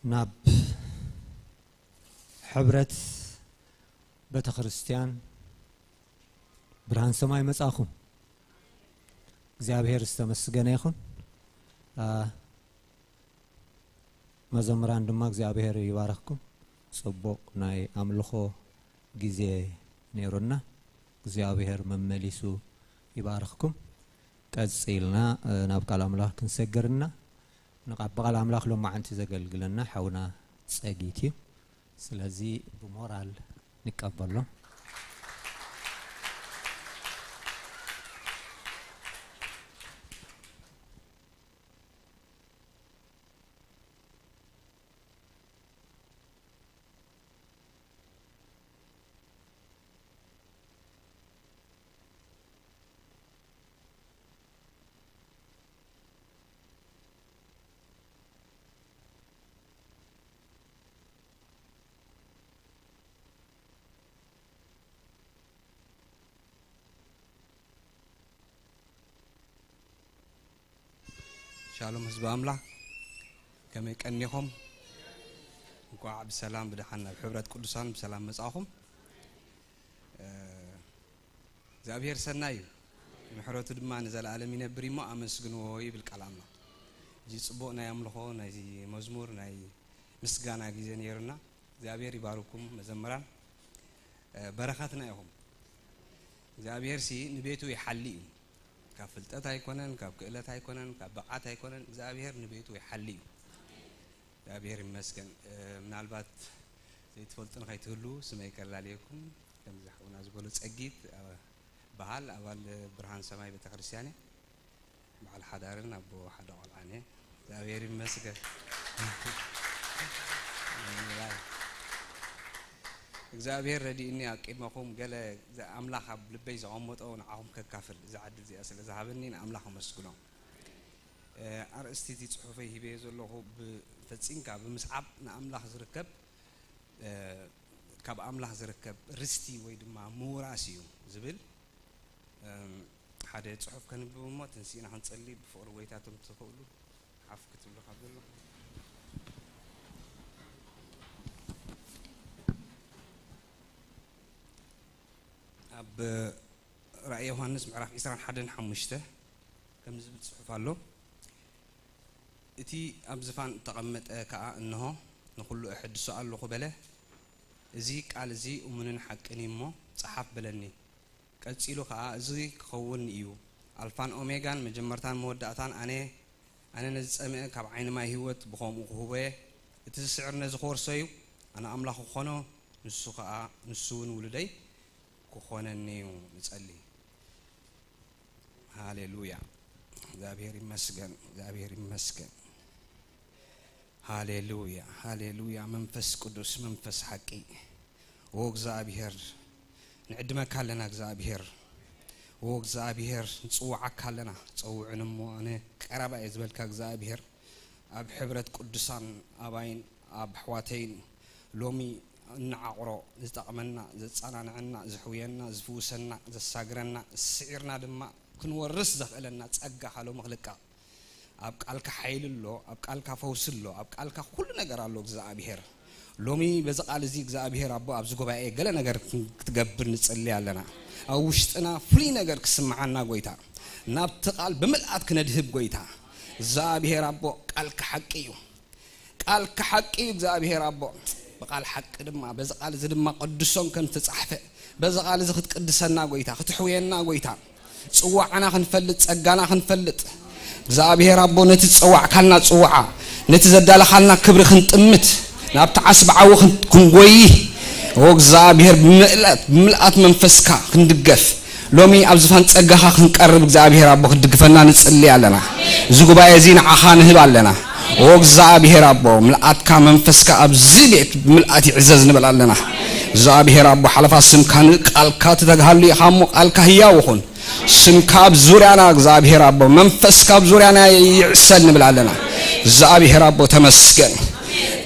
ናብ ሕብረት ቤተ ክርስቲያን ብርሃን ሰማይ መጻኹም። እግዚኣብሔር ዝተመስገነ ይኹን። አ፣ መዘምራን ድማ እግዚኣብሔር ይባርኽኩም። ጽቡቕ ናይ ኣምልኾ ግዜ ነይሩና። እግዚኣብሔር መመሊሱ ይባርኽኩም። ቀጺልና፣ እ፣ ናብ ቃል ኣምላኽ ክንሰግርና ንቃ-፣ ብቃል ኣምላኽ ሎማዓንቲ ዘገልግለና ሓውና ጸጊት እዩ። ስለዚ ብሞራል ንቀበሎ። ሻሎም ህዝቢ ኣምላኽ፣ ከመይ ቀኒኹም? እንኳዕ ብሰላም ብደሓን ናብ ሕብረት ቅዱሳን ብሰላም መጻኹም። እ፣ እግዚኣብሔር ሰናይ እዩ፣ ምሕረቱ ድማ ንዘለኣለም ይነብር እሞ ኣመስግንዎ ይብል ቃል ኣምላኽ። እዚ ጽቡቕ ናይ ኣምልኾ፣ ናይ መዝሙር፣ ናይ ምስጋና ግዜ ነይሩና። እግዚኣብሔር ይባርኩም መዘምራን፣ እ፣ በረኸትና ኢኹም። እግዚኣብሔር ሲ ንቤቱ ይሓሊ እዩ። ካብ ፍልጠት ኣይኮነን፣ ካብ ክእለት ኣይኮነን፣ ካብ ብቕዓት ኣይኮነን፣ እግዚኣብሔር ንቤቱ ይሓሊ እዩ። እግዚኣብሔር ይመስገን። እ፣ ምናልባት ዘይትፈልጡ ንኸይትህሉ ስመይ ከላልየኩም፣ ከምዚ ሓውና ዝበሎ ጸጊት፣ እ፣ በሃል ኣባል ብርሃን ሰማይ ቤተክርስትያን እየ። በዓል ሓዳርን ኣቦ ሓደ ቆልዓን እየ። እግዚኣብሔር ይመስገን። እግዚኣብሔር ረዲእኒ ኣብ ቅድመኹም ገለ ኣምላኽ ኣብ ልበይ ዘቐመጦ ንዓኹም ከካፍል እዛ ዕድል እዚኣ ስለ ዝሃበኒ ንኣምላኽ ኣመስግኖ። እ፣ ኣርእስቲ እቲ ጽሑፈይ ሂበዮ ዘለኹ ብ-፣ ፈጺምካ ብምስዓብ ንኣምላኽ ዝርከብ፣ እ፣ ካብ ኣምላኽ ዝርከብ ርስቲ ወይ ድማ ምውራስ እዩ ዝብል፣ እም፣ ሓደ ጽሑፍ ከንብብ እሞ ተንሲእና ክንጸሊ ብፍቕሪ ጎይታ እቶም ትኽእሉ ሓፍ ክትብሉ ካብ ዘሎ። ኣብ ራእይ ዮሃንስ ምዕራፍ ዕስራን ሓደን ሓሙሽተ ከምዚ ዝብል ጽሑፍ ኣሎ። እቲ ኣብ ዝፋን እተቐመጠ ከኣ እንሆ ንኹሉ እሕድሶ ኣለኹ በለ። እዚ ቃል እዚ እሙንን ሓቅን እዩ እሞ ጸሓፍ በለኒ። ቀጺሉ ከኣ እዚ ክኸውን እዩ፣ ኣልፋን ኦሜጋን መጀመርታን መወዳእታን ኣነ፣ ኣነ ነዚ ጸምአ ካብ ዓይኒ ማይ ህይወት ብኸምኡ ክህቦ እየ። እቲ ዝስዕር ነዚ ክወርሶ እዩ። ኣነ ኣምላኹ ክኾኖ፣ ንሱ ከኣ፣ ንሱ እውን ውሉደይ ክኾነኒ እዩ። ንጸሊ። ሃሌሉያ። እግዚኣብሔር ይመስገን፣ እግዚኣብሔር ይመስገን። ሃሌሉያ፣ ሃሌሉያ። መንፈስ ቅዱስ፣ መንፈስ ሓቂ። ኦ እግዚኣብሔር፣ ንዕድመካ ኣለና እግዚኣብሔር። ኦ እግዚኣብሔር፣ ንጽውዓካ ኣለና። ጸውዕን እሞ ኣነ ቀረባ እየ ዝበልካ እግዚኣብሔር፣ ኣብ ሕብረት ቅዱሳን ኣባይን ኣብ ኣሕዋተይን ሎሚ እንዓቕሮ ዝጠቕመና፣ ዘጸናንዐና፣ ዝሕውየና፣ ዝፍውሰና፣ ዘሳግረና፣ ስዒርና ድማ ክንወርስ ዘኽእለና ጸጋኻ ሎሚ ክልቀቕ። ኣብ ቃልካ ሓይሊ ኣሎ፣ ኣብ ቃልካ ፈውሲ ኣሎ፣ ኣብ ቃልካ ኩሉ ነገር ኣሎ እግዚኣብሔር። ሎሚ በዚ ቃል እዚ እግዚኣብሔር ኣቦ ኣብዚ ጉባኤ ገለ ነገር ክትገብር ንጽሊ ኣለና። ኣብ ውሽጥና ፍሉይ ነገር ክስምዓና ጎይታ፣ ናብቲ ቃል ብምልኣት ክነድህብ ጎይታ። እግዚኣብሔር ኣቦ ቃልካ ሓቂ እዩ። ቃልካ ሓቂ እዩ እግዚኣብሔር ኣቦ። ብቃል ሓቂ ድማ፣ በዚ ቃል እዚ ድማ ቅዱሶም ከም ዝተጻሕፈ፣ በዚ ቃል እዚ ክትቅድሰና ጎይታ፣ ክትሕውየና ጎይታ፣ ጽዋዕና ክንፈልጥ፣ ጸጋና ክንፈልጥ፣ እግዚኣብሔር ኣቦ ነቲ ዝጸዋዕካልና ጽዋዓ፣ ነቲ ዘዳለኻልና ክብሪ ክንጥምት፣ ናብቲ ዓስቢ ዓዊ ክን-፣ ክንጎይህ፣ ኦ እግዚኣብሔር ብምልኣት፣ ብምልኣት መንፈስካ ክንድገፍ፣ ሎሚ ኣብ ዝፋን ጸጋኻ ክንቀርብ እግዚኣብሔር ኣቦ ክትድግፈና ንጽሊ ኣለና። እዚ ጉባኤ እዚ ንዓኻ ንህብ ኣለና። ኦ እግዚኣብሔር ኣቦ፣ ምልኣትካ መንፈስካ ኣብዚ ቤት ብምልኣት ይዕዘዝ ንብል ኣለና። እግዚኣብሔር ኣቦ፣ ሓለፋ ስምካ ንቃልካ ትተግሃሉ ኢኻ እሞ ቃልካ ህያው ይኹን። ስምካ ኣብ ዙርያና እግዚኣብሔር ኣቦ፣ መንፈስካ ኣብ ዙርያና ይዕሰል ንብል ኣለና። እግዚኣብሔር ኣቦ ተመስገን።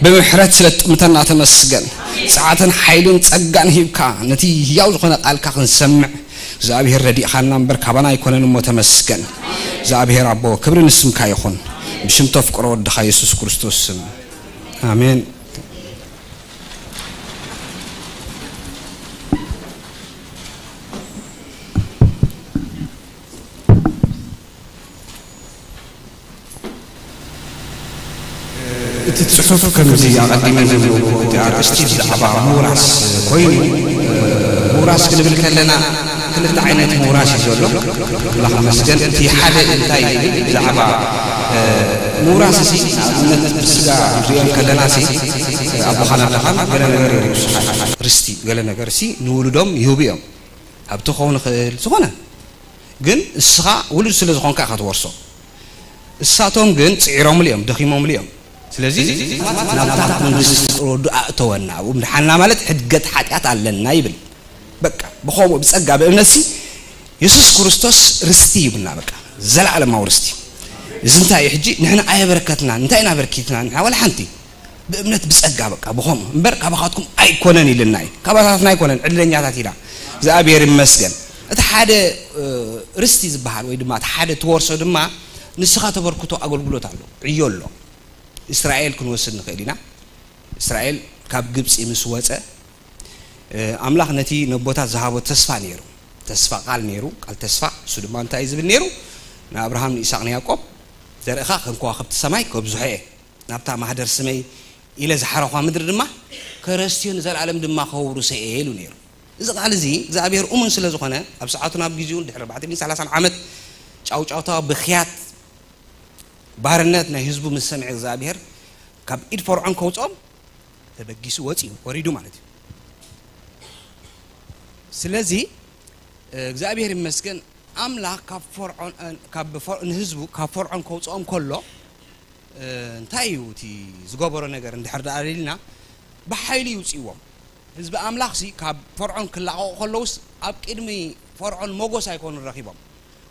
ብምሕረት ስለ ትጥምተና ተመስገን። ጸዓትን ሓይልን ጸጋን ሂብካ ነቲ ህያው ዝኾነ ቃልካ ክንሰምዕ እግዚኣብሔር ረዲእኻና እምበር ካባና ኣይኮነን እሞ ተመስገን። እግዚኣብሔር ኣቦ ክብሪ ንስምካ ይኹን። ብሽም ተፍቅሮ ወድኻ የሱስ ክርስቶስ ስም። ኣሜን። እቲ ጽሑፍ ከምዚ ኣቐዲመ ዘንበብኩ እቲ ኣርእስቲ ብዛዕባ ምውራስ ኮይኑ፣ ምውራስ ክንብል ከለና ክልተ ዓይነት ምውራስ እዩ ዘሎ። ኣምላኽ ይመስገን። እቲ ሓደ እንታይ ይብል? ብዛዕባ ምውራስ እዚ ንኣብነት ብስጋ ንሪኦ ከለና ሲ ኣቦኻን ኣደኻን ገለ ነገር የውርስኻ፣ ርስቲ ገለ ነገር ሲ ንውሉዶም ይህቡ እዮም። ሃብቲ ክኸውን ይኽእል፣ ዝኾነ ግን እስኻ ውሉድ ስለ ዝኾንካ ኢኻ ትወርሶ። እሳቶም ግን ጽዒሮምሉ እዮም፣ ደኺሞምሉ እዮም። ስለዚ ናብታ መንግስቲ ፍጡር ወዱ ኣእተወና፣ ኣብኡ ምድሓንና ማለት ሕድገት ሓጢኣት ኣለና ይብል። በቃ ብኸምኡ ብጸጋ ብእምነትሲ የሱስ ክርስቶስ ርስቲ ይብልና፣ በቃ ዘለኣለማዊ ርስቲ። እዚ እንታይ እዩ ሕጂ? ንሕና ኣየበረከትና፣ እንታይ ኢና በርኪትና ንሕና? ዋላ ሓንቲ። ብእምነት ብጸጋ በቃ ብኸምኡ እምበር ካባኻትኩም ኣይኮነን ኢልና እዩ። ካባታትና ኣይኮነን፣ ዕድለኛታት ኢና። እግዚኣብሔር ይመስገን። እቲ ሓደ እ፣ ርስቲ ዝበሃል ወይ ድማ እቲ ሓደ ትወርሶ ድማ ንስኻ ተበርክቶ ኣገልግሎት ኣሎ፣ ዕዮ ኣሎ። እስራኤል ክንወስድ ንኽእል ኢና። እስራኤል ካብ ግብፂ ምስ ወፀ እ፣ ኣምላኽ ነቲ ነቦታት ዝሃቦ ተስፋ ነይሩ። ተስፋ ቃል ነይሩ፣ ቃል ተስፋ። እሱ ድማ እንታይ እዩ ዝብል ነይሩ? ንኣብርሃም፣ ንይስሐቅ፣ ንያዕቆብ፣ ዘርእኻ ከም ከዋኽብቲ ሰማይ ከብዝሖ እየ፣ ናብታ ማህደር ስመይ ኢለ ዝሓረኳ ምድሪ ድማ ከረስትዮ፣ ንዘለኣለም ድማ ከውርሶ እየ ኢሉ ነይሩ። እዚ ቃል እዚ እግዚኣብሔር እሙን ስለ ዝኾነ ኣብ ሰዓቱን ኣብ ግዜኡን ድሕሪ ኣርባዕተ ሚእትን ሰላሳን ዓመት ጫውጫውታ፣ ብኽያት፣ ባርነት ናይ ህዝቡ ምስ ሰምዐ እግዚኣብሔር ካብ ኢድ ፈርዖን ከውፅኦም ተበጊሱ ወፂኡ፣ ወሪዱ ማለት እዩ። ስለዚ እግዚኣብሔር ይመስገን፣ ኣምላኽ ካብ ፈርዖን፣ ካብ ፈር-፣ ንህዝቡ ካብ ፈርዖን ከውፅኦም ከሎ እንታይ እዩ እቲ ዝገበሮ ነገር እንድሕር ደኣ ኢልና፣ ብሓይሊ ይውፅእዎም። ህዝቢ ኣምላኽሲ ካብ ፈርዖን ክላቐቑ ከለውስ ኣብ ቅድሚ ፈርዖን ሞጎስ ኣይኮኑን ረኺቦም፣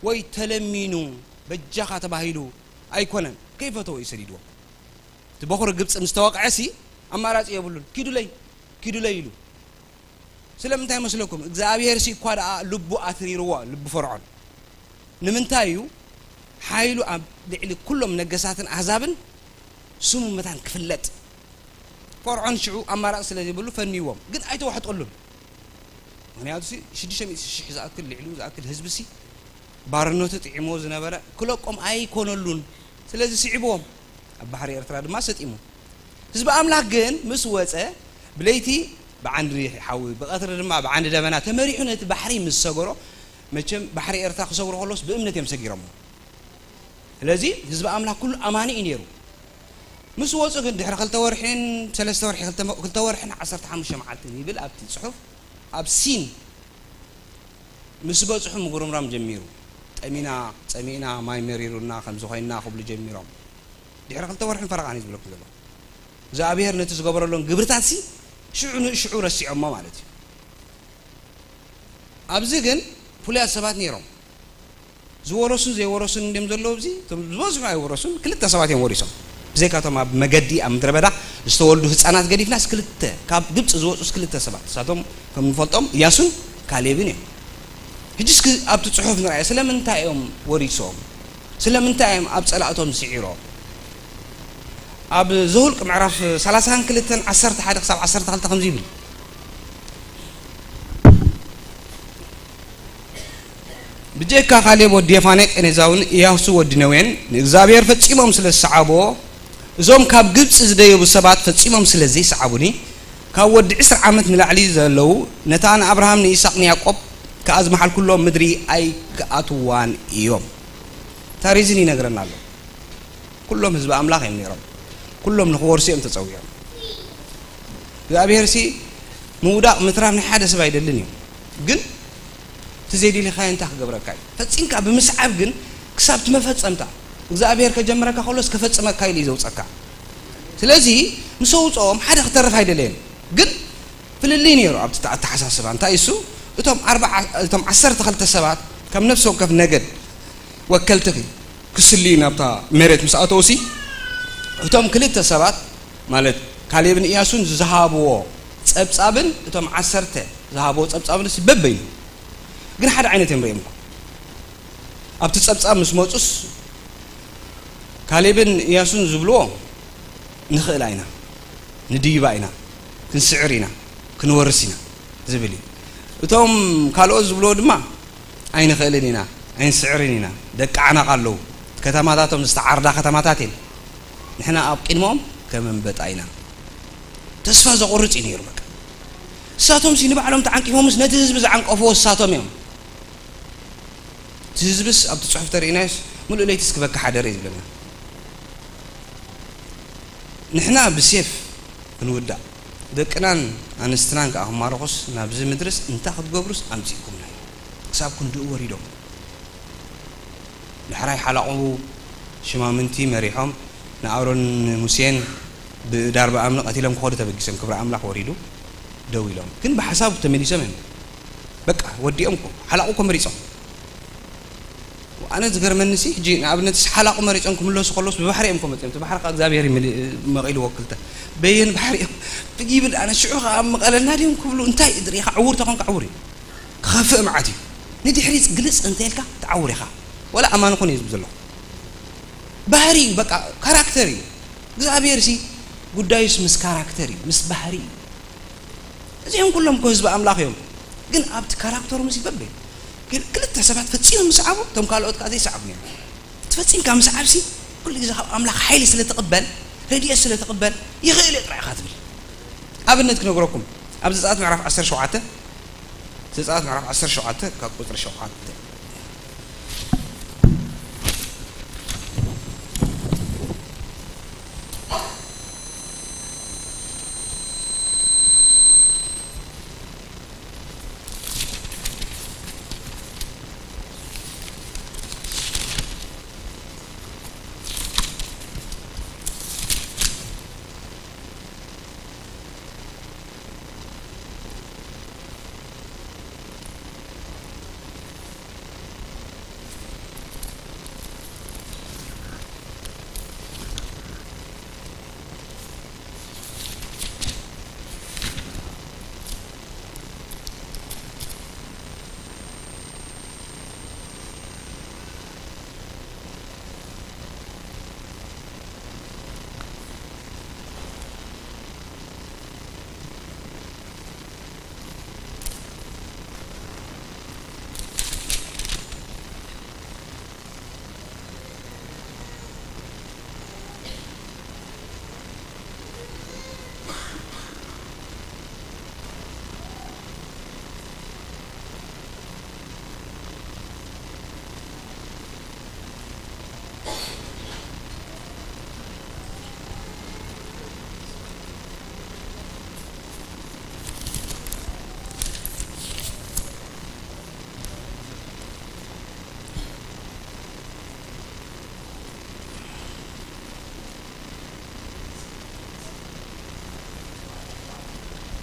ወይ ተለሚኑ በጃኻ ተባሂሉ ኣይኮነን፣ ከይፈተወ እዩ ሰዲድዎም። እቲ በኹሪ ግብፂ ምስ ተወቕዐሲ ኣማራፂ የብሉን። "ኪዱለይ፣ ኪዱለይ" ኢሉ። ስለምንታይ መስለኩም? እግዚኣብሔር ሲ እኳ ደኣ ልቡ ኣትሪርዎ፣ ልቢ ፈርዖን። ንምንታይ እዩ? ሓይሉ ኣብ ልዕሊ ኩሎም ነገሳትን ኣህዛብን ስሙ መታን ክፍለጥ። ፈርዖን ሽዑ ኣማራፂ ስለ ዘይብሉ ፈንይዎም፣ ግን ኣይተዋሕጠሉን። ምኽንያቱ ሲ ሽዱሽተ ሚእቲ ሽሕ ዝኣክል፣ ልዕሊኡ ዝኣክል ህዝቢ ሲ ባርነቱ ጥዒሞ ዝነበረ ክለቆም ኣይኮነሉን። ስለዚ ስዒብዎም፣ ኣብ ባሕሪ ኤርትራ ድማ ሰጢሙ። ህዝቢ ኣምላኽ ግን ምስ ወጸ፣ ብለይቲ ብዓንዲ ሓዊ፣ ብቐትሪ ድማ ብዓንዲ ደበና ተመሪሑ ነቲ ባሕሪ ምስ ሰገሮ፣ መቸም ባሕሪ ኤርትራ ክሰግሮ ከሎስ ብእምነት እዮም ሰጊሮሞ። ስለዚ ህዝቢ ኣምላኽ ኩሉ ኣማኒ እዩ ነይሩ። ምስ ወጹ ግን ድሕሪ ክልተ ወርሒን ሰለስተ ወርሒ፣ ክልተ መ-፣ ክልተ ወርሒን ዓሰርተ ሓሙሽተ መዓልትን ይብል ኣብቲ ጽሑፍ፣ ኣብ ሲን ምስ በጽሑ ምጉርምራም ጀሚሩ። "ጠሚና፣ ጸሚእና፣ ማይ መሪሩና፣ ከምዚ ኮይንና" ክብሉ ጀሚሮም። ድሕሪ ክልተ ወርሕን ፈረቓን እዩ ዝብለኩም ዘሎ። እግዚኣብሔር ነቲ ዝገበረሎም ግብርታትሲ ሽዑ ንሽዑ ረሲዖሞ ማለት እዩ። ኣብዚ ግን ፍሉያት ሰባት ነይሮም። ዝወረሱን ዘይወረሱን እንዲም ዘለዉ፣ ኣብዚ እቶም ዝበዝሑ ኣይወረሱን፣ ክልተ ሰባት እዮም ወሪሶም። ብዘይካቶም ኣብ መገዲ ኣብ ምድረ በዳ ዝተወልዱ ህፃናት ገዲፍናስ ክልተ፣ ካብ ግብፂ ዝወፁስ ክልተ ሰባት፣ ንሳቶም ከም ንፈልጦም እያሱን ካሌብን እዮም። ሕጂ እስኪ ኣብቲ ፅሑፍ ንርኣዮ፣ ስለምንታይ እዮም ወሪሶም? ስለምንታይ እዮም ኣብ ፀላእቶም ስዒሮም? ኣብ ዘሁልቅ ምዕራፍ ሰላሳን ክልተን፣ ዓሰርተ ሓደ ክሳብ ዓሰርተ ክልተ ከምዚ ይብል። ብጀካ ካሌብ ወዲ የፋኔ ቄኔዛውን ኢያሱ ወዲ ነዌን ንእግዚኣብሔር ፈጺሞም ስለ ዝሰዓብዎ፣ እዞም ካብ ግብጺ ዝደየቡ ሰባት ፈጺሞም ስለ ዘይሰዓቡኒ፣ ካብ ወዲ ዕስራ ዓመት ንላዕሊ ዘለዉ፣ ነታ ንኣብርሃም ንይስሐቅ ንያዕቆብ ከኣ ዝመሓልኩሎም ምድሪ ኣይክኣትዋን እዮም። እታ ሪዝን ይነግረና ኣሎ። ኩሎም ህዝቢ ኣምላኽ እዮም ነይሮም። ኩሎም ንኽወርሱ እዮም ተጸዊዖም። እግዚኣብሔር ሲ ምውዳቕ ምትራፍ ናይ ሓደ ሰብ ኣይደልን እዩ። ግን እቲ ዘይደሊኻዮ እንታይ ክገብረካ እዩ? ፈጺምካ ብምስዓብ ግን ክሳብ እቲ መፈጸምታ እግዚኣብሔር ከጀምረካ ከሎስ ከፈጽመካ ኢሉ እዩ ዘውጸካ። ስለዚ ምስ ኣውጽኦም ሓደ ክተርፍ ኣይደለየን። ግን ፍልልይ ነይሩ ኣብቲ ኣተሓሳስባ። እንታይ እሱ? እቶም ኣርባዓ፣ እቶም ዓሰርተ ክልተ ሰባት ከም ነፍሲ ወከፍ ነገድ ወከልቲ ክስልዩ ናብታ መሬት ምስ ኣተውሲ፣ እቶም ክልተ ሰባት ማለት ካሌብን ኢያሱን ዝሃብዎ ጸብጻብን እቶም ዓሰርተ ዝሃብዎ ጸብጻብን ሲ በበይኑ ግን ሓደ ዓይነት እዮም ርእዮም። ኣብቲ ጸብጻብ ምስ መጹስ ካሌብን ኢያሱን ዝብልዎ ንኽእል ኣይና፣ ንድይባ ኢና፣ ክንስዕር ኢና፣ ክንወርስ ኢና ዝብል እዩ። እቶም ካልኦት ዝብልዎ ድማ ኣይንኽእልን ኢና፣ ኣይንስዕርን ኢና፣ ደቂ ዓናቕ ኣለዉ፣ ከተማታቶም ዝተዓርዳ ከተማታት እየን፣ ንሕና ኣብ ቅድመኦም ከም ኣንበጣ ኢና። ተስፋ ዘቑርጽ እዩ ነይሩ። በቃ እሳቶምሲ ንባዕሎም ተዓንቂፎምስ ነቲ ህዝቢ ዝዓንቀፍዎ እሳቶም እዮም። እቲ ህዝብስ ኣብቲ ጽሑፍ ተርእናዮስ ምሉእ ለይትስ ክበካ ሓደረ እዩ ዝብለና። ንሕና ብሴፍ ክንውዳእ፣ ደቅናን ኣንስትናን ከኣ ክማረኹስ ናብዚ ምድርስ እንታይ ክትገብሩስ ኣምጺእኩምና እዩ። ክሳብ ክንድኡ ወሪዶም። ዳሕራይ ሓላቑ ሽማምንቲ መሪሖም ንኣሮን ንሙሴን ብዳርባ እምኒ ቀቲሎም ክኸዱ ተበጊሶም። ክብሪ ኣምላኽ ወሪዱ ደው ኢሎም። ግን ብሓሳብ ተመሊሶም እዮም። በቃ ወዲኦም እኮ፣ ሓላቑ እኮ መሪጾም። ኣነ ዝገርመኒ ሲ፣ ሕጂ ንኣብነት ሓላቑ መሪጾም ክምለሱ ከለውስ ብባሕሪ እዮም እኮ መጺኦም። እቲ ባሕሪ ከኣ እግዚኣብሔር ይምል-፣ መቒልዎ ክልተ። በየን ባሕሪ እዮም ይብል። ኣነ ሽዑ ከኣ ኣብ መቐለልና ድዮም ክብሉ፣ እንታይ ርኢኻ ዕዉር ተኾንካ ዕዉር እዩ። ክኸፍእ መዓት እዩ። ንድሕሪት ግልጽ እንተ ኢልካ ትዓውር ኢኻ። ዋላ ኣማኒ ኹን እየ ዝብል ዘለኹ። ባህሪ እዩ፣ በቃ ካራክተር እዩ። እግዚኣብሔር ሲ ጉዳዩስ ምስ ካራክተር እዩ፣ ምስ ባህሪ እዩ። እዚኦም ኩሎም እኮ ህዝቢ ኣምላኽ እዮም። ግን ኣብቲ ካራክተሮም ሲ በበይ ግን ክልተ ሰባት ፈጺሞም ምስዓቡ፣ እቶም ካልኦት ከኣ ዘይሰዓቡ ነይሮም። እቲ ፈጺምካ ምስዓብ ሲ ኩሉ ግዜ ካብ ኣምላኽ ሓይሊ ስለ ትቕበል፣ ረድኤት ስለ ትቕበል፣ ይኽእል እየ ጥራይ ኢኻ ትብል። ኣብነት ክነግረኩም፣ ኣብ ዘጸኣት ምዕራፍ ዓሰርተ ሸውዓተ፣ ዘጸኣት ምዕራፍ ዓሰርተ ሸውዓተ ካብ ቁጽሪ ሸውዓተ።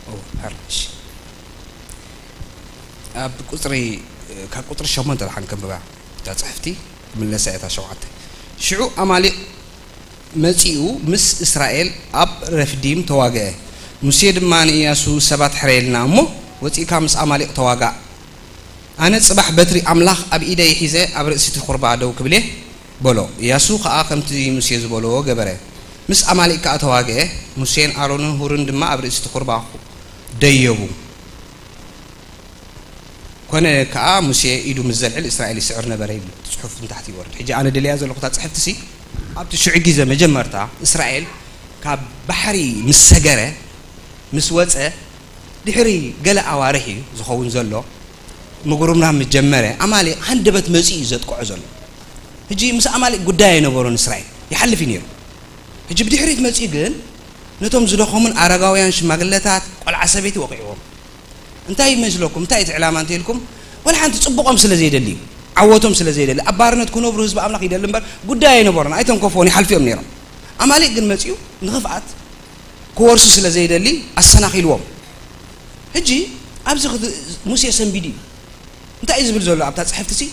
ኦ፣ ሕርሽ። ኣብ ቁጽሪ፣ ካብ ቁጽሪ ሸሞንተ ደሓን ከንብባ እታ ጽሕፍቲ፣ ምለሳ እታ ሸውዓተ። ሽዑ ኣማሌቅ መጺኡ ምስ እስራኤል ኣብ ረፍዲም ተዋግአ። ሙሴ ድማ ንኢያሱ፣ ሰባት ሕረየልና እሞ ወጺእካ ምስ ኣማሌቅ ተዋጋእ። ኣነ ጽባሕ በትሪ ኣምላኽ ኣብ ኢደይ ሒዘ ኣብ ርእሲ እቲ ኹርባ ደው ክብል እየ በሎ። ኢያሱ ኸኣ ከምቲ ሙሴ ዝበሎ ገበረ። ምስ ኣማሌቅ ከኣ ተዋግአ። ሙሴን ኣሮንን ሁርን ድማ ኣብ ርእሲ እቲ ኹርባ ደየቡ። ኮነ ከኣ ሙሴ ኢዱ ምስ ዘልዕል እስራኤል ይስዕር ነበረ ይብል እቲ ጽሑፍ ንታሕቲ ይወርድ። ሕጂ ኣነ ደልያ ዘለኹ እታ ጽሕፍቲ ሲ ኣብቲ ሽዑ ግዜ መጀመርታ እስራኤል ካብ ባሕሪ ምስ ሰገረ፣ ምስ ወጸ፣ ድሕሪ ገለ ኣዋርሕ እዩ ዝኸውን ዘሎ። ምጉርምራም ምስ ጀመረ ኣማሌቅ ሃንደበት መጺኡ እዩ ዘጥቅዖ ዘሎ። ሕጂ ምስ ኣማሌቅ ጉዳይ ኣይነበሮን እስራኤል፣ ይሓልፍ እዩ ነይሩ። ሕጂ ብድሕሪት መጺኡ ግን ነቶም ዝደኸሙን ኣረጋውያን፣ ሽማግለታት፣ ቆልዓ ሰበይቲ ወቒዕዎም። እንታይ ይመስለኩም? እንታይ እቲ ዕላማ እንተ ኢልኩም፣ ወላ ሓንቲ ጽቡቖም ስለ ዘይደሊ እዩ። ዓወቶም ስለ ዘይደሊ፣ ኣብ ባርነት ክነብሩ ህዝቢ ኣምላኽ ይደሊ እምበር ጉዳይ ኣይነበሮን። ኣይተንከፍዎን፣ ይሓልፉ እዮም ነይሮም። ኣማሌቅ ግን መጺኡ ንኽፍኣት ክወርሱ ስለ ዘይደሊ ኣሰናኺልዎም። ሕጂ ኣብዚ ክት-፣ ሙሴ ሰንቢዱ እዩ። እንታይ እዩ ዝብል ዘሎ ኣብታ ጽሕፍቲ ሲ?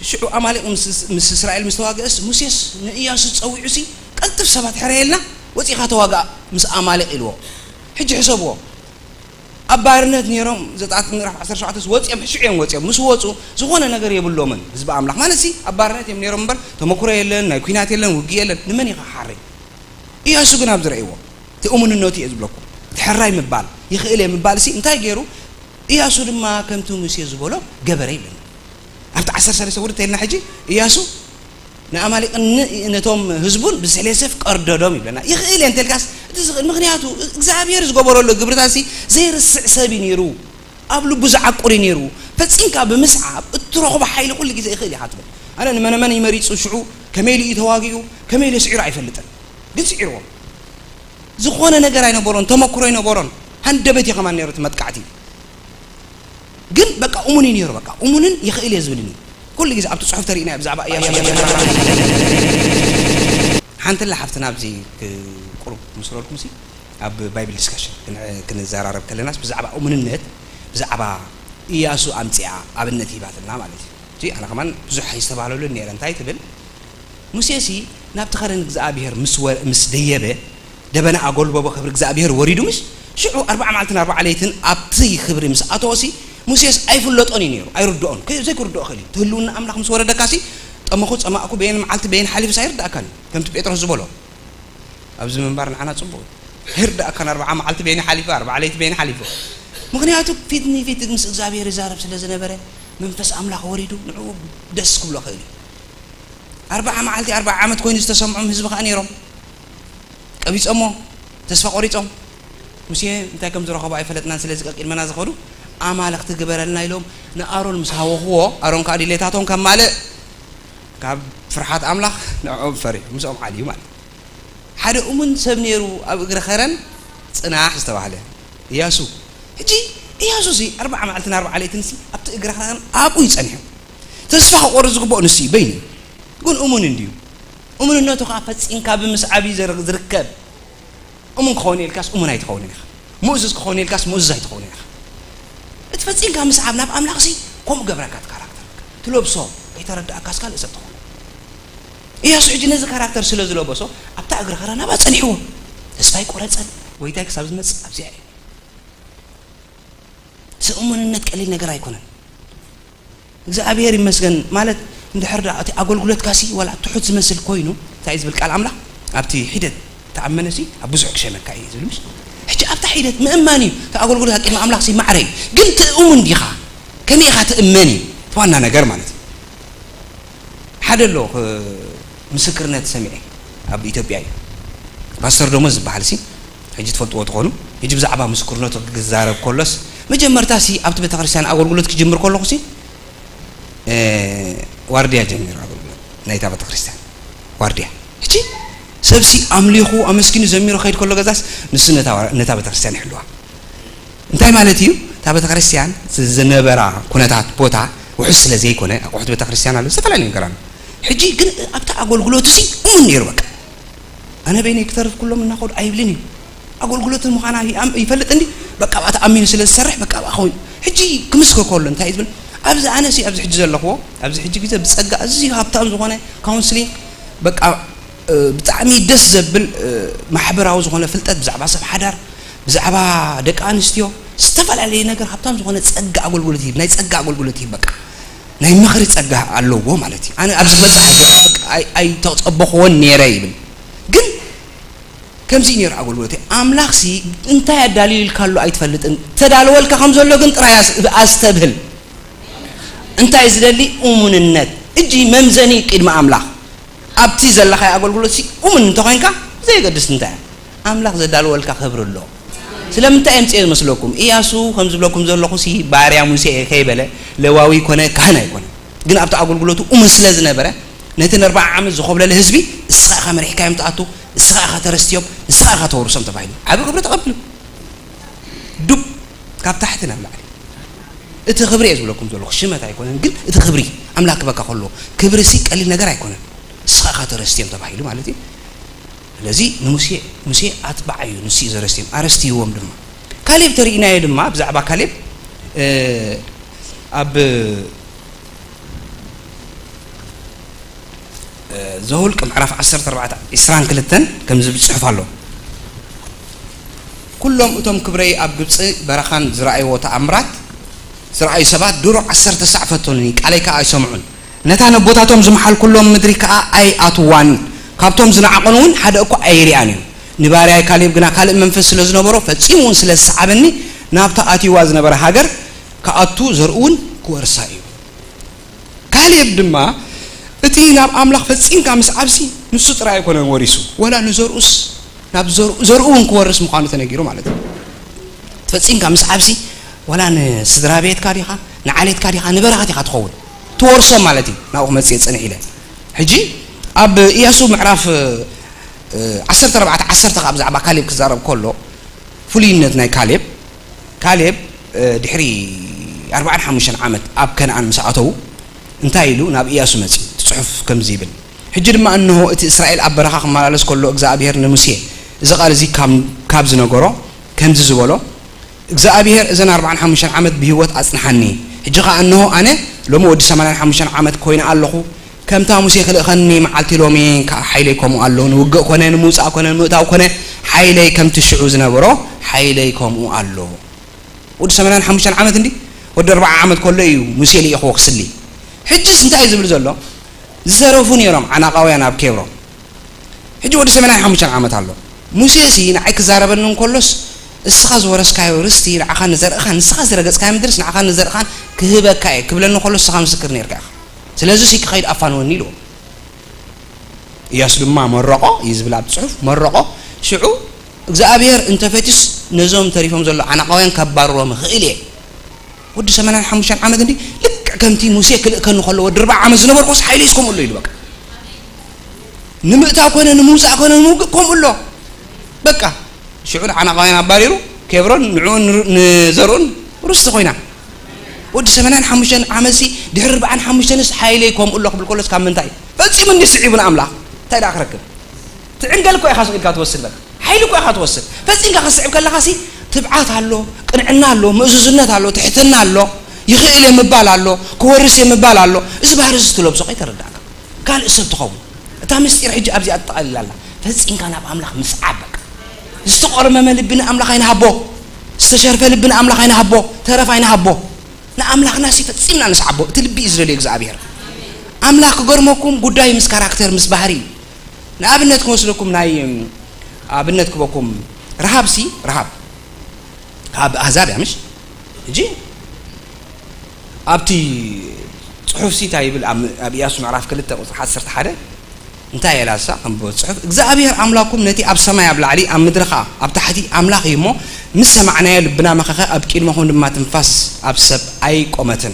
ሽዑ ኣማሌቅ ምስ፣ ምስ እስራኤል ምስ ተዋግአስ ሙሴስ ንኢያሱ ጸዊዑ ሲ፣ "ቀልጥፍ ሰባት ሕረየልና፣ ወጺእካ ተዋጋእ ምስ ኣማሌቅ" ኢልዎ። ሕጂ ሕሰብዎ። ኣብ ባርነት ነይሮም፣ ዘጸኣት ምዕራፍ ዓሰርተ ሸውዓተ ወጺኦም፣ ሽዑ እዮም ወጺኦም። ምስ ወጹ ዝኾነ ነገር የብሎምን ህዝቢ ኣምላኽ። ማለት ሲ ኣብ ባርነት እዮም ነይሮም እምበር ተመኩሮ የለን፣ ናይ ኲናት የለን፣ ውግእ የለን። ንመን ኢኻ ሓሪ? ኢያሱ ግን ኣብዚ ረእይዎ። እቲ እቲ እሙንነቱ እየ ዝብለኩም። እቲ ሕራይ ምባል ይኽእል እየ ምባል ሲ እንታይ ገይሩ? እያሱ ድማ ከምቲ ሙሴ ዝበሎ ገበረ ይብለና። ኣብቲ ዓሰርተ ሰለስተ ውርድ ተልና ሕጂ እያሱ ንኣማሊቅን ነቶም ህዝቡን ብስሕሌ ሰፍ ቀርደዶም ይብለና። ይኽእል እየ እንተልካስ እቲ ዝኽእል፣ ምኽንያቱ እግዚኣብሔር ዝገበረሉ ግብርታት ሲ ዘይርስዕ ሰብ እዩ ነይሩ። ኣብ ልቡ ዝዓቁር እዩ ነይሩ። ፈጺምካ ብምስዓብ እትረኽቦ ሓይሊ ኩሉ ግዜ ይኽእል ኢኻ ትብል። ኣነ ንመነመን ይመሪጹ ሽዑ ከመይ ኢሉ እዩ ተዋጊኡ፣ ከመይ ኢሉ ስዒሩ ኣይፈልጥን። ግን ስዒርዎም። ዝኾነ ነገር ኣይነበሮን፣ ተመክሮ ኣይነበሮን። ሃንደበት እዩ ከማን ነይሩ እቲ መጥቃዕቲ። ግን በቃ እሙን እዩ ነይሩ። በቃ እሙንን ይኽእል እየ ዝብልን እዩ። ኩሉ ግዜ ኣብቲ ጽሑፍ ተሪእና ብዛዕባ እያሱ ሓንቲ ላ ሓፍትና ኣብዚ ቁሩብ ምስረልኩም ሲ ኣብ ባይብል ዲስካሽን ክን- ክንዘራረብ ከለናስ ብዛዕባ እሙንነት ብዛዕባ እያሱ ኣምፅኣ ኣብነት ሂባትና ማለት እዩ። እቲ ኣነ ከማን ብዙሕ ኣይስተባህለሉን ነይረ። እንታይ ትብል? ሙሴሲ ናብቲ ኸረን እግዚኣብሔር ምስ ወ- ምስ ደየበ ደበና ኣጎልበቦ ክብሪ እግዚኣብሔር ወሪዱ ምሽ ሽዑ ኣርባዓ መዓልትን ኣርባዓ ለይትን ኣብቲ ክብሪ ምስ ኣተወሲ ሙሴስ ኣይፍለጦን እዩ ነይሩ ኣይርድኦን ከ- ዘይክርድኦ ክእል እዩ። ትህልውና ኣምላኽ ምስ ወረደካሲ ጠመኹ ጸማእኩ በየን መዓልቲ በየን ሓሊፉስ ኣይርድኣካን እዩ። ከምቲ ጴጥሮስ ዝበሎ ኣብዚ ምንባር ንዓና ጽቡቕ እዩ። ኣይርድኣካን ኣርባዓ መዓልቲ በየን ሓሊፉ ኣርባዓ ለይቲ በየን ሓሊፉ። ምኽንያቱ ፊት ንፊት ምስ እግዚኣብሔር ይዛረብ ስለ ዝነበረ መንፈስ ኣምላኽ ወሪዱ ንዕኡ ደስ ክብሎ ክእል እዩ። ኣርባዓ መዓልቲ ኣርባዓ ዓመት ኮይኑ ዝተሰምዖም ህዝቢ ከዓ ነይሮም። ቀቢጾሞ ተስፋ ቆሪጾም። ሙሴ እንታይ ከም ዝረኸቡ ኣይፈለጥናን። ስለዚ ቀቂድመና ዝኸዱ ኣማልኽቲ ግበረልና ኢሎም ንኣሮን ምስ ሃወኽዎ ኣሮን ከዓ ድሌታቶም ከማልእ ካብ ፍርሓት ኣምላኽ ንዕኦም ፈሪሑ ምስኦም ዓልዩ ማለት እዩ። ሓደ እሙን ሰብ ነይሩ ኣብ እግሪ ኸረን ጽናሕ ዝተባህለ እያሱ። ሕጂ እያሱ ሲ ኣርባዓ መዓልትን ኣርባዓ ለይትን ሲ ኣብቲ እግሪ ኸረን ኣብኡ ይጸኒሑ። ተስፋ ክቆርጽ ዝግብኦ ንሱ እዩ በይኑ እዩ። ግን እሙን እንድዩ። እሙንነቱ ከዓ ፈጺምካ ብምስዓብ እዩ ዘር- ዝርከብ። እሙን ክኸውን ኢልካስ እሙን ኣይትኸውን ኢኻ። ምእዙዝ ክኸውን ኢልካስ ምእዙዝ ኣይትኸውን ኢኻ። እቲ ፈጺምካ ምስዓብ ናብ ኣምላኽ ሲ ከምኡ ገብረካ እቲ ካራክተር ትለብሶ። ከይተረዳእካስ ካልእ ሰብ ትኸውን። እያሱ ሕጂ ነዚ ካራክተር ስለ ዝለበሶ ኣብታ እግሪ ኸረን ኣብኣ ጸኒሕዎ። ተስፋ ኣይቆረጸን። ጎይታይ ክሳብ ዝመጽእ ኣብዚኣ እየ። ስእሙንነት ቀሊል ነገር ኣይኮነን። እግዚኣብሔር ይመስገን ማለት እንድሕር ደኣ እቲ ኣገልግሎትካ ሲ ዋላ ትሑት ዝመስል ኮይኑ እንታይ እዩ ዝብል ቃል ኣምላኽ ኣብቲ ሒደት ተኣመነ ሲ ኣብ ብዙሕ ክሸመካ እዩ ዝብል ምሽ። ሕጂ ኣብታ ሒደት ምእማን እዩ። እቲ ኣገልግሎት ኣብ ቅድሚ ኣምላኽ ሲ ማዕረ እዩ። ግን ትእሙን ዲኻ? ከመይ ኢኻ ትእመን እዩ እቲ ዋና ነገር ማለት እዩ። ሓደ ኣሎ ክ- ምስክርነት ሰሚዐ ኣብ ኢትዮጵያ እዩ ፓስተር ደሞዝ ዝበሃል ሲ ሕጂ ትፈልጥዎ ትኾኑ። ሕጂ ብዛዕባ ምስክርነቱ ክዛረብ ከሎስ መጀመርታ ሲ ኣብቲ ቤተክርስትያን ኣገልግሎት ክጅምር ከለኹ ሲ እ፣ ዋርድያ ጀሚሩ ኣገልግሎት ናይታ ቤተክርስትያን ዋርድያ። ሕጂ ሰብሲ ኣምሊኹ ኣመስጊኑ ዘሚሩ ከይድ ከሎ ገዛስ ንሱ ነታ ዋር- ነታ ቤተክርስትያን ይሕልዋ። እንታይ ማለት እዩ? እታ ቤተክርስትያን ዝነበራ ኩነታት ቦታ ውሑስ ስለ ዘይኮነ ኣቑሑት ቤተክርስትያን ኣሎ፣ ዝተፈላለዩ ነገር ኣሎ። ሕጂ ግን ኣብታ ኣገልግሎቱ ሲ እሙን ነይሩ። በቃ ኣነ በይነይ ክተርፍ ኩሎም እናኸዱ ኣይብልን እዩ። ኣገልግሎት ምዃና ይኣም- ይፈልጥ እንዲ በቃ ኣብኣ ተኣሚኑ ስለ ዝሰርሕ በቃ ኣብኣ ኸውን። ሕጂ ክምስክር ከሎ እንታይ እዩ ዝብል? ኣብዚ ኣነ ሲ ኣብዚ ሕጂ ዘለኽዎ ኣብዚ ሕጂ ግዜ ብጸጋ ኣዝዩ ሃብታም ዝኾነ ካውንስሊንግ በቃ እ፣ ብጣዕሚ ደስ ዘብል እ፣ ማሕበራዊ ዝኾነ ፍልጠት ብዛዕባ ሰብ ሓዳር ብዛዕባ ደቂ ኣንስትዮ ዝተፈላለየ ነገር ሃብታም ዝኾነ ጸጋ ኣገልግሎት ይህብ ናይ ጸጋ ኣገልግሎት ይህብ በቃ ናይ ምኽሪ ጸጋ ኣለዎ ማለት እዩ። ኣነ ኣብዚ ዝበጽሕ ኣይተጸበኽዎን ነይረ ይብል። ግን ከምዚ እዩ ነይሩ ኣገልግሎተይ። ኣምላኽሲ እንታይ ኣዳልዩ ኢልካ ኣሎ ኣይትፈልጥን። ተዳልወልካ ከም ዘሎ ግን ጥራይ ኣስ- ኣስተብህል። እንታይ ዝደሊ እሙንነት እጂ መምዘኒ ቅድሚ ኣምላኽ ኣብቲ ዘለኻይ ኣገልግሎትሲ እሙን እንተኾይንካ ዘየገድስ እንታይ እያ ኣምላኽ ዘዳልወልካ ክብሪ ኣሎ። ስለምንታይ የምፅኦ ዝመስለኩም? ኢያሱ ከም ዝብለኩም ዘለኹ ሲ ባርያ ሙሴ እየ ከይበለ ለዋዊ ኮነ ካህን ኣይኮነ። ግን ኣብቲ ኣገልግሎቱ እሙን ስለ ዝነበረ ነቲ ንኣርባዓ ዓመት ዝኾብለለ ህዝቢ እስኻ ኢኻ መሪሕካዮም ትኣቱ፣ እስኻ ኢኻ ተረስትዮም፣ እስኻ ኢኻ ተወርሶም ተባሂሉ ዓቢ ክብሪ ተቐቢሉ። ዱብ ካብ ታሕቲ ናብ ላዕሊ እቲ ክብሪ እየ ዝብለኩም ዘለኹ ሽመት ኣይኮነን ግን እቲ ክብሪ ኣምላክ ክበካ ከሎ ክብሪ ሲ ቀሊል ነገር ኣይኮነን። እስኻ ኢኻ ተረስትዮም ተባሂሉ ማለት እዩ። ስለዚ ንሙሴ ሙሴ ኣትባዕ እዩ ንሱ እዩ ዘረስትዮም ኣረስትይዎም ድማ። ካሌብ ተሪእናዮ ድማ ብዛዕባ ካሌብ ኣብ ዘሁልቅ ምዕራፍ ዓሰርተ ኣርባዕተ ዕስራን ክልተን ከምዚ ዝብል ጽሑፍ ኣሎ። ኩሎም እቶም ክብረይ ኣብ ግብጺ በረኻን ዝረኣይዎ ተኣምራት ዝረኣዩ ሰባት ድሮ ዓሰርተ ሳዕ ፈተኑኒ፣ ቃለይ ከኣ ኣይሰምዑን። ነታ ነቦታቶም ዝመሓልኩሎም ምድሪ ከኣ ኣይኣትዋን፣ ካብቶም ዝነዓቑን እውን ሓደ እኳ ኣይሪኣን እዩ። ንባርያይ ካሌብ ግና ካልእ መንፈስ ስለ ዝነበሮ፣ ፈጺሙ እውን ስለ ዝሰዓበኒ፣ ናብታ ኣትይዋ ዝነበረ ሃገር ክኣቱ፣ ዘርኡ እውን ክወርሳ እዩ። ካሌብ ድማ፣ እቲ ናብ ኣምላኽ ፈጺምካ ምስዓብሲ፣ ንሱ ጥራይ ኣይኮነን ወሪሱ፣ ወላ ንዘርኡስ፣ ናብ ዘርኡ፣ ዘርኡ እውን ክወርስ ምዃኑ ተነጊሩ ማለት እዩ። ፈጺምካ ምስዓብሲ፣ ወላ ንስድራ ቤትካ ዲኻ፣ ንዓሌትካ ዲኻ፣ ንበረኸት ኢኻ ትኸውን። ትወርሶም ማለት እዩ። ናብኡ ክመጽእ እየ ጽንሕ ኢለ። ሕጂ ኣብ ኢያሱ ምዕራፍ፣ እ፣ ዓሰርተ ኣርባዕተ ዓሰርተ ከኣ ብዛዕባ ካሌብ ክዛረብ ከሎ፣ ፍሉይነት ናይ ካሌብ፣ ካሌብ፣ እ፣ ድሕሪ ኣርባዓን ሓሙሽተን ዓመት ኣብ ከነኣን ምስ ኣተዉ፣ እንታይ ኢሉ ናብ ኢያሱ መጺኡ? እቲ ጽሑፍ ከምዚ ይብል፣ ሕጂ ድማ እንሆ እቲ እስራኤል ኣብ በረኻ ክመላለስ ከሎ እግዚኣብሔር ንሙሴ እዚ ቃል እዚ ካብ፣ ካብ ዝነገሮ ከምዚ ዝበሎ፣ እግዚኣብሔር እዘን ኣርባዓን ሓሙሽተን ዓመት ብህይወት ኣጽንሓኒ። ሕጂ ኸኣ እንሆ ኣነ ሎሚ ወዲ ሰማንያን ሓሙሽተን ዓመት ኮይነ ኣለኹ። ከምታ ሙሴ ክልእኸኒ መዓልቲ ሎሚ ከኣ ሓይለይ ከምኡ ኣሎ። ንውግእ ኮነ፣ ንምውጻእ ኮነ፣ ንምእታው ኮነ፣ ሓይለይ ከምቲ ሽዑ ዝነበሮ ሓይለይ ከምኡ ኣሎ። ወዲ ሰማንያን ሓሙሽተን ዓመት እንዲ፣ ወዲ ኣርብዓ ዓመት ከሎ እዩ ሙሴ ልኢኽዎ ክስሊ። ሕጅስ እንታይ እዩ ዝብል ዘሎ? ዝተረፉ ነይሮም ዓናቃውያን ኣብ ኬብሮን። ሕጂ ወዲ ሰማንያን ሓሙሽተን ዓመት ኣሎ። ሙሴሲ ንዓይ ክዛረበኒ እንከሎስ፣ እስኻ ዝወረስካዮ ርስቲ ንዓኻ ንዘርእኻ፣ ንስኻ ዝረገጽካዮ ምድርስ ንዓኻ ንዘርእኻን ክህበካ እየ ክብለኒ ከሎ፣ እስኻ ምስክር ነይርካ ኢኻ። ስለዚሲ ክኸይድ ኣፋንወኒ ኢልዎ። ኢያሱ ድማ መረቖ እዩ ዝብል ኣብ ጽሑፍ፣ መረቖ። ሽዑ እግዚኣብሔር እንተፈትዩስ ነዞም ተሪፎም ዘሎ ዓናቃውያን ከባርሮም ይኽእል እየ። ወዲ ሰማንያን ሓሙሽተን ዓመት እንዲ ልክዕ ከምቲ ሙሴ ክልእከኒ ከሎ ወዲ ኣርብዓ ዓመት ዝነበርኩስ ሓይለይስ ከምኡ ኣሎ ኢሉ በቃ። ንምእታው ኮነ፣ ንምውጻእ ኮነ፣ ንምውግእ ከምኡ ኣሎ። በቃ ሽዑ ንዓናቃውያን ኣባሪሩ ኬብሮን ንዕኡን ንሩ-፣ ንዘርኡን ርስቲ ኮይና። ወዲ ሰማንያን ሓሙሽተን ዓመትሲ ድሕሪ ኣርብዓን ሓሙሽተንስ ሓይለይ ከምኡ ኣሎ ክብል ከሎስ ካብ ምንታይ? ፈጺሙ እንዲ ስዒቡ ንኣምላኽ እንታይ ደኣ ክረክብ? ትዕንገል እኮ ኢኻ ስቕ ኢልካ ትወስድ በቃ። ሓይሊ እኮ ኢኻ ትወስድ። ፈጺምካ ክትስዕብ ከለኻሲ ትብዓት ኣሎ፣ ቅንዕና ኣሎ፣ ምእዙዝነት ኣሎ፣ ትሕትና ኣሎ፣ ይኽእል እየ ምባል ኣሎ፣ ክወርስ እየ ምባል ኣሎ። እዚ ባህሪ እዚ ትለብሶ ከይተረዳእካ ካልእ ሰብ ትኸውን። እታ ምስጢር ሕጂ ኣብዚኣ ትጠቓልል ኣላ። ፈጺምካ ናብ ኣምላኽ ምስዓብ በቃ። ዝተቖርመመ ልቢ ንኣምላኽ ኣይንሃቦ። ዝተሸርፈ ልቢ ንኣምላኽ ኣይንሃቦ። ተረፍ ኣይንሃቦ። ንኣምላኽናሲ ፈጺምና ንስዓቦ። እቲ ልቢ እዩ ዝደልዮ እግዚኣብሔር። ኣምላኽ ክገርመኩም ጉዳይ ምስ ካራክተር፣ ምስ ባህሪ እዩ። ንኣብነት ክወስደኩም ናይ፣ ኣብነት ክበኩም ረሃብሲ፣ ረሃብ ካብ ኣህዛብ እያ ምሽ? ሕጂ ኣብቲ ጽሑፍሲ እንታይ ይብል? ኣብ፣ ኣብ ኢያሱ ምዕራፍ ክልተ ቁጽሪ ዓሰርተ ሓደ እንታይ ኢላ እሳ? ከንብቦ ጽሑፍ፣ እግዚኣብሔር ኣምላኩም ነቲ ኣብ ሰማይ ኣብ ላዕሊ፣ ኣብ ምድሪ ኸኣ ኣብ ታሕቲ ኣምላኽ እዩ እሞ፣ ምስ ሰማዕናዮ ልብና መኸኸ፣ ኣብ ቅድመኹም ድማ ትንፋስ ኣብ ሰብ ኣይቆመትን።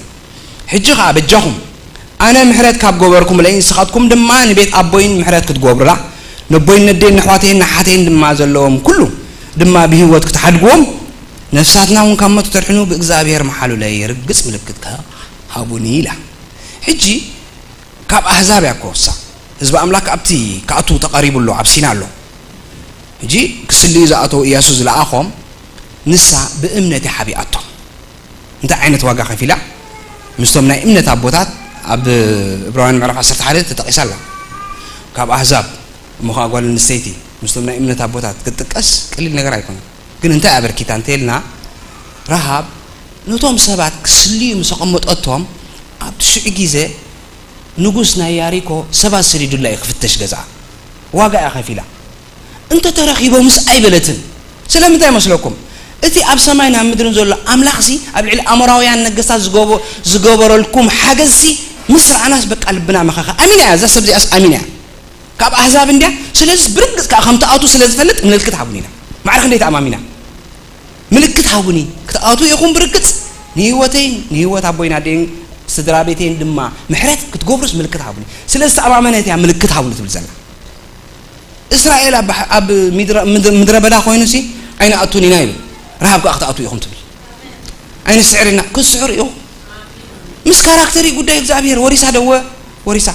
ሕጂ ኸኣ በጃኹም፣ ኣነ ምሕረት ካብ ገበርኩምለይ፣ ንስኻትኩም ድማ ንቤት ኣቦይን ምሕረት ክትገብሩላ፣ ነቦይን ነደይን፣ ነሕዋተይን ነሓተይን ድማ ዘለዎም ኩሉ ድማ ብህይወት ክትሓድግዎም፣ ነፍሳትና እውን ካብ ሞት ክተድሕኑ ብእግዚኣብሔር መሓሉለይ፣ ርግጽ ምልክት ከ ሃቡኒ ኢላ። ሕጂ ካብ ኣህዛብ እያ እኮ እሳ። ህዝቢ ኣምላኽ ኣብቲ ክኣቱ ተቐሪቡ ኣሎ፣ ኣብ ሲና ኣሎ። ሕጂ ክስልዩ ዝኣተው ኢያሱ ዝለኣኾም፣ ንሳ ብእምነት እያ ሓቢኣቶም። እንታይ ዓይነት ዋጋ ከፊላ? ምስቶም ናይ እምነት ኣቦታት ኣብ ዕብራውያን ምዕራፍ ዓሰርተ ሓደ ተጠቒሳ ኣላ። ካብ ኣህዛብ እሞ ኸኣ ጓል ኣንስተይቲ ምስቶም ናይ እምነት ኣቦታት ክትጥቀስ ቀሊል ነገር ኣይኮነን። ግን እንታይ ኣበርኪታ እንተኢልና፣ ረሃብ ነቶም ሰባት ክስልዩ ምስ ኣቐመጠቶም፣ ኣብቲ ሽዑ ግዜ ንጉስ ናይ ያሪኮ ሰባት ሰዲዱላ እዩ ክፍተሽ ገዝኣ። ዋጋ እያ ከፊላ። እንተተረኺቦምስ ኣይበለትን። ስለምንታይ መስለኩም? እቲ ኣብ ሰማይን ኣብ ምድርን ዘሎ ኣምላኽሲ ኣብ ልዕሊ ኣሞራውያን ነገስታት ዝገቦ-፣ ዝገበረልኩም ሓገዝሲ ምስ ረኣናስ በቃ ልብና መኸኸ። ኣሚና እያ፣ እዛ ሰብ እዚኣስ ኣሚና እያ። ካብ ኣህዛብ እንድያ። ስለዚ ብርግጽ ከኣ ከም ትኣቱ ስለ ዝፈልጥ ምልክት ሃቡኒ ኢላ። ማዕረ ክንደይ ተኣማሚና። ምልክት ሃቡኒ። ክትኣቱ ኢኹም ብርግጽ ንህይወተይን ንህይወት ኣቦይን ኣደይን ስድራ ቤተይን ድማ ምሕረት ክትገብሩስ ምልክት ሃቡኒ። ስለ ዝተኣማመነት እያ ምልክት ሃቡኒ ትብል ዘላ። እስራኤል ኣብ ባሕ-፣ ኣብ ምድረ-፣ ምድረ-፣ ምድረ በዳ ኮይኑሲ ኣይንኣቱን ኢና ይብል። ረሃብ ከኣ ክትኣቱ ኢኹም ትብል። ኣይንስዕር ኢና። ክትስዕሩ ኢኹም። ምስ ካራክተር እዩ ጉዳይ እግዚኣብሔር። ወሪሳ ደወ ወሪሳ።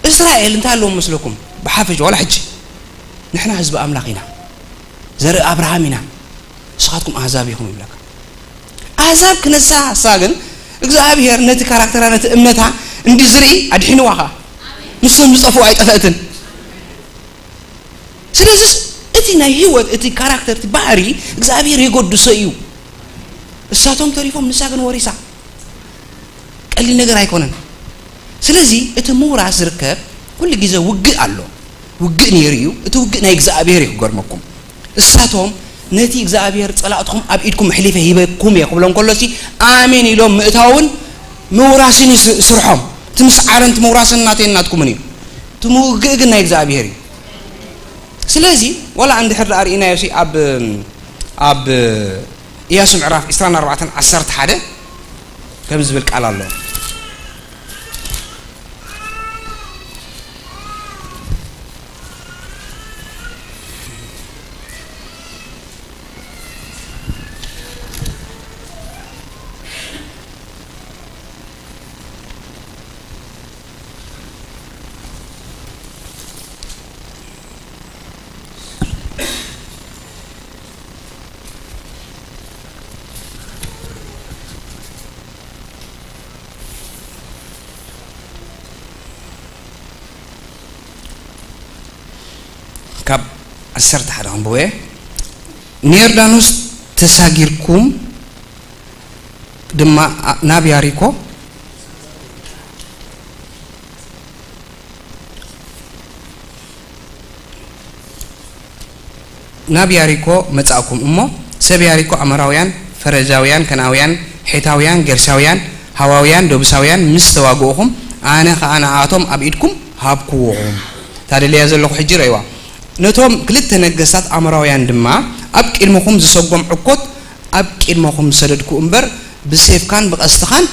እስራኤል እንታይ ኣለዎም መስለኩም? ብሓፈሽ ዋላ ሕጂ ንሕና ህዝቢ ኣምላኽ ኢና። ዘርኢ ኣብርሃም ኢና። ንስኻትኩም ኣህዛብ ኢኹም ይብለካ። ኣህዛብ ክነሳ እሳ ግን እግዚኣብሔር ነቲ ካራክተራ ነቲ እምነታ እንዲ ዝርኢ ኣድሒንዋ ኸኣ። ንሶም ዝጠፍኡ ኣይጠፈእትን። ስለዚስ እቲ ናይ ህይወት እቲ ካራክተር እቲ ባህሪ እግዚኣብሔር የገድሶ እዩ። እሳቶም ተሪፎም ንሳ ግን ወሪሳ። ቀሊል ነገር ኣይኮነን። ስለዚ እቲ ምውራስ ዝርከብ ኩሉ ግዜ ውግእ ኣሎ። ውግእ ነይሩ እዩ። እቲ ውግእ ናይ እግዚኣብሔር እዩ። ክገርመኩም፣ እሳቶም ነቲ እግዚኣብሔር ጸላእትኹም ኣብ ኢድኩም ኣሕሊፈ ሂበኩም እየ ክብሎም ከሎሲ፣ ኣሜን ኢሎም ምእታውን ምውራስን እዩ ስ- ስርሖም። እቲ ምስዓርን እቲ ምውራስን ናተይን ናትኩምን እዩ። እቲ ምውግእ ግን ናይ እግዚኣብሔር እዩ። ስለዚ ዋላ እንድሕር ደኣ ርኢናዮ ሲ ኣብ ኣብ ኢያሱ ምዕራፍ ዕስራን ኣርባዕተን ዓሰርተ ሓደ ከም ዝብል ቃል ኣሎ። ካብ ዓሰርተ ሓደ ከንብቦ እየ። ንዮርዳኖስ ተሳጊርኩም ድማ ኣ- ናብ ያሪኮ ናብ ያሪኮ መጻእኩም እሞ፣ ሰብ ያሪኮ ኣሞራውያን፣ ፈረዛውያን፣ ከነኣውያን፣ ሔታውያን፣ ጌርሳውያን፣ ሃዋውያን፣ ዶብሳውያን ምስ ተዋግኡኹም፣ ኣነ ኸኣ ንኣቶም ኣብ ኢድኩም ሃብኩዎኹም። እታ ደለያ ዘለኹ ሕጂ ረእይዋ። ነቶም ክልተ ነገስታት ኣሞራውያን ድማ ኣብ ቅድመኹም ዝሰጎም ዕኮት ኣብ ቅድመኹም ዝሰደድኩ እምበር፣ ብሴፍካን ብቐስትኻን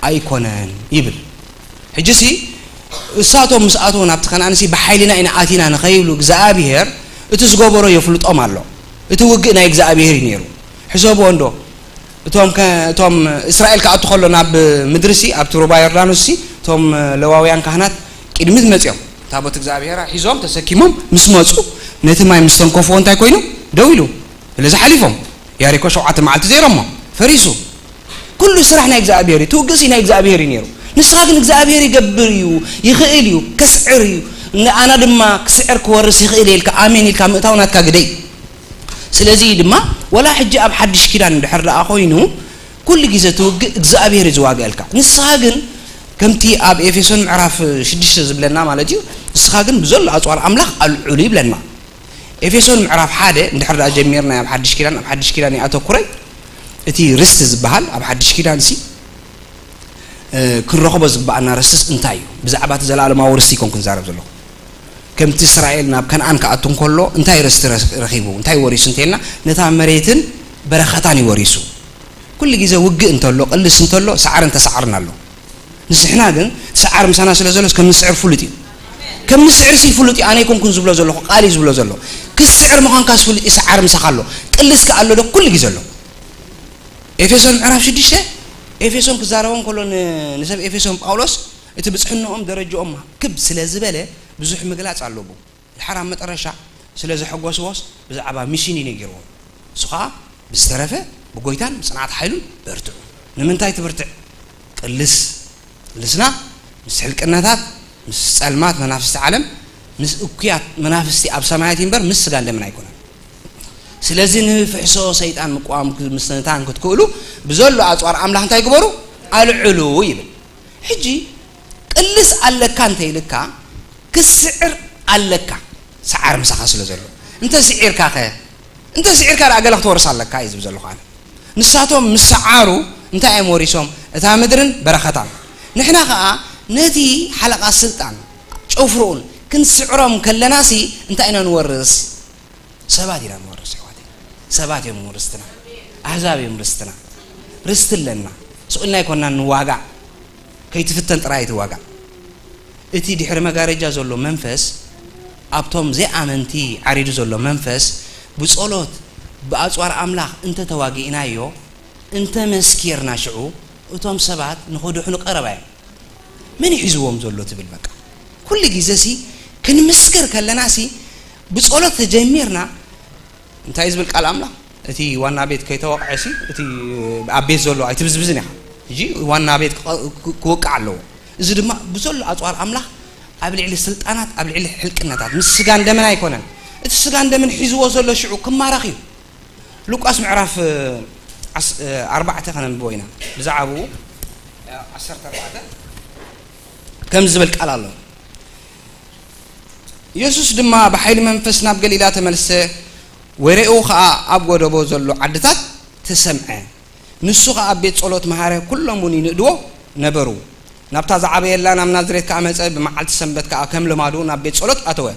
ኣይኮነን ይብል። ሕጂ ሲ እሳቶም ምስ ኣተዉ ናብቲ ከነኣን ሲ ብሓይልና ኢና ኣቲና ንኸይብሉ እግዚኣብሔር እቲ ዝገበሮ የፍልጦም ኣሎ። እቲ ውግእ ናይ እግዚኣብሔር እዩ ነይሩ። ሕሰብዎ እንዶ እቶም ከ- እቶም እስራኤል ክኣቱ ከሎ ናብ ምድሪ ሲ ኣብቲ ሩባ ዮርዳኖስ ሲ እቶም ለዋውያን ካህናት ቅድሚት መፅዮም ታቦት እግዚኣብሔር ሒዞም ተሰኪሞም ምስ መፁ ነቲ ማይ ምስ ተንከፍዎ እንታይ ኮይኑ ደው ኢሉ ስለዚ ሓሊፎም ያሪኮ ሸውዓተ መዓልቲ ዘይሮሞ ፈሪሱ ኩሉ ስራሕ ናይ እግዚኣብሔር እዩ። እቲ ውግእሲ ናይ እግዚኣብሔር እዩ ነይሩ። ንስኻ ግን እግዚኣብሔር ይገብር እዩ፣ ይኽእል እዩ፣ ከስዕር እዩ። ኣና ድማ ክስዕር ክወርስ ይኽእል እየ ኢልካ ኣሜን ኢልካ ምእታው ናትካ ግደይ። ስለዚ ድማ ወላ ሕጂ ኣብ ሓድሽ ኪዳን እንድሕር ደኣ ኮይኑ ኩሉ ግዜ እቲ ውግእ እግዚኣብሔር እዩ ዝዋግአልካ። ንስኻ ግን ከምቲ ኣብ ኤፌሶን ምዕራፍ ሽዱሽተ ዝብለና ማለት እዩ። ንስኻ ግን ብዘሎ ኣፅዋር ኣምላኽ ኣልዕሉ ይብለና። ኤፌሶን ምዕራፍ ሓደ እንድሕር ደኣ ጀሚርና ኣብ ሓድሽ ኪዳን ኣብ ሓድሽ ኪዳን ይኣተኩረ እቲ ርስቲ ዝበሃል ኣብ ሓድሽ ኪዳን ሲ ክንረኽቦ ዝግባኣና ርስትስ እንታይ እዩ? ብዛዕባ እቲ ዘለኣለማዊ ርስቲ ይኮን ክንዛረብ ዘለኹ። ከምቲ እስራኤል ናብ ከነኣን ክኣቱ እንከሎ እንታይ ርስቲ ረስ- ረኺቡ እንታይ ወሪሱ እንተልና ነታ መሬትን በረኸታን እዩ ወሪሱ። ኩሉ ግዜ ውግእ እንተሎ ቅልስ እንተሎ ሰዓርን ተሰዓርን ኣሎ። ንስሕና ግን ሰዓር ምሳና ስለ ዘሎስ ከም ንስዕር ፍሉጥ እዩ። ከም ንስዕር ሲ ፍሉጥ እዩ። ኣነ ይኮንኩን ዝብሎ ዘለኹ ቃል እዩ ዝብሎ ዘሎ። ክስዕር ምዃንካስ ፍሉጥ እዩ። ሰዓር ምሳኻ ኣሎ። ቅልስ ከ ኣሎ ዶ? ኩሉ ግዜ ኣሎ። ኤፌሶን ምዕራፍ ሽዱሽተ ኤፌሶን ክዛረቦም ከሎ ን- ንሰብ ኤፌሶን ጳውሎስ እቲ ብጽሕንኦም ደረጃኦም ክብ ስለ ዝበለ ብዙሕ ምግላጽ ኣለዎ። ድሓር ኣብ መጠረሻ ስለ ዘሐጎስዎስ ብዛዕባ ሚሽን እዩ ነጊርዎም። እሱ ኸዓ ብዝተረፈ ብጎይታን ብጽንዓት ሓይሉን በርትዑ። ንምንታይ ትብርትዕ? ቅልስ ቅልስና ምስ ሕልቅነታት ምስ ጸልማት መናፍስቲ ዓለም ምስ እኩያት መናፍስቲ ኣብ ሰማያት እምበር ምስ ስጋን ደምን ኣይኮነን። ስለዚ ንፍሕሶ ሰይጣን ምቋም ምስትንታን ክትክእሉ ብዘሎ ኣጽዋር ኣምላኽ እንታይ ግበሩ? ኣልዕሉ ይብል። ሕጂ ቅልስ ኣለካ እንተ ኢልካ ክስዕር ኣለካ። ሰዓር ምሳኻ ስለ ዘሎ እንተ ስዒርካ ኸ እንተ ስዒርካ ደኣ ገለ ክትወርስ ኣለካ እዩ ዝብል ዘለኹ ኣነ። ንሳቶም ምስ ሰዓሩ እንታይ እዮም ወሪሶም? እታ ምድርን በረኸታን። ንሕና ኸኣ ነቲ ሓለቓ ስልጣን ጨፍርኡን ክንስዕሮም ከለናሲ እንታይ ኢና ንወርስ? ሰባት ኢና ንወርስ ኣሕዋተይ። ሰባት እዮም ርስትና። ኣህዛብ እዮም ርስትና። ርስቲ ኣለና። ስቕ ኢልና ኣይኮንና ንዋጋእ። ከይትፍተን ጥራይ ኣይትዋጋእ። እቲ ድሕሪ መጋረጃ ዘሎ መንፈስ ኣብቶም ዘይኣመንቲ ዓሪዱ ዘሎ መንፈስ ብጸሎት ብኣጽዋር ኣምላኽ እንተ ተዋጊእናዮ እንተ መስኪርና ሽዑ እቶም ሰባት ንኽድሕኑ ቀረባ እዮም። መን እዩ ሒዝዎም ዘሎ ትብል በቃ ኩሉ ግዜ ሲ ክንምስክር ከለና ሲ ብጸሎት ተጀሚርና እንታይ እዩ ዝብል ቃል ኣምላኽ እቲ ዋና ቤት ከይተወቕዐ ሲ እቲ ኣብ ቤት ዘሎ ኣይትብዝብዝን ኢኻ ሕጂ ዋና ቤት ክቐ- ክወቅዕ ኣለዎ እዚ ድማ ብዘሎ ኣፅዋር ኣምላኽ ኣብ ልዕሊ ስልጣናት ኣብ ልዕሊ ሕልቅነታት ምስ ስጋን ደምን ኣይኮነን እቲ ስጋን ደምን ሒዝዎ ዘሎ ሽዑ ክማረኽ እዩ ሉቃስ ምዕራፍ ኣርባዕተ ከነንብቦ ኢና ብዛዕባኡ ዓሰርተ ኣርባዕተ ከም ዝብል ቃል ኣሎ ኢየሱስ ድማ ብሓይሊ መንፈስ ናብ ገሊላ ተመልሰ፣ ወሬኡ ኸኣ ኣብ ጎደቦ ዘሎ ዓድታት ተሰምዐ። ንሱ ኸኣ ኣብ ቤት ጸሎት መሃረ፣ ኩሎም እውን ይንእድዎ ነበሩ። ናብታ ዝዓበየላ ናብ ናዝሬት ከኣ መጸ፣ ብመዓልቲ ሰንበት ከኣ ከም ልማዱ ናብ ቤት ጸሎት ኣተወ።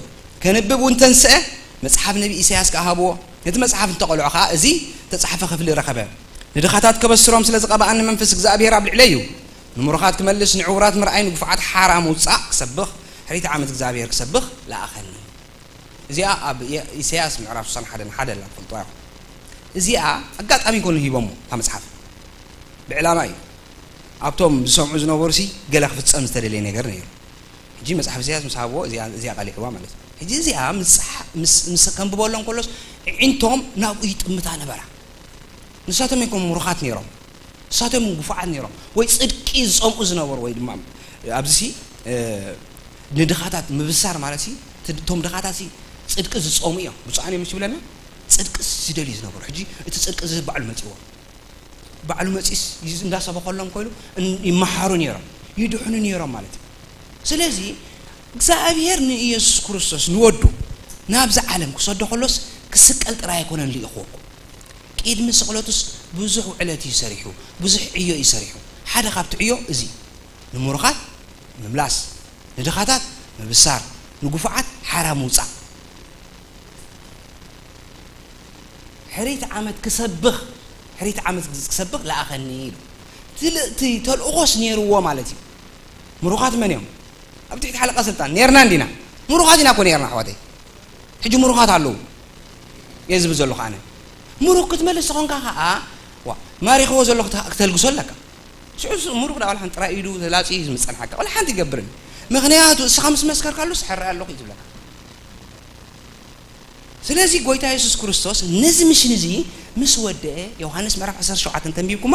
ከንብብ እውን ተንስአ፣ መጽሓፍ ነቢ ኢሳያስ ከኣ ሃብዎ። ነቲ መጽሓፍ እንተቐልዖ ኸኣ፣ እዚ ተጻሕፈ ክፍሊ ረኸበ። ንድኻታት ከበስሮም ስለ ዝቐብኣኒ መንፈስ እግዚኣብሔር ኣብ ልዕለይ እዩ። ንምሩኻት ክመልስ፣ ንዕውራት ምርኣይ፣ ንግፉዓት ሓራ ምውጻእ ክሰብኽ፣ ሕሪት ዓመት እግዚኣብሔር ክሰብኽ ለኣኸኒ። እዚኣ ኣብ የ-፣ ኢሳያስ ምዕራፍ ስሳን ሓደን ሓደ ኣላ፣ ትፈልጥዋ ኢኹም። እዚኣ ኣጋጣሚ ይኮኑ ሂቦሞ፣ እታ መጽሓፍ። ብዕላማ እዩ። ኣብቶም ዝሰምዑ ዝነበሩ ሲ ገለ ክፍጸም ዝተደለየ ነገር ነይሩ። ሕጂ መጽሓፍ ኢሳያስ ምስ ሃብዎ፣ እዚኣ፣ እዚኣ ቀሊዕዋ ማለት እዩ። ሕጂ እዚኣ ምስ ጸሓ-፣ ምስ፣ ምስ ከንብበሎም ከሎስ፣ ኣዒንቶም ናብኡ ይጥምታ ነበራ። ንሳቶም ኣይኮኑ ምሩኻት ነይሮም። ንሳቶም ግፉዓት ነይሮም። ወይ ጽድቂ ዝጸምኡ ዝነበሩ፣ ወይ ድማ ኣብዚ ሲ፣ እ፣ ንድኻታት ምብሳር ማለት ሲ፣ እቲ፣ እቶም ድኻታት ሲ ጽድቂ ዝጸሙ እዮም። ብፁዓን እዮም ዝብለና፣ ጽድቂ ዝደልዩ ዝነበሩ። ሕጂ እቲ ጽድቂ እዚ ባዕሉ መጺዎ። ባዕሉ መጺስ ይዝ-፣ እንዳሰበኸሎም ኮይኑ እን-፣ ይመሃሩ ነይሮም፣ ይድሕኑ ነይሮም ማለት እዩ። ስለዚ እግዚኣብሔር ንኢየሱስ ክርስቶስ ንወዱ ናብዚ ዓለም ክሰዶ ከሎስ ክስቀል ጥራይ ኣይኮነን ልኢኽዎ። ቅድሚ ስቕለቱስ ብዙሕ ውዕለት እዩ ሰሪሑ፣ ብዙሕ ዕዮ እዩ ሰሪሑ። ሓደ ካብቲ ዕዮ እዚ፣ ንምሩኻት ምምላስ፣ ንድኻታት ምብሳር፣ ንግፉዓት ሓራ ምውጻእ። ሕሪት ዓመት ክሰብኽ፣ ሕሪት ዓመት ክሰብኽ ለኣኸኒ ኢሉ። እቲ ል-፣ እቲ ተልእኾስ ነይርዎ ማለት እዩ። ምሩኻት መን እዮም? ኣብ ትሕቲ ሓለቓ ስልጣን ነይርና እንዲና? ምሩኻት ኢና እኮ ነይርና ኣሕዋተይ። ሕጂ ምሩኻት ኣለዉ እየ ዝብል ዘለኹ ኣነ። ምሩኽ ክትመልስ ተኾንካ ኸዓ፣ ዋ፣ ማሪኽዎ ዘሎ ክተ-፣ ክተልግሶ ኣለካ። ሽዑ ስ-፣ ምሩኽ ደኣ ዋላ ሓንቲ ጥራይ ኢዱ ተላጽዩ እዩ ዝምጸንሓካ። ዋላ ሓንቲ ይገብርን። ምኽንያቱ እስኻ ምስ መስከርካሉስ ሕራይ ኣለኹ እዩ ዝብለካ። ስለዚ ጎይታ የሱስ ክርስቶስ ነዚ ምሽን እዚ ምስ ወደአ፣ ዮሃንስ ምዕራፍ ዓሰርተ ሸውዓተ እንተንቢብኩማ፣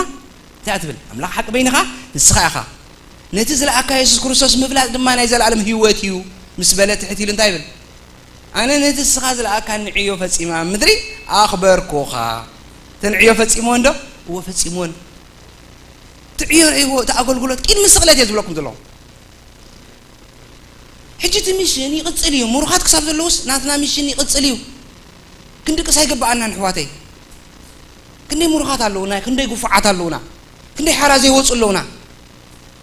እንታይ እያ ትብል? ኣምላኽ ሓቂ በይንኻ ንስኻ ኢኻ። ነቲ ዝለኣካ የሱስ ክርስቶስ ምፍላጥ ድማ ናይ ዘለኣለም ህይወት እዩ ምስ በለ ትሕት ኢሉ እንታይ ይብል? ኣነ ነቲ ንስኻ ዝለኣካኒ ዕዮ ፈጺመ ኣብ ምድሪ ኣኽበርኩኻ። እተን ዕዮ ፈጺምወን ዶ? እወ ፈጺምወን። እቲ ዕዮ ርእይዎ፣ እቲ ኣገልግሎት ቅድሚ ስቕለት እየ ዝብለኩም ዘለኹ። ሕጂ እቲ ሚሽን ይቕጽል እዩ። ምሩኻት ክሳብ ዘለውስ ናትና ሚሽን ይቕጽል እዩ። ክንድቅስ ኣይግብኣናን ኣሕዋተይ። ክንደይ ምሩኻት ኣለዉና፣ ክንደይ ግፉዓት ኣለዉና፣ ክንደይ ሓራ ዘይወጹ ኣለዉና።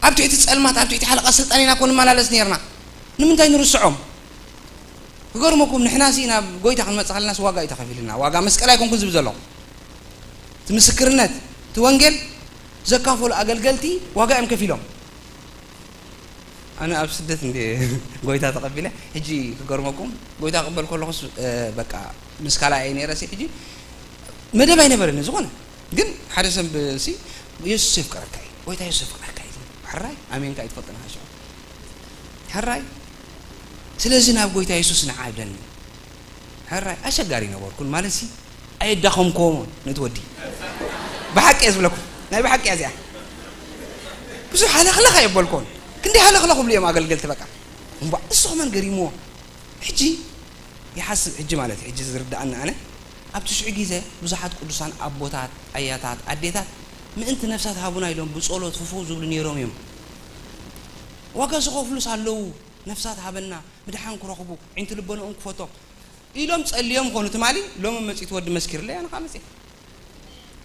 ኣብ ትሕቲ ጸልማት፣ ኣብ ትሕቲ ሓለቓ ስልጣን ኢና እኮ ንመላለስ ነይርና። ንምንታይ ንርስዖም? ክገርመኩም፣ ንሕና ሲ ናብ ጎይታ ክንመጽእ ከለናስ ዋጋ እዩ ተኸፊልና። ዋጋ መስቀል ኣይኮንኩን ዝብል ዘለኹ። እቲ ምስክርነት፣ እቲ ወንጌል ዘካፈሉ ኣገልገልቲ ዋጋ እዮም ከፊሎም። ኣነ ኣብ ስደት እንደ ጎይታ ተቐቢለ፣ ሕጂ ክገርመኩም፣ ጎይታ ክቕበል ከለኹስ፣ እ፣ በቃ ምስ ካልኣይ ነይረ ሲ፣ ሕጂ መደብ ኣይነበረኒ ዝኾነ። ግን ሓደ ሰብ ሲ፣ "የሱስ የፍቅረካ እዩ፣ ጎይታ የሱስ የፍቅረካ እዩ" ዝብል። ሕራይ፣ ኣሜንካ ኣይትፈልጥን ኢኻ ሽዑ። ሕራይ፣ ስለዚ ናብ ጎይታ የሱስ ንዓ ይብለኒ። ሕራይ፣ ኣሸጋሪ ነበርኩን ማለት ሲ፣ ኣየዳኸምክዎን ነቲ ወዲ። ብሓቂ እየ ዝብለኩም፣ ናይ ብሓቂ እያ እዚኣ። ብዙሕ ሃለኽለኽ ኣየበልኩዎን። ክንደይ ሃለኽለኽ ይብሉ እዮም ኣገልገልቲ በቃ። እምቧ፣ እሱ ከማን ገሪምዎ። ሕጂ ይሓስብ፣ ሕጂ ማለት እዩ፣ ሕጂ ዝርድኣኒ ኣነ፣ ኣብቲ ሽዑ ግዜ ብዙሓት ቅዱሳን ኣቦታት፣ ኣያታት፣ ኣዴታት ምእንቲ ነፍሳት ሃቡና ኢሎም ብጸሎት ፍፍው ዝብሉ ነይሮም እዮም። ዋጋ ዝኸፍሉስ ኣለዉ፣ ነፍሳት ሃበና፣ ምድሓን ክረኽቡ፣ ዒንቲ ልቦናኦም ክፈቶ ኢሎም ጸልዮም ኾኑ ትማሊ፣ ሎሚ መጺኡ እቲ ወዲ መስኪሩለይ፣ ኣነ ኸኣ መጺአ።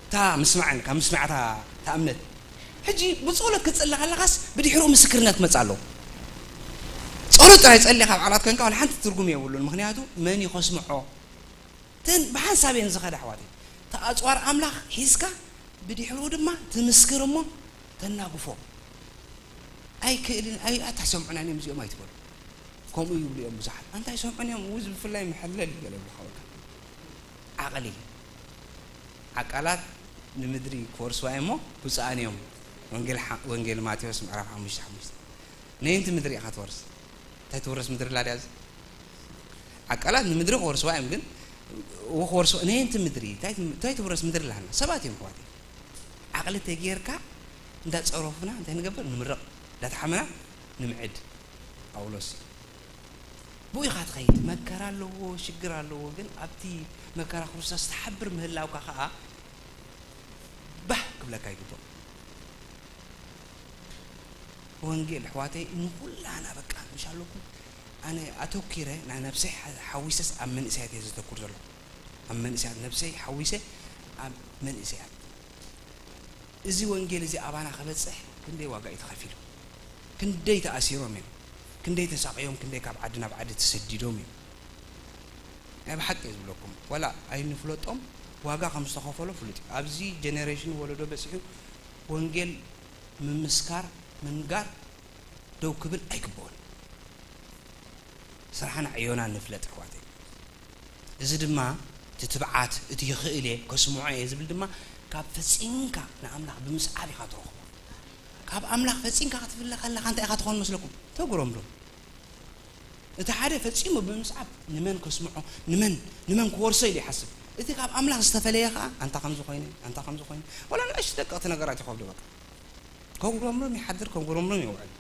እታ ምስማዕን፣ ካብ ምስማዕታ እታ እምነት። ሕጂ ብጸሎት ክትጽሊ ከለኻስ ብድሕሪኡ ምስክርነት ክመጽእ ኣለዎ። ጸሎት ጥራይ ጸሊኻ ኣብ ዓራት ኮንካ ዋላ ሓንቲ ትርጉም የብሉን። ምኽንያቱ መን እዩ ከስምዖ? እተን ብሓንሳብ እየን ዝኸዳ ኣሕዋተይ። እታ ኣጽዋር ኣምላኽ ሒዝካ ብድሕሪኡ ድማ ትምስክር እሞ ተናግፎ። ኣይክእልን፣ ኣይ-፣ ኣታ ሰምዑና እዮም እዚኦም ኣይትበሉ። ከምኡ ይብሉ እዮም ብዙሓት። ኣንታ ኣይሰምዑን እዮም፣ እዚ ብፍላይ መሐለል እዩ ገለ ይብሉ ሓወልካ። ዓቕሊ። ዓቃላት ንምድሪ ክወርስዋ እዮም እሞ ብፁዓን እዮም። ወንጌል ሓ-፣ ወንጌል ማቴዎስ ምዕራፍ ሓሙሽተ ሓሙሽተ። ነየንቲ ምድሪ ኢኻ ትወርስ? እንታይ ትውረስ ምድሪ ኣላ ድያ እዚ? ዓቃላት ንምድሪ ክወርስዋ እዮም፣ ግን እዎ ክወርስዋ፣ ነየንቲ ምድሪ? እንታይ ት-፣ እንታይ ትውረስ ምድሪ ኣላና? ሰባት እዮም ኣሕዋተይ። ዓቕሊ ተጌርካ እንዳጸረፉና እንታይ ንገብር? ንምረቕ። እንዳተሓመና ንምዕድ። ጳውሎስ እዩ። ብኡ ኢኻ ትኸይድ። መከራ ኣለዎ፣ ሽግር ኣለዎ፣ ግን ኣብቲ መከራ ክርስቶስ ትሓብር ምህላውካ ኸኣ ባህ ክብለካ ይግባእ። ወንጌል ኣሕዋተይ ንኹላና በቃ ምሽ ኣለኩም። ኣነ ኣተኪረ ንነብሰይ ሓ- ሓዊሰስ ኣብ መንእሰያት እየ ዘተኩር ዘሎ። ኣብ መንእሰያት፣ ነብሰይ ሓዊሰ ኣብ መንእሰያት። እዚ ወንጌል እዚ ኣባና ክበጽሕ ክንደይ ዋጋ እዩ ተኸፊሉ? ክንደይ ተኣሲሮም እዮም? ክንደይ ተሳቕዮም? ክንደይ ካብ ዓዲ ናብ ዓዲ ተሰዲዶም እዮም? ናይ ብሓቂ እየ ዝብለኩም፣ ዋላ ኣይንፍለጦም፣ ዋጋ ከም ዝተኸፈሎ ፍሉጥ እዩ። ኣብዚ ጀነሬሽን፣ ወለዶ በጺሑ ወንጌል ምምስካር፣ ምንጋር ደው ክብል ኣይግብኦን። ስራሕና ዕዮና ንፍለጥ፣ ኣሕዋተይ። እዚ ድማ እቲ ትብዓት፣ እቲ ይኽእል እየ፣ ከስምዖ እየ ዝብል ድማ ካብ ፈጺምካ ንኣምላኽ ብምስዓብ ኢኻ ትረኽቦ። ካብ ኣምላኽ ፈጺምካ ክትፍለ ከለኻ እንታይ ኢኻ ትኾን መስለኩም? ተጉረምርም። እቲ ሓደ ፈጺሙ ብምስዓብ ንመን ከስምዖ፣ ንመን፣ ንመን ክወርሶ ኢሉ ይሓስብ። እቲ ካብ ኣምላኽ ዝተፈለየ ኸኣ ኣንታ ከምዚ ኮይነ፣ ኣንታ ከምዚ ኮይነ፣ ወላ ንእሽቶ ደቀቕቲ ነገራት ይኸብዶ በቃ። ከጉረምርም ይሓድር፣ ከጉረምርም ይውዕል።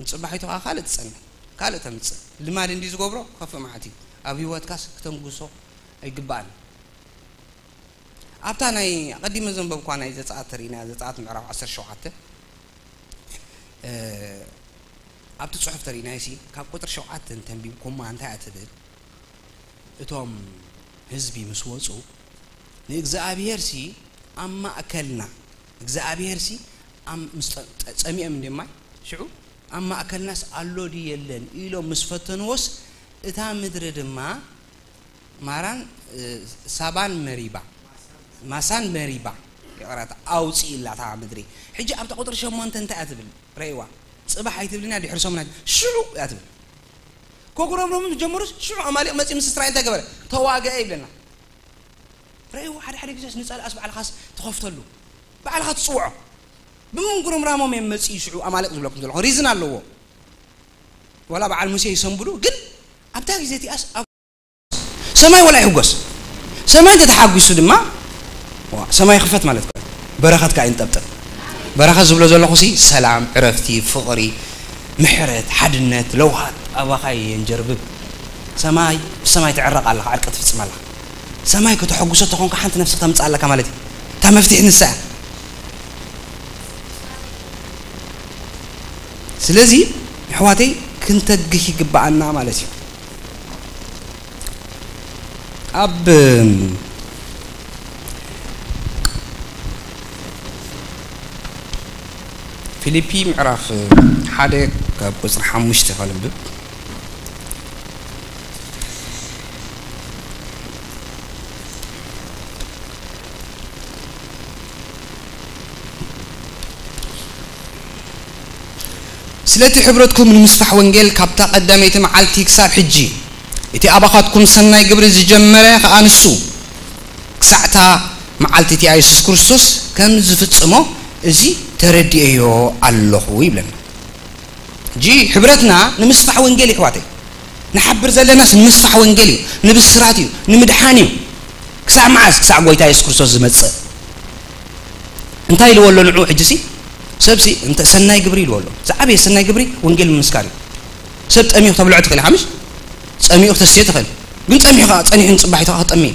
ንጽባሒቱ ኸኣ ካልእ ትጸንሕ፣ ካልእ ተምጽእ። ልማድ እንዲ ዝገብሮ ከፍእ መዓት እዩ። ኣብ ህይወትካስ ክተንግሶ ኣይግባእን። ኣብታ ናይ ኣቐዲመ ዘንበብኳ ናይ ዘጸኣት ተሪእና፣ ዘጸኣት ምዕራፍ ዓሰርተ ሸውዓተ፣ እ፣ ኣብቲ ጽሑፍ ተሪእናዮ ሲ፣ ካብ ቁጽሪ ሸውዓተ እንተንቢብኩማ እንታይ እያ ትብል? እቶም ህዝቢ ምስ ወጹ፣ ንእግዚኣብሔር ሲ ኣብ ማእከልና፣ እግዚኣብሔር ሲ ኣብ ምስ ጠ-፣ ጠ-፣ ጸሚኦም እንደ ማይ፣ ሽዑ ኣብ ማእከልናስ ኣሎ ድዩ የለን ኢሎም ምስ ፈተንዎስ፣ እታ ምድሪ ድማ ማራን፣ እ፣ ሳባን መሪባ፣ ማሳን መሪባ፣ ይቕረታ፣ ኣውጺእላ እታ ምድሪ። ሕጂ ኣብታ ቁጽሪ ሸሞንተ እንታይ እያ ትብል? ረእይዋ። ጽባሕ ኣይትብልን እያ፣ ድሕሪ ሰሙን ኣይት-፣ ሽዑ እያ ትብል። ከጉረምረሙ ዝጀመሩስ ሽዑ ኣማሌቅ መጺኡ ምስ እስራኤል እንታይ ገበረ? ተዋግአ ይብለና። ረእይዋ፣ ሓደ ሓደ ግዜስ ንጸላእስ ባዕልኻስ ትኸፍተሉ። ባዕልኻ ትጽውዖ። ብምንጉርምራሞም እዮም መጺኡ ሽዑ ኣማሌቅ ዝብለኩም ዘለኹ። ሪዝን ኣለዎ። ዋላ በዓል ሙሴ ይሰንብዱ፣ ግን ኣብታ ግዜ እቲኣስ ኣብ ሰማይ ወላ ይሕጎስ። ሰማይ እንተተሓጒሱ ድማ፣ ዋ፣ ሰማይ ይኽፈት ማለት እዩ። በረኸት ከኣ ይንጠብጠብ። በረኸት ዝብሎ ዘለኹ ሲ ሰላም፣ ዕረፍቲ፣ ፍቕሪ፣ ምሕረት፣ ሓድነት፣ ለውሃት ኣባኻ የንጀርብብ። ሰማይ፣ ብሰማይ ትዕረቕ ኣለኻ፣ ዕርቂ ትፍጽም ኣለኻ። ሰማይ ከተሐጉሶ ተኾንካ ሓንቲ ነፍሲ ከተምጽእ ኣለካ ማለት እዩ። እታ መፍትሒ ንሳ እያ። ስለዚ ኣሕዋተይ ክንተግህ ይግብኣና ማለት እዩ። ኣብ ፊልፒ ምዕራፍ ሓደ ካብ ቁጽሪ ሓሙሽተ ከንብብ። ስለቲ ሕብረትኩም ንምስፋሕ ወንጌል ካብታ ቀዳመይቲ መዓልቲ ክሳብ ሕጂ፣ እቲ ኣባኻትኩም ሰናይ ግብሪ ዝጀመረ ኸኣ ንሱ፣ ክሳዕታ መዓልቲ እቲኣ የሱስ ክርስቶስ ከም ዝፍጽሞ እዚ ተረዲኤዮ ኣለኹ ይብለና። ሕጂ ሕብረትና ንምስፋሕ ወንጌል እዩ፣ ኣሕዋተይ። ንሓብር ዘለናስ ንምስፋሕ ወንጌል እዩ፣ ንብስራት እዩ፣ ንምድሓን እዩ። ክሳዕ መዓስ? ክሳዕ ጎይታ የሱስ ክርስቶስ ዝመጽእ። እንታይ ኢልዎ ኣሎ ንዑ? ሕጂ ሲ፣ ሰብ ሲ፣ እንተ ሰናይ ግብሪ ኢልዎ ኣሎ። ዝዓበየ ሰናይ ግብሪ ወንጌል ምምስካር እዩ። ሰብ ጠሚዩ ክተብልዖ ትኽእል ኢኻ፣ ምሽ? ጸሚኡ ክተስትዮ ትኽእል። ግን ጸሚኡ ኸዓ፣ ጸኒሑ ንጽባሒቱ ኸዓ ክጠሚ እዩ።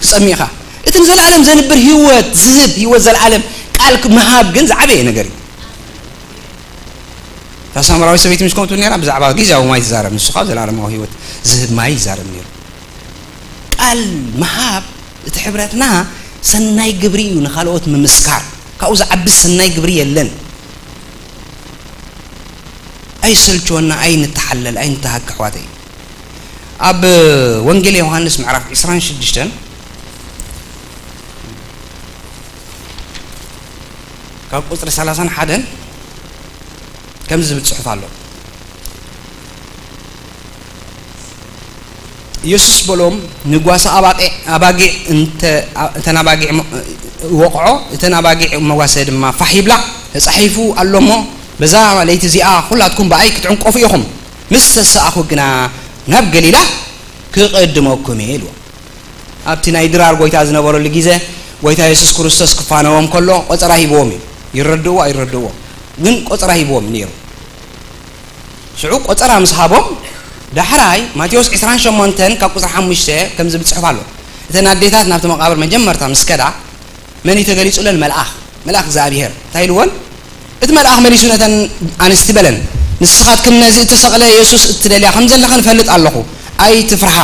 ክጸሚ ኢኻ። እቲ ንዘለኣለም ዘንብር ህይወት ዝህብ፣ ህይወት ዘለኣለም ቃል ምሃብ ግን ዝዓበየ ነገር እዩ። እታ ሳምራዊት ሰበይቲ ምስ ከምኡ ትብል ነይራ፣ ብዛዕባ ግዝያዊ ማይ ትዛረብ፣ ንሱ ኸዓ ዘለኣለማዊ ህይወት ዝህብ ማይ ይዛረብ ነይሩ። ቃል ምሃብ፣ እቲ ሕብረትና ሰናይ ግብሪ እዩ፣ ንኻልኦት ምምስካር። ካብኡ ዝዓቢ ሰናይ ግብሪ የለን። ኣይሰልችወና፣ ኣይንተሓለል፣ ኣይንተሃክ ኣሕዋተይ። ኣብ ወንጌል ዮሃንስ ምዕራፍ ዕስራን ሽዱሽተን ካብ ቁጽሪ ሰላሳን ሓደን ከምዚ ዝብል ጽሑፍ ኣሎ። ኢየሱስ በሎም፣ ንጓሳ ኣባቂ-፣ ኣባጊዕ እንተ-፣ እተን ኣባጊዕ ሞ-፣ ወቕዖ፣ እተን ኣባጊዕ መጓሰ ድማ ፋሕ ይብላ። ተጻሒፉ ኣሎ እሞ፣ በዛ ለይቲ እዚኣ ኹላትኩም ብኣይ ክትዕንቀፉ ኢኹም። ምስ ተሳእኹ ግና ናብ ገሊላ ክቕድመኩም እየ ኢልዎ። ኣብቲ ናይ ድራር ጎይታ ዝነበረሉ ግዜ፣ ጎይታ የሱስ ክርስቶስ ክፋነዎም ከሎ ቆጸራ ሂብዎም እዩ። ይረድእዎ ኣይረድእዎ፣ ግን ቆጸራ ሂብዎም ነይሩ። ሽዑ ቆጸራ ምስ ሃቦም፣ ዳሕራይ ማቴዎስ ዕስራን ሸሞንተን ካብ ቁጽሪ ሓሙሽተ ከም ዝብል ጽሑፍ ኣሎ። እተን ኣዴታት ናብቲ መቓብር መጀመርታ ምስ ከዳ፣ መን እዩ ተገሊጹለን? መልኣኽ፣ መልኣኽ እግዚኣብሄር። እንታይ ኢልወን? እቲ መልኣኽ መሊሱ ነተን ኣንስቲ በለን፣ ንስኻትክን ነዚ እተሰቕለ የሱስ እትደልያ ከም ዘለኻ ንፈልጥ ኣለኹ። ኣይትፍርሃ።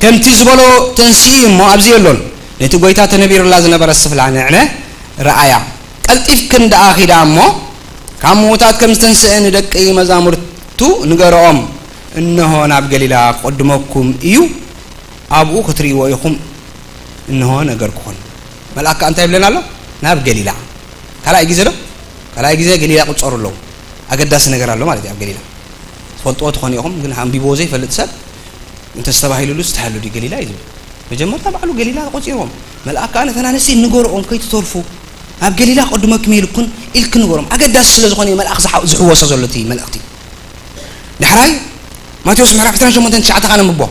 ከምቲ ዝበሎ ተንሲኡ እዩ እሞ ኣብዚ የሎን። ነቲ ጐይታ ተነቢሩላ ዝነበረ ስፍላ ንዕነ ረኣያ። ቀልጢፍክን ደኣ ኺዳ እሞ ካብ ምዉታት ከም ዝተንስአ ንደቂ መዛሙርቱ ንገርኦም። እንሆ ናብ ገሊላ ክቕድመኩም እዩ። ኣብኡ ክትርእይዎ ኢኹም። እንሆ ነገርኩኹን። መልኣክ ከኣ እንታይ ይብለና ኣሎ? ናብ ገሊላ። ካልኣይ ግዜ ዶ? ካልኣይ ግዜ ገሊላ ቅጸሩ ኣለዉ። ኣገዳሲ ነገር ኣሎ ማለት እዩ ኣብ ገሊላ። ትፈልጥዎ ትኾኑ ኢኹም፣ ግን ኣንቢብዎ ዘይፈልጥ ሰብ እንተስተባሂሉሉስ እንታይ ኣሎ ድዩ ገሊላ እዩ ዝብል። መጀመርታ ባዕሉ ገሊላ ቆጺርዎም። መልኣክ ከኣ ነተን ኣንስቲ ንገርኦም ከይትተርፉ። ኣብ ገሊላ ቅድመኩም ኢልኩን ኢልክ ንገሮም። ኣገዳሲ ስለ ዝኾነ እዩ መልኣክ ዝሓ-፣ ዝሕወሶ ዘሎ እቲ መልእኽቲ። ዳሕራይ ማቴዎስ ምዕራፍ ዕስራን ሸሞንተን ትሽዓተ ከኣ ነንብቦ።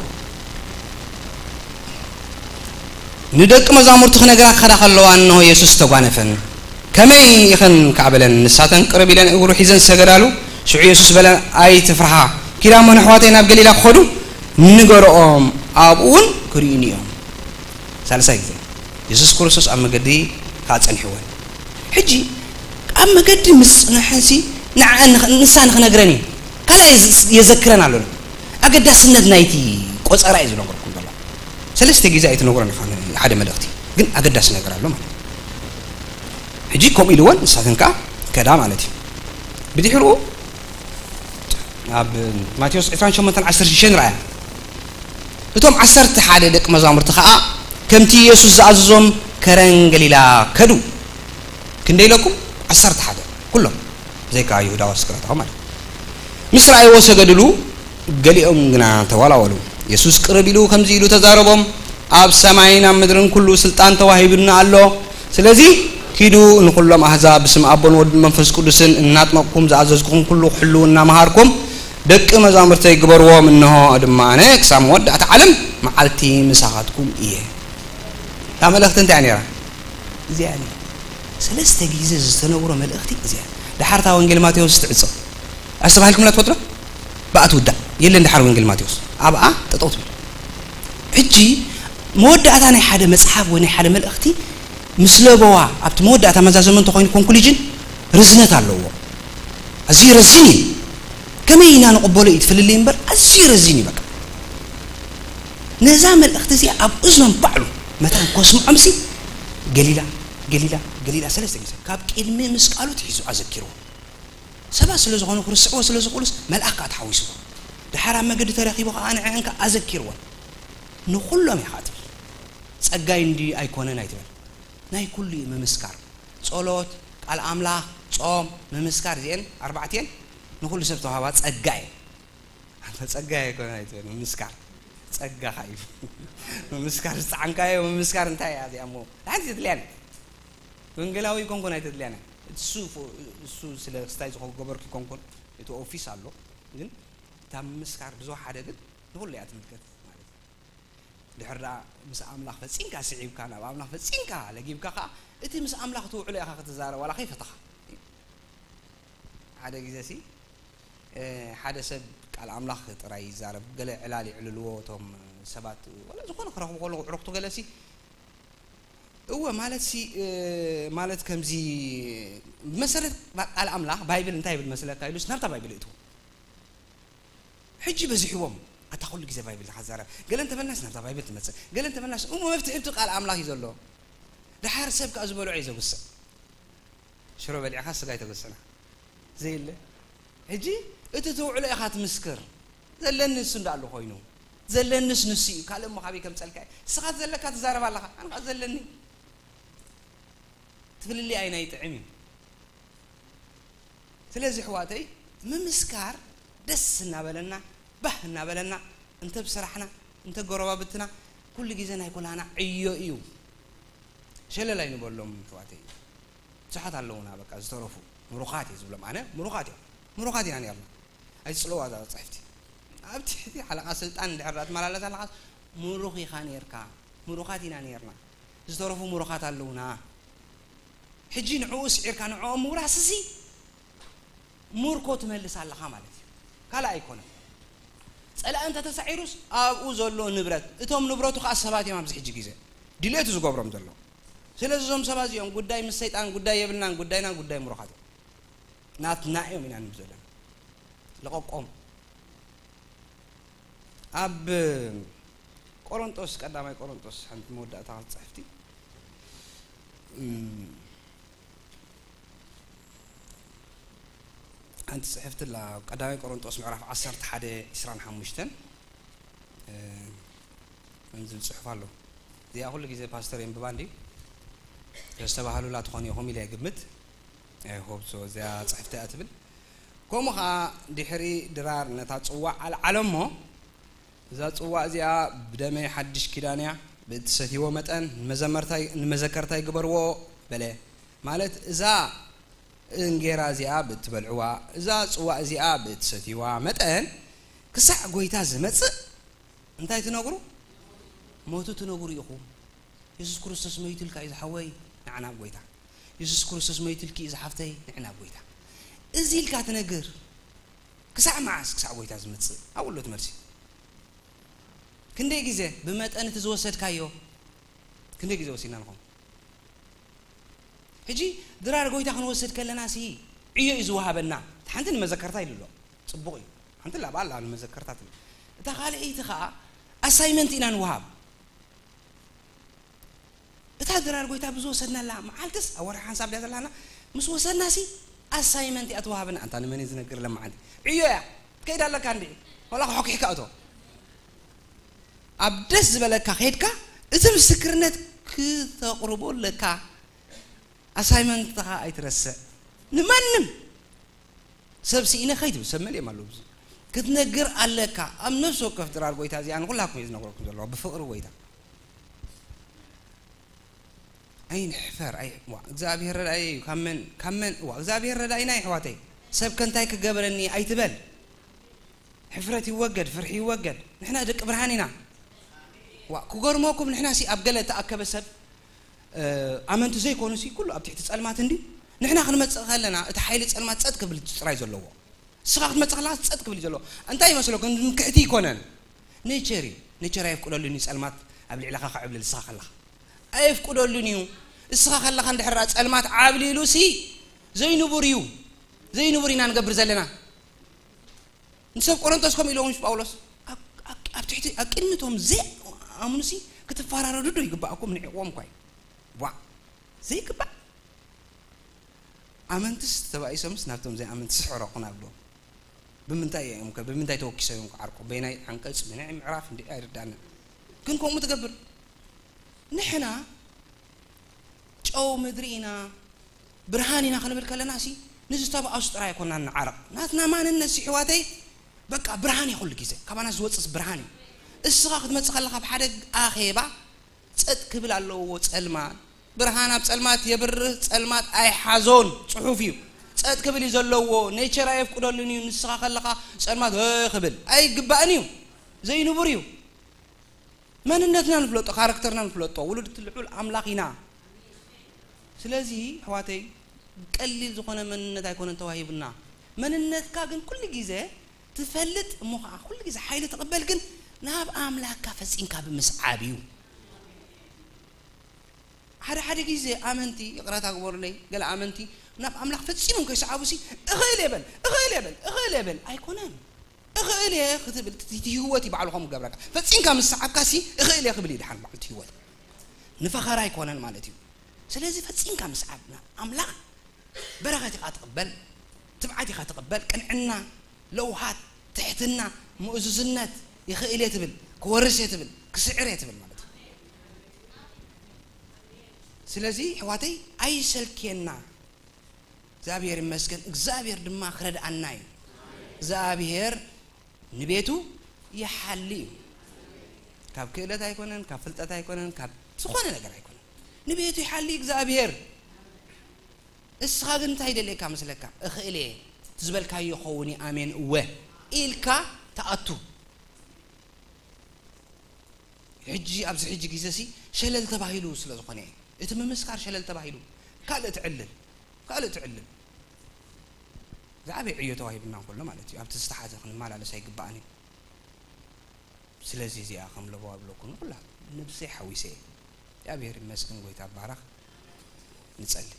ንደቂ መዛሙርቲ ክነግራ ክኸዳ ከለዋ፣ እንሆ የሱስ ተጓነፈን። ከመይ ኢኽን ከኣ በለን። ንሳተን ቅርብ ኢለን እግሩ ሒዘን ዝሰገዳሉ። ሽዑ የሱስ በለን፣ ኣይትፍርሃ። ኪዳ እሞ ንኣሕዋተይ ናብ ገሊላ ክኸዱ ንገርኦም፣ ኣብኡ እውን ክርእዩኒ እዮም። ሳልሳይ ግዜ የሱስ ክርስቶስ ኣብ መገዲ ከኣ ጸኒሕወን። ሕጂ ኣብ መገዲ ምስ ጽንሐንሲ ንዓን ንኽ-፣ ንሳ ንኽነግረን እዩ። ካልኣይ የዝ-፣ የዘክረን ኣሎ። ኣገዳስነት ናይቲ ቆጸራ እዩ ዝነግረኩም ዘሎ። ሰለስተ ግዜ ኣይትነግሮን ኢኻ ንሓደ መልእኽቲ፣ ግን ኣገዳሲ ነገር ኣሎ ማለት እዩ። ሕጂ ከምኡ ኢልወን ንሳተን ከኣ ከዳ ማለት እዩ። ብድሕርኡ ኣብ ማቴዎስ ዕስራን ሸሞንተን ዓሰርተ ሽዱሽተን ረኣያ። እቶም ዓሰርተ ሓደ ደቂ መዛሙርቲ ከኣ ከምቲ የሱስ ዝኣዘዞም ከረን ገሊላ ከዱ። ክንደይ ኢለኩም? ዓሰርተ ሓደ። ኩሎም። ዘይካ ይሁዳ ወስክረታው ማለት እዩ። ምስ ረኣይዎ ሰገድሉ፣ ገሊኦም ግና ተዋላወሉ። የሱስ ቅርብ ኢሉ ከምዚ ኢሉ ተዛረቦም፣ ኣብ ሰማይን ኣብ ምድርን ኩሉ ስልጣን ተዋሂቡኒ ኣሎ። ስለዚ ኪዱ ንኹሎም ኣህዛብ ብስም ኣቦን ወድን መንፈስ ቅዱስን እናጥመቕኩም ዝኣዘዝኩኹም ኩሉ ክሕልዉ እናመሃርኩም ደቂ መዛሙርተይ ግበርዎም። እንሆ ድማ ኣነ ክሳብ መወዳእታ ዓለም መዓልቲ ምሳኻትኩም እየ። እታ መልእኽቲ እንታይ እያ ነይራ? እዚኣ እያ ነይራ። ሰለስተ ግዜ ዝተነግሮ መልእኽቲ እዚኣ። ደሓር እታ ወንጌል ማቴዎስ ትዕጾ። ኣስተባሂልኩምላ ትፈልጡ ዶ? ብኣ ትውዳእ። የለን ደሓር ወንጌል ማቴዎስ። ኣብኣ ጠጠው ትብል። ሕጂ መወዳእታ ናይ ሓደ መጽሓፍ ወይ ናይ ሓደ መልእኽቲ ምስ ለበዋ ኣብቲ መወዳእታ መዛዘሚ እንተኾይኑ ኮንክሉዥን ርዝነት ኣለዎ። ኣዝዩ ረዚን እዩ። ከመይ ኢና ንቕበሎ እዩ ትፍልልይ እምበር ኣዝዩ ረዚን እዩ በቃ። ነዛ መልእኽቲ እዚኣ ኣብ እዝኖም ባዕሉ መታን ከስምዖምሲ ገሊላ፣ ገሊላ፣ ገሊላ ሰለስተ ግዜ ካብ ቅድሚ ምስቃሉ ትሒዙ ኣዘኪርዎ። ሰባት ስለ ዝኾኑ ክርስዕዎ ስለ ዝኽእሉስ መልኣክ ከኣ ተሓዊስዎ። ደሓር ኣብ መገዲ ተረኺቡ ከኣ ንዕአን ከኣ ኣዘኪርወን። ንኹሎም እየ ከኣ ትብል። ጸጋይ እንድዩ ኣይኮነን ኣይትበል። ናይ ኩሉ እዩ ምምስካር። ጸሎት፣ ቃል ኣምላኽ፣ ጾም፣ ምምስካር እዚአን ኣርባዕቲአን ንኹሉ ሰብ ተዋህባ ጸጋ እየን። ኣንታ ጸጋ ኣይኮነን ኣይትበል፣ ምምስካር ጸጋኻ እዩ። ምምስካር ዝጸዓንካዮ ምምስካር እንታይ እያ እዚኣ እሞ? ሓንቲ ተድልያኒ። ወንጌላዊ ይኮንኩን ኣይተድልያኒ። እሱ ፎ-፣ እሱ ስለ ክስታይ ዝኸ-፣ ገበርኩ ይኮንኩን፣ እቲ ኦፊስ ኣሎ። ግን እታ ምምስካር ብዝወሓደ ግን ንኹሉ እያ ትምልከት ማለት እዩ። ድሕር ደኣ ምስ ኣምላኽ ፈጺምካ ስዒብካ፣ ናብ ኣምላኽ ፈጺምካ ለጊብካ ከኣ፣ እቲ ምስ ኣምላኽ ትውዕሎ ኢኻ ክትዛረብ፣ ዋላ ከይፈተኻ። ሓደ ግዜ ሲ፣ እ፣ ሓደ ሰብ ቃል ኣምላኽ ጥራይ ይዛረብ፣ ገለ ዕላል ይዕልልዎ እቶም ሰባት፣ ዋላ ዝኾነ ክረኽቡ ከለዉ ኣዕሩኽቱ ገለ ሲ፣ እወ፣ ማለት ሲ፣ እ፣ ማለት ከምዚ፣ ብመሰረት ባ-፣ ቃል ኣምላኽ፣ ባይብል እንታይ ይብል መስለካ ኢሉስ ናብታ ባይብል ይእትዉ። ሕጂ በዚሕዎም፣ ኣታ ኩሉ ግዜ ባይብል ኢኻ ትዛረብ፣ ገለ እንተበልናስ ናብታ ባይብል ትመጽእ፣ ገለ እንተበልናስ፣ እሞ መፍትሒ ኣብቲ ቃል ኣምላኽ እዩ ዘሎ። ደሓር ሰብ ከኣ ዝበልዖ እዩ ዘጉስዕ። ሽሮ በሊዕኻ ስጋ ኣይተጉስዕና። ዘየለ። ሕጂ እቲ ትውዕሎ ኢኻ ትምስክር። ዘለኒ ንሱ እንዳኣሉ ኮይኑ። ዘለንስ ንሱ እዩ። ካልእ እሞ ካበይ ከምጸልካ እዩ? ንስኻ ዘለካ ትዛረብ ኣለኻ። ኣነ ኸኣ ዘለኒ። ትፍልልይ ኣይናይ ጥዕም እዩ። ስለዚ ኣሕዋተይ ምምስካር ደስ እናበለና፣ ባህ እናበለና፣ እንተ ብስራሕና፣ እንተ ጎረባብትና፣ ኩሉ ግዜ ናይ ኩላና ዕዮ እዩ። ሸለል ኣይንበሎም ኣሕዋተይ። ብዙሓት ኣለዉና በቃ ዝተረፉ ምሩኻት እየ ዝብሎም። ኣነ ምሩኻት እዮም። ምሩኻት ኢና ነርና። ኣይትጽልዋ እዛ ጽሕፍቲ። ኣብ ትሕቲ ሓለቓ ስልጣን እንድሕር ደኣ ትመላለስ ኣለኻስ ምሩኽ ኢኻ ነርካ። ምሩኻት ኢና ነርና። ዝተረፉ ምሩኻት ኣለዉና። ሕጂ ንዕኡ ስዒርካ ንዕኦም ምውራስ እዚ ምርኮ ትመልስ ኣለኻ ማለት እዩ። ካልእ ኣይኮነን። ጸላኢ እንተተሳዒሩስ ኣብኡ ዘሎ ንብረት፣ እቶም ንብረቱ ከኣ ሰባት እዮም ኣብዚ ሕጂ ግዜ ድልየቱ ዝገብሮም ዘሎ። ስለዚ እዞም ሰባት እዚኦም ጉዳይ ምስ ሰይጣን ጉዳይ የብልናን፣ ጉዳይና ጉዳይ ምሩኻት እዮም። ናትና እዮም ኢና ንብል ዘለና። ለቐቆም። ኣብ ቆሮንጦስ፣ ቀዳማይ ቆሮንጦስ ሓንቲ መወዳእታ ጽሕፍቲ፣ እም፣ ሓንቲ ጽሕፍቲ ኣላ፣ ኣብ ቀዳማይ ቆሮንጦስ ምዕራፍ ዓሰርተ ሓደ ዕስራን ሓሙሽተን፣ እ፣ ከምዚ ዝብል ጽሑፍ ኣሎ። እዚኣ ኩሉ ግዜ ፓስተር የንብባ እንድዩ? ዘስተባህሉላ ትኾኑ ኢኹም ኢለ እግምት። I hope so። እዚኣ ጽሕፍቲ እያ ትብል። ከምኡ ኸኣ ድሕሪ ድራር ነታ ጽዋዕ ኣልዓሎ እሞ፣ እዛ ጽዋዕ እዚኣ ብደመይ ሓድሽ ኪዳን እያ፣ ብእትሰትይዎ መጠን ንመዘመርታይ-፣ ንመዘከርታይ ግበርዎ በለ። ማለት እዛ እንጌራ እዚኣ ብእትበልዕዋ፣ እዛ ጽዋዕ እዚኣ ብእትሰትይዋ መጠን ክሳዕ ጐይታ ዝመጽእ እንታይ ትነግሩ? ሞቱ ትነግሩ ኢኹም። የሱስ ክርስቶስ መይቱልካ እዩ ዝሓወይ፣ ንዓ ናብ ጐይታ። የሱስ ክርስቶስ መይቱልኪ እዩ ዝሓፍተይ፣ ንዓ ናብ ጐይታ። እዚ ኢልካ ትነግር። ክሳዕ መዓስ? ክሳዕ ጐይታ ዝመጽእ። ኣብኡ ኣሎ እቲ መልሲ። ክንደይ ግዜ ብመጠን እቲ ዝወሰድካዮ፣ ክንደይ ግዜ ወሲድና ንኾን? ሕጂ ድራር ጐይታ ክንወስድ ከለና ሲ ዕዮ እዩ ዝወሃበና። እቲ ሓንቲ ንመዘከርታ ኢሉ ኣሎ። ጽቡቕ እዩ። ሓንቲ ላባ ኣላ ንመዘከርታ ትብል። እታ ካልኣይቲ ኸኣ ኣሳይመንት ኢና ንወሃብ። እታ ድራር ጐይታ ብዝወሰድናላ መዓልትስ ኣብ ወርሒ ሓንሳብ ድያ ዘላና? ምስ ወሰድናሲ ኣሳይመንት እያ ትወሃበና። ኣንታ ንመን እዩ ዝነግር ለመዓንቲ? ዕዮ እያ። ትከይድ ኣለካ እንድዒ። ዋላ ክሖኪሕካ እቶ። ኣብ ደስ ዝበለካ ከይድካ እቲ ምስክርነት ክተቕርቦ ኣለካ። ኣሳይመንትኻ ኣይትረስዕ። ንማንም ሰብ ስኢነ ከይትብል፣ ሰብ መሊኦም ኣለዉ። ብዙ ክትነግር ኣለካ። ኣብ ነፍሲ ወከፍ ድራር ጐይታ እዚኣ ንኹላኩም እየ ዝነግረኩም ዘለኹ፣ ብፍቕሪ ጐይታ። ኣይንሕፈር፣ ኣይ-፣ ዋ፣ እግዚኣብሔር ረዳኢ እዩ። ካብ መን፣ ካብ መን፣ ዋ፣ እግዚኣብሔር ረዳኢና እዩ፣ ኣሕዋተይ። ሰብ ከ እንታይ ክገብረኒ ኣይትበል። ሕፍረት ይወገድ፣ ፍርሒ ይወገድ። ንሕና ደቂ ብርሃን ኢና። ዋ፣ ክገርመኩም፣ ንሕና ሲ ኣብ ገለ እተኣከበ ሰብ፣ እ፣ ኣመንቲ ዘይኮኑ ሲ ኩሉ ኣብ ትሕቲ ጸልማት እንድዩ። ንሕና ክንመጽእ ከለና፣ እቲ ሓይሊ ጸልማት ጸጥ ክብል ጥራይ ዘለዎ። ንስኻ ክትመጽእ ከለኻ ጸጥ ክብል እዩ ዘለዎ። እንታይ ይመስለኩም? ምክሕቲ ኣይኮነን። ኔቸር እዩ። ኔቸር ኣየፍቅደሉን እዩ ጸልማት ኣብ ልዕለኻ ክዕብልል ንስኻ ከለኻ። ኣየፍቅደሉን እዩ። ንስኻ ከለኻ እንድሕር ደኣ ጸልማት ዓብሊሉ ሲ ዘይንቡር እዩ። ዘይንቡር ኢና ንገብር ዘለና። ንሰብ ቆሮንቶስ ከምኡ ኢልዎም ምስ ጳውሎስ፣ ኣብ፣ ኣብ፣ ኣብ ትሕቲ፣ ኣብ ቅድሚ እቶም ዘይኣምኑሲ ክትፈራረዱ ዶ ይግባኣኩም? ንዕቕዎም እኳ እዩ። ዋእ! ዘይግባእ። ኣመንትስ ተባኢሶምስ ናብቶም ዘይኣመንትስ ሕረቑ ናብሎም። ብምንታይ እዮም ከ? ብምንታይ ተወኪሶም እዮም ክዓርቁ? በየናይ ዓንቀጽ፣ በየናይ ምዕራፍ እንዲ ኣይርዳእንን። ግን ከምኡ ትገብር። ንሕና ጨው ምድሪ ኢና፣ ብርሃን ኢና ክንብል ከለና ሲ፣ ንዝተባእሱ ጥራይ ኣይኮናን ንዓርቕ። ናትና ማንነት ሲ፣ ኣሕዋተይ፣ በቃ ብርሃን እዩ ኩሉ ግዜ። ካባና ዝወጽእ ብርሃን እዩ። እስኻ ክትመጽእ ከለኻ ኣብ ሓደ ኣኼባ ጸጥ ክብል ኣለዎ ጸልማት። ብርሃን ኣብ ጸልማት የብርህ፣ ጸልማት ኣይሓዞን ጽሑፍ እዩ። ጸጥ ክብል እዩ ዘለዎ። ኔቸር ኣየፍቅደሉን እዩ። ንስኻ ከለኻ ጸልማት እ ክብል ኣይግባእን እዩ። ዘይንቡር እዩ። መንነትና ንፍለጦ፣ ካራክተርና ንፍለጦ፣ ውሉድ እቲ ልዑል ኣምላኽ ኢና። ስለዚ ኣሕዋተይ፣ ቀሊል ዝኾነ መንነት ኣይኮነን ተዋሂቡና። መንነትካ ግን ኩሉ ግዜ ትፈልጥ እሞ ኸዓ ኩሉ ግዜ ሓይሊ ትቕበል፣ ግን ናብ ኣምላኽካ ፈጺምካ ብምስዓብ እዩ። ሓደ ሓደ ግዜ ኣመንቲ፣ ይቕረታ ግበሩለይ፣ ገለ ኣመንቲ ናብ ኣምላኽ ፈጺሞም ከይሰዓቡ ሲ፣ "እኽእል እየ በል፣ እኽእል እየ በል፣ እኽእል እየ በል" ኣይኮነን። "እኽእል እየ" ክትብል፣ እቲ ህይወት እዩ ባዕሉ ከምኡ ክገብረካ። ፈጺምካ ምስ ሰዓብካ ሲ፣ "እኽእል እየ" ክብል እዩ ደሓን ባዕሉ እቲ ህይወት። ንፈኸራ ኣይኮነን ማለት እዩ። ስለዚ ፈጺምካ ምስዓብ፣ ናብ ኣምላኽ በረኸት ኢኻ ትቕበል፣ ትብዓት ኢኻ ትቕበል፣ ቅንዕና፣ ለውሃት፣ ትሕትና፣ ምእዙዝነት፣ "ይኽእል እየ" ትብል፣ "ክወርስ እየ" ትብል፣ "ክስዕር እየ" ትብል ማለት እዩ። ስለዚ ኣሕዋተይ ኣይሰልክየና። እግዚኣብሔር ይመስገን። እግዚኣብሔር ድማ ክረድኣና እዩ። እግዚኣብሔር ንቤቱ ይሓሊ እዩ። ካብ ክእለት ኣይኮነን፣ ካብ ፍልጠት ኣይኮነን፣ ካብ ዝኾነ ነገር ኣይኮነን። ንቤቱ ይሓሊ እግዚኣብሔር። እስኻ ግን እንታይ ይደልየካ መስለካ? "እኽእል እየ" እቲ ዝበልካዮ ይኸውን እዩ፣ ኣሜን እወ ኢልካ ትኣቱ። ሕጂ ኣብዚ ሕጂ ግዜ ሲ ሸለል ተባሂሉ ስለ ዝኾነ እዩ። እቲ ምምስካር ሸለል ተባሂሉ። ካልእ ትዕልል፣ ካልእ ትዕልል። ዝዓበየ ዕዮ ተዋሂቡና እንከሎ ማለት እዩ። ኣብቲ ዝተሓዘ ክንመላለስ ኣይግባእን እዩ። ስለዚ እዚኣ ከም ለበዋ ብለኩም ንኹላ ነብሰይ ሓዊሰ እየ። እግዚኣብሔር ይመስገን፣ ጎይታ ይባረኽ። ንጸሊ።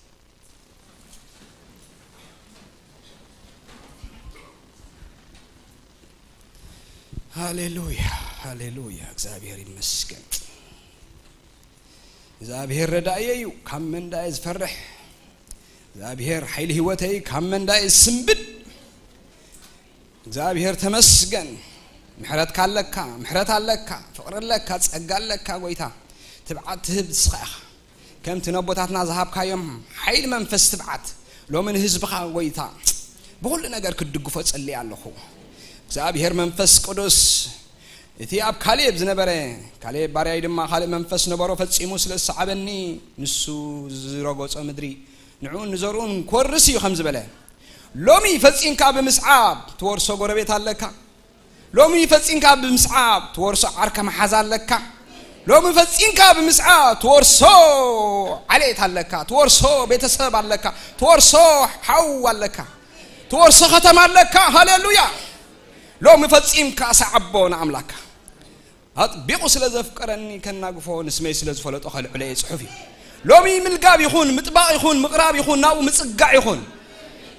ሃሌሉያ፣ ሃሌሉያ፣ እግዚኣብሔር ይመስገን። እግዚኣብሔር ረዳእየ እዩ፣ ካብ መን ዳየ ዝፈርሕ? እግዚኣብሔር ሓይሊ ህይወተይ፣ ካብ መን ዳየ ዝስንብድ? እግዚኣብሔር ተመስገን። ምሕረትካ ኣለካ፣ ምሕረት ኣለካ፣ ፍቕሪ ኣለካ፣ ጸጋ ኣለካ ጎይታ። ትብዓት ትህብ ንስኻ ኢኻ። ከምቲ ነቦታትና ዝሃብካዮም ሓይሊ መንፈስ ትብዓት ሎሚ ንህዝብኻ ጎይታ ብኹሉ ነገር ክትድግፎ ጸልየ ኣለኹ። እግዚኣብሔር መንፈስ ቅዱስ እቲ ኣብ ካሌብ ዝነበረ፣ ካሌብ ባርያይ ድማ ካልእ መንፈስ ነበሮ፣ ፈጺሙ ስለ ዝሰዓበኒ ንሱ ዝረገጾ ምድሪ ንዕኡን ንዘርኡን ክወርስ እዩ ከም ዝበለ፣ ሎሚ ፈጺምካ ብምስዓብ ትወርሶ ጎረቤት ኣለካ። ሎሚ ፈጺምካ ብምስዓብ ትወርሶ ዓርከ መሓዛ ኣለካ። ሎሚ ፈጺምካ ብምስዓብ ትወርሶ ዓሌት ኣለካ፣ ትወርሶ ቤተሰብ ኣለካ፣ ትወርሶ ሓው ኣለካ፣ ትወርሶ ከተማ ኣለካ። ሃሌሉያ! ሎሚ ፈጺምካ ሰዓቦ ንኣምላካ። ኣጥቢቑ ስለ ዘፍቀረኒ ከናግፎ፣ ንስመይ ስለ ዝፈለጦ ከልዕሎ እየ ጽሑፍ እዩ። ሎሚ ምልጋብ ይኹን፣ ምጥባቕ ይኹን፣ ምቕራብ ይኹን፣ ናብኡ ምጽጋዕ ይኹን፣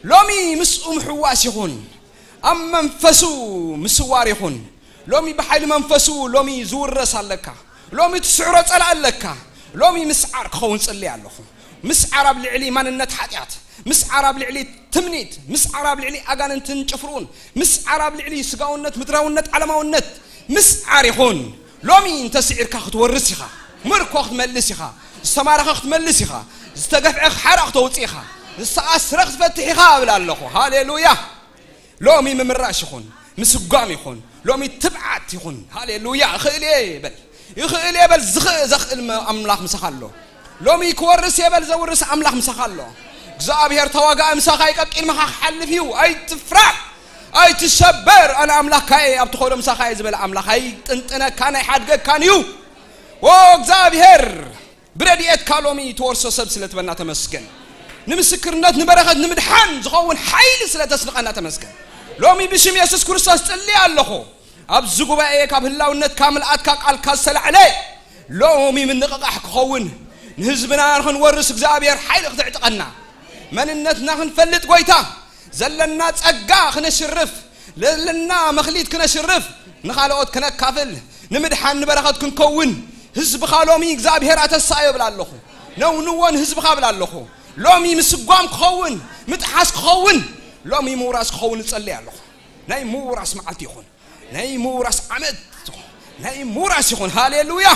ሎሚ ምስኡ ምሕዋስ ይኹን፣ ኣብ መንፈሱ ምስዋር ይኹን። ሎሚ ብሓይሊ መንፈሱ ሎሚ ዝውረስ ኣለካ። ሎሚ ትስዕሮ ጸላእ ኣለካ። ሎሚ ምስዓር ክኸውን ጽልየ ኣለኹ። ምስዓር ኣብ ልዕሊ ማንነት ሓጢኣት፣ ምስዓር ኣብ ልዕሊ ትምኒት፣ ምስዓር ኣብ ልዕሊ ኣጋንንትን ጭፍርኡን፣ ምስዓር ኣብ ልዕሊ ስጋውነት፣ ምድራውነት፣ ዓለማውነት ምስዓር ይኹን። ሎሚ እንተስዒርካ ክትወርስ ኢኻ። ምርኮ ክትመልስ ኢኻ። ዝተማረኸ ክትመልስ ኢኻ። ዝተገፍዐ ሓራ ክተውጽእ ኢኻ። ዝተኣስረ ክትፈትሕ ኢኻ እብል ኣለኹ። ሃሌሉያ! ሎሚ ምምራሽ ይኹን፣ ምስጓም ይኹን፣ ሎሚ ትብዓት ይኹን። ሃሌሉያ! እኽእል እየ በል፣ ይኽእል እየ በል። ዝኽእ-፣ ዘኽእል መ-፣ ኣምላኽ ምሳኻ ኣሎ። ሎሚ ክወርስ እየ በል፣ ዘውርስ ኣምላኽ ምሳኻ ኣሎ። እግዚኣብሔር ተዋጋኢ ምሳኻ እዩ፣ ቀቂድምኻ ክሓልፍ እዩ። ኣይትፍራሕ፣ ኣይትሸበር። ኣነ ኣምላኽካ እየ፣ ኣብ ትኸዶ ምሳኻ እየ ዝበለ ኣምላኽ ኣይጥንጥነካን ኣይሓድገካን እዩ። ኦ እግዚኣብሔር፣ ብረድኤትካ ሎሚ ትወርሶ ሰብ ስለ ትበና ተመስገን። ንምስክርነት፣ ንበረኸት፣ ንምድሓን ዝኸውን ሓይሊ ስለ ተስንቐና ተመስገን። ሎሚ ብሽም የሱስ ክርስቶስ ጽልየ ኣለኹ። ኣብዚ ጉባኤ ካብ ህላውነትካ፣ ምልኣትካ፣ ቃልካ ዝተላዕለ ሎሚ ምንቕቓሕ ክኸውን፣ ንህዝብና ንኽንወርስ እግዚኣብሔር ሓይሊ ክትዕጥቀና፣ መንነትና ክንፈልጥ ጎይታ፣ ዘለና ጸጋ ክነሽርፍ፣ ዘለና መኽሊት ክነሽርፍ፣ ንኻልኦት ክነካፍል፣ ንምድሓን ንበረኸት ክንከውን፣ ህዝብኻ ሎሚ እግዚኣብሔር ኣተስኣዮ እብል ኣለኹ። ነውንዎ ንህዝብኻ እብል ኣለኹ። ሎሚ ምስጓም ክኸውን፣ ምጥሓስ ክኸውን፣ ሎሚ ምውራስ ክኸውን እጸልይ ኣለኹ። ናይ ምውራስ መዓልቲ ይኹን፣ ናይ ምውራስ ዓመት ይኹን፣ ናይ ምውራስ ይኹን። ሃሌሉያ!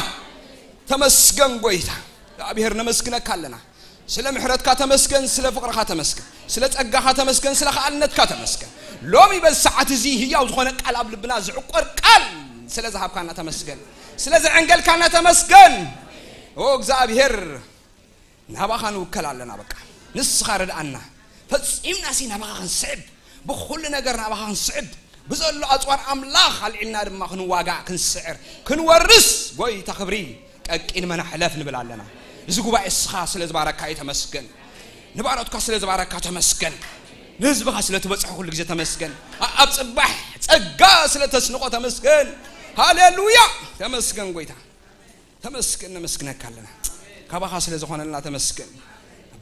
ተመስገን ጎይታ። እግዚኣብሔር ነመስግነካ ኣለና። ስለ ምሕረትካ ተመስገን፣ ስለ ፍቕርኻ ተመስገን፣ ስለ ጸጋኻ ተመስገን፣ ስለ ኸኣልነትካ ተመስገን። ሎሚ በዚ ሰዓት እዚ ህያው ዝኾነ ቃል ኣብ ልብና ዝዕቆር ቃል ስለ ዝሃብካና ተመስገን፣ ስለ ዘዐንገልካና ተመስገን። ኦ እግዚኣብሔር፣ ናባኻ ንውከል ኣለና። በቃ ንስኻ ርድኣና። ፈጺምናሲ ናባኻ ክንስዕብ፣ ብኹሉ ነገር ናባኻ ክንስዕብ፣ ብዘሎ ኣጽዋር ኣምላኽ ኣልዒልና ድማ ክንዋጋእ፣ ክንስዕር፣ ክንወርስ፣ ጎይታ ክብሪ ቀቂድመና ሕለፍ ንብል ኣለና። እዚ ጉባኤ እስኻ ስለ ዝባረካ እዩ ተመስገን። ንባሮትካ ስለ ዝባረካ ተመስገን። ንህዝብኻ ስለ ትበጽሖ ኩሉ ግዜ ተመስገን። ኣ-፣ ኣብ ጽባሕ ጸጋ ስለ ተስንቆ ተመስገን። ሃሌሉያ! ተመስገን ጎይታ። ተመስገን፣ ነመስግነካ ኣለና። ካባኻ ስለ ዝኾነልና ተመስገን።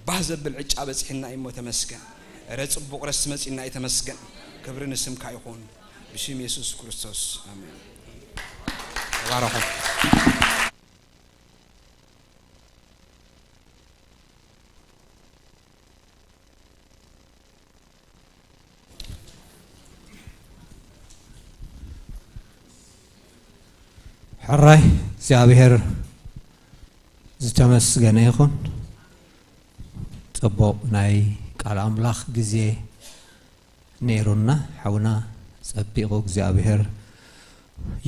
ባህ ዘብል ዕጫ በጺሕና እዩ እሞ ተመስገን። እረ ጽቡቕ ረስቲ መጺእና እዩ ተመስገን። ክብሪ ንስምካ ይኹን። ብሽም የሱስ ክርስቶስ ኣሜን። ተባረኹ። ሕራይ እግዚኣብሔር ዝተመስገነ ይኹን። ጽቡቕ ናይ ቃል ኣምላኽ ግዜ ነይሩና። ሓውና ጸቢቑ እግዚኣብሔር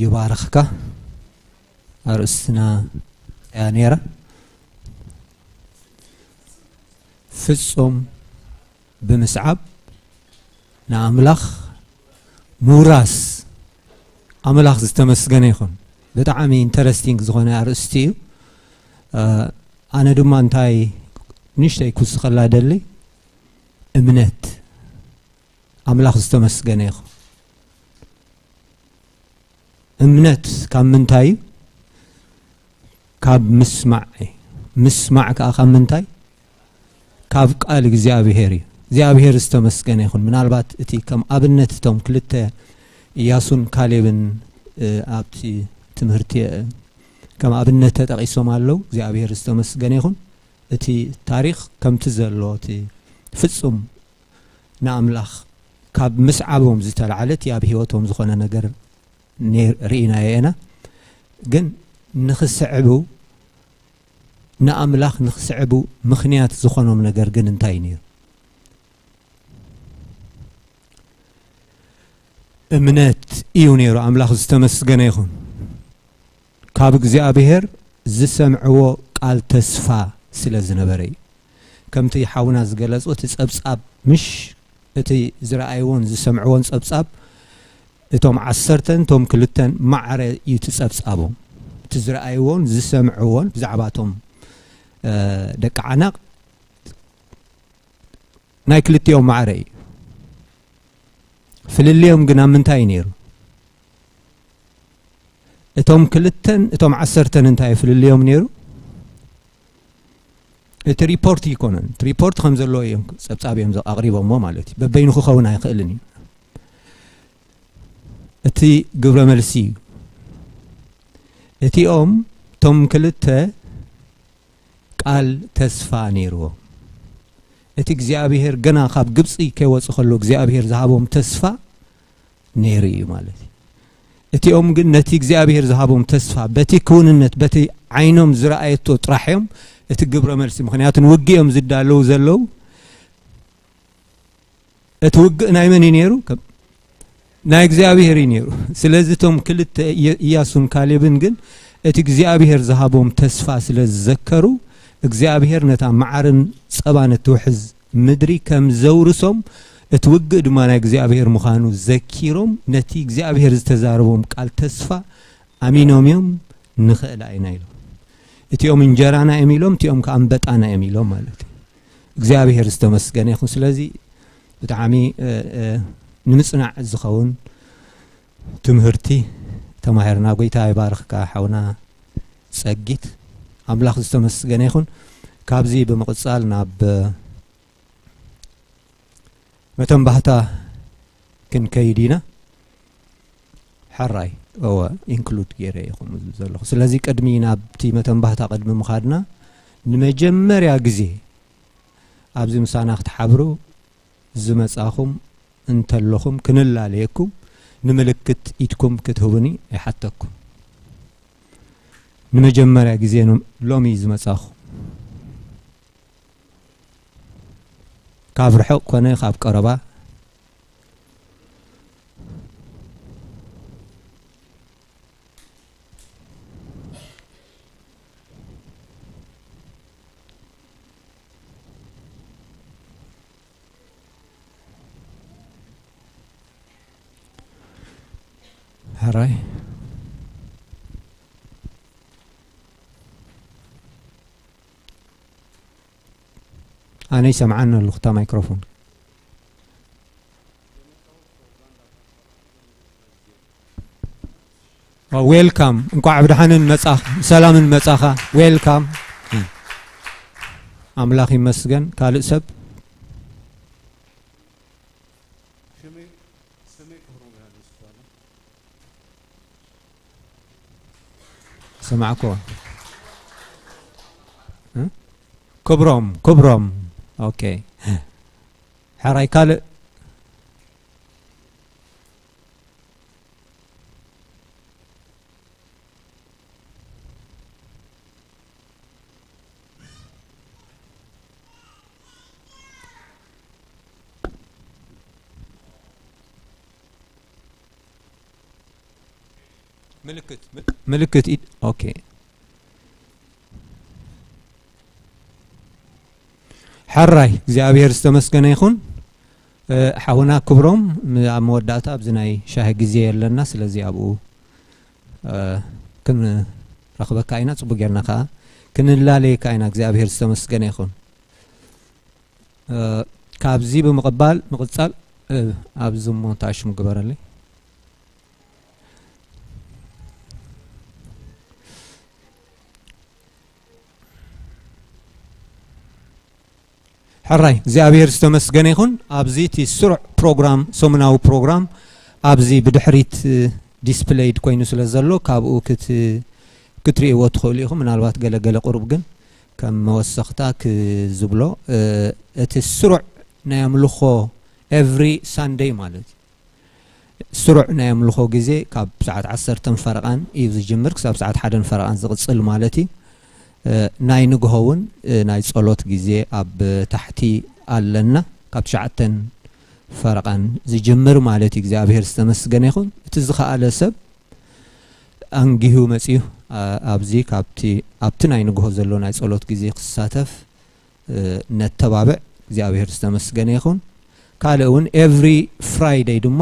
ይባርኽካ። ኣርእስትና እያ ነይራ። ፍጹም ብምስዓብ ንኣምላኽ ምውራስ። ኣምላኽ ዝተመስገነ ይኹን። ብጣዕሚ ኢንተረስቲንግ ዝኾነ ኣርእስቲ እዩ። እ፣ ኣነ ድማ እንታይ ንእሽተይ ክውስኸላ ደሊ፣ እምነት። ኣምላኽ ዝተመስገነ ይኹን። እምነት ካብ ምንታይ እዩ? ካብ ምስማዕ እዩ። ምስማዕ ከኣ ካብ ምንታይ? ካብ ቃል እግዚኣብሔር እዩ። እግዚኣብሔር ዝተመስገነ ይኹን። ምናልባት እቲ ከም ኣብነት እቶም ክልተ ኢያሱን ካሌብን እ፣ ኣብቲ ትምህርቲ፣ እ፣ ከም ኣብነት ተጠቒሶም ኣለዉ። እግዚኣብሔር ዝተመስገነ ይኹን። እቲ ታሪኽ ከምቲ ዘሎ፣ እቲ ፍጹም ንኣምላኽ ካብ ምስዓቦም ዝተላዕለ፣ እቲ ኣብ ህይወቶም ዝኾነ ነገር ነ-፣ ርኢናዮ ኢና። ግን ንኽስዕቡ፣ ንኣምላኽ ንኽስዕቡ ምኽንያት ዝኾኖም ነገር ግን እንታይ እዩ ነይሩ? እምነት እዩ ነይሩ። ኣምላኽ ዝተመስገነ ይኹን። ካብ እግዚኣብሔር ዝሰምዕዎ ቃል ተስፋ ስለ ዝነበረ እዩ። ከምቲ ሓውና ዝገለጾ፣ እቲ ጸብጻብ፣ ምሽ እቲ ዝረኣይዎን ዝሰምዕዎን ጸብጻብ፣ እቶም ዓሰርተን እቶም ክልተን ማዕረ እዩ እቲ ጸብጻቦም። እቲ ዝረኣይዎን ዝሰምዕዎን ብዛዕባ እቶም፣ እ፣ ደቂ ዓናቕ ናይ ክልቲኦም ማዕረ እዩ። ፍልልዮም ግን ኣብ ምንታይ እዩ ነይሩ? እቶም ክልተን እቶም ዓሰርተን እንታይ እዩ ፍልልዮም ነይሩ? እቲ ሪፖርት ይኮነን። እቲ ሪፖርት ከም ዘለዎ እዮም፣ ጸብጻብ እዮም ኣቕሪቦሞ ማለት እዩ። በበይኑ ክኸውን ኣይኽእልን እዩ። እቲ ግብረ መልሲ እዩ። እቲኦም፣ እቶም ክልተ ቃል ተስፋ ነይርዎም። እቲ እግዚኣብሔር ገና ካብ ግብጺ ከይወጹ ከሎ እግዚኣብሔር ዝሃቦም ተስፋ ነይሩ እዩ ማለት እዩ። እቲኦም ግን ነቲ እግዚኣብሔር ዝሃቦም ተስፋ በቲ ክውንነት፣ በቲ ዓይኖም ዝረኣየቶ ጥራሕ እዮም እቲ ግብረ መልሲ። ምኽንያቱ ንውግእ እዮም ዝዳለዉ ዘለዉ። እቲ ውግእ ናይ መን እዩ ነይሩ? ከም ናይ እግዚኣብሔር እዩ ነይሩ። ስለዚ እቶም ክልተ እየ-፣ እያሱን ካሌብን ግን እቲ እግዚኣብሔር ዝሃቦም ተስፋ ስለ ዝዘከሩ፣ እግዚኣብሔር ነታ መዓርን ጸባን እትውሕዝ ምድሪ ከም ዘውርሶም፣ እቲ ውግእ ድማ ናይ እግዚኣብሔር ምዃኑ ዘኪሮም፣ ነቲ እግዚኣብሔር ዝተዛረቦም ቃል ተስፋ ኣሚኖም እዮም። "ንኽእላ ኢና" ኢሎም። እቲኦም "እንጀራና" እዮም ኢሎም፣ እቲኦም ከኣ "ኣንበጣና" እዮም ኢሎም ማለት እዩ። እግዚኣብሔር ዝተመስገነ ይኹን። ስለዚ ብጣዕሚ፣ እ፣ እ፣ ንምጽናዕ ዝኸውን ትምህርቲ ተማሂርና። ጎይታ ይባርኽካ ሓውና ጸጊት። ኣምላኽ ዝተመስገነ ይኹን። ካብዚ ብምቕጻል ናብ፣ እ፣ መተንባህታ ክንከይድ ኢና። ሕራይ፣ እወ፣ ኢንክሉድ ገይረ እየ ከምኡ ዝብል ዘለኹ። ስለዚ ቅድሚ ናብቲ መተንባህታ ቅድሚ ምኻድና፣ ንመጀመርያ ግዜ ኣብዚ ምሳና ክትሓብሩ ዝመጻኹም እንተለኹም፣ ክንላለየኩም ንምልክት ኢድኩም ክትህቡኒ ይሓተኩም። ንመጀመርያ ግዜ ኖ-፣ ሎሚ ዝመጻኹ፣ ካብ ርሑቕ ኮነ ካብ ቀረባ፣ ሕራይ። ኣነ ይሰምዓኒ ኣለኹ እታ ማይክሮፎን። ኦ፣ ዌልካም። እንቋዕ ብደሓንን መጻኻ፣ ሰላምን መጻኻ። ዌልካም። ኣምላኽ ይመስገን። ካልእ ሰብ? ሰማዕኮ። እ? ክብሮም፣ ክብሮም። ኦኬ። ሕራይ ካልእ? ምልክት፣ ምል-፣ ምልክት ኢድ። ኦኬ። ሕራይ፣ እግዚኣብሔር ዝተመስገነ ይኹን። እ፣ ሓውና ክብሮም፣ ም-፣ ኣብ መወዳእታ ኣብዚ ናይ ሻሂ ግዜ የለና፣ ስለዚ ኣብኡ፣ እ፣ ክንረኽበካ ኢና፣ ጽቡቅ ጌርና ከኣ ክንላለየካ ኢና። እግዚኣብሔር ዝተመስገነ ይኹን። እ፣ ካብዚ ብምቕባል፣ ምቕጻል፣ እ፣ ኣብዚ እሞ እንታይ ሽሙ ግበረለይ። ሕራይ እግዚኣብሔር ዝተመስገነ ይኹን። ኣብዚ እቲ ስሩዕ ፕሮግራም፣ ሰሙናዊ ፕሮግራም ኣብዚ ብድሕሪት፣ እ፣ ዲስፕለይድ ኮይኑ ስለ ዘሎ ካብኡ ክት ክትርእይዎ ትኽእሉ ኢኹም። ምናልባት ገለ ገለ ቁሩብ ግን ከም መወሰኽታ ክዝብሎ፣ እ፣ እቲ ስሩዕ ናይ ኣምልኾ ኤቭሪ ሳንደይ ማለት እዩ። ስሩዕ ናይ ኣምልኾ ግዜ ካብ ሰዓት ዓሰርተ ፈረቓን እዩ ዝጅምር፣ ክሳብ ሰዓት ሓደ ፈረቓን ዝቕጽል ማለት እዩ። እ፣ ናይ ንግሆ እውን፣ እ፣ ናይ ጸሎት ግዜ ኣብ ታሕቲ ኣለና፣ ካብ ትሽዓተ ፈረቓን ዝጅምር ማለት እዩ። እግዚኣብሔር ዝተመስገነ ይኹን። እቲ ዝኸኣለ ሰብ ኣንጊሁ መጺኡ፣ ኣ-፣ ኣብዚ ካብቲ፣ ኣብቲ ናይ ንግሆ ዘሎ ናይ ጸሎት ግዜ ክሳተፍ፣ እ፣ ነተባብዕ። እግዚኣብሔር ዝተመስገነ ይኹን። ካልእ እውን ኤቭሪ ፍራይደይ ድማ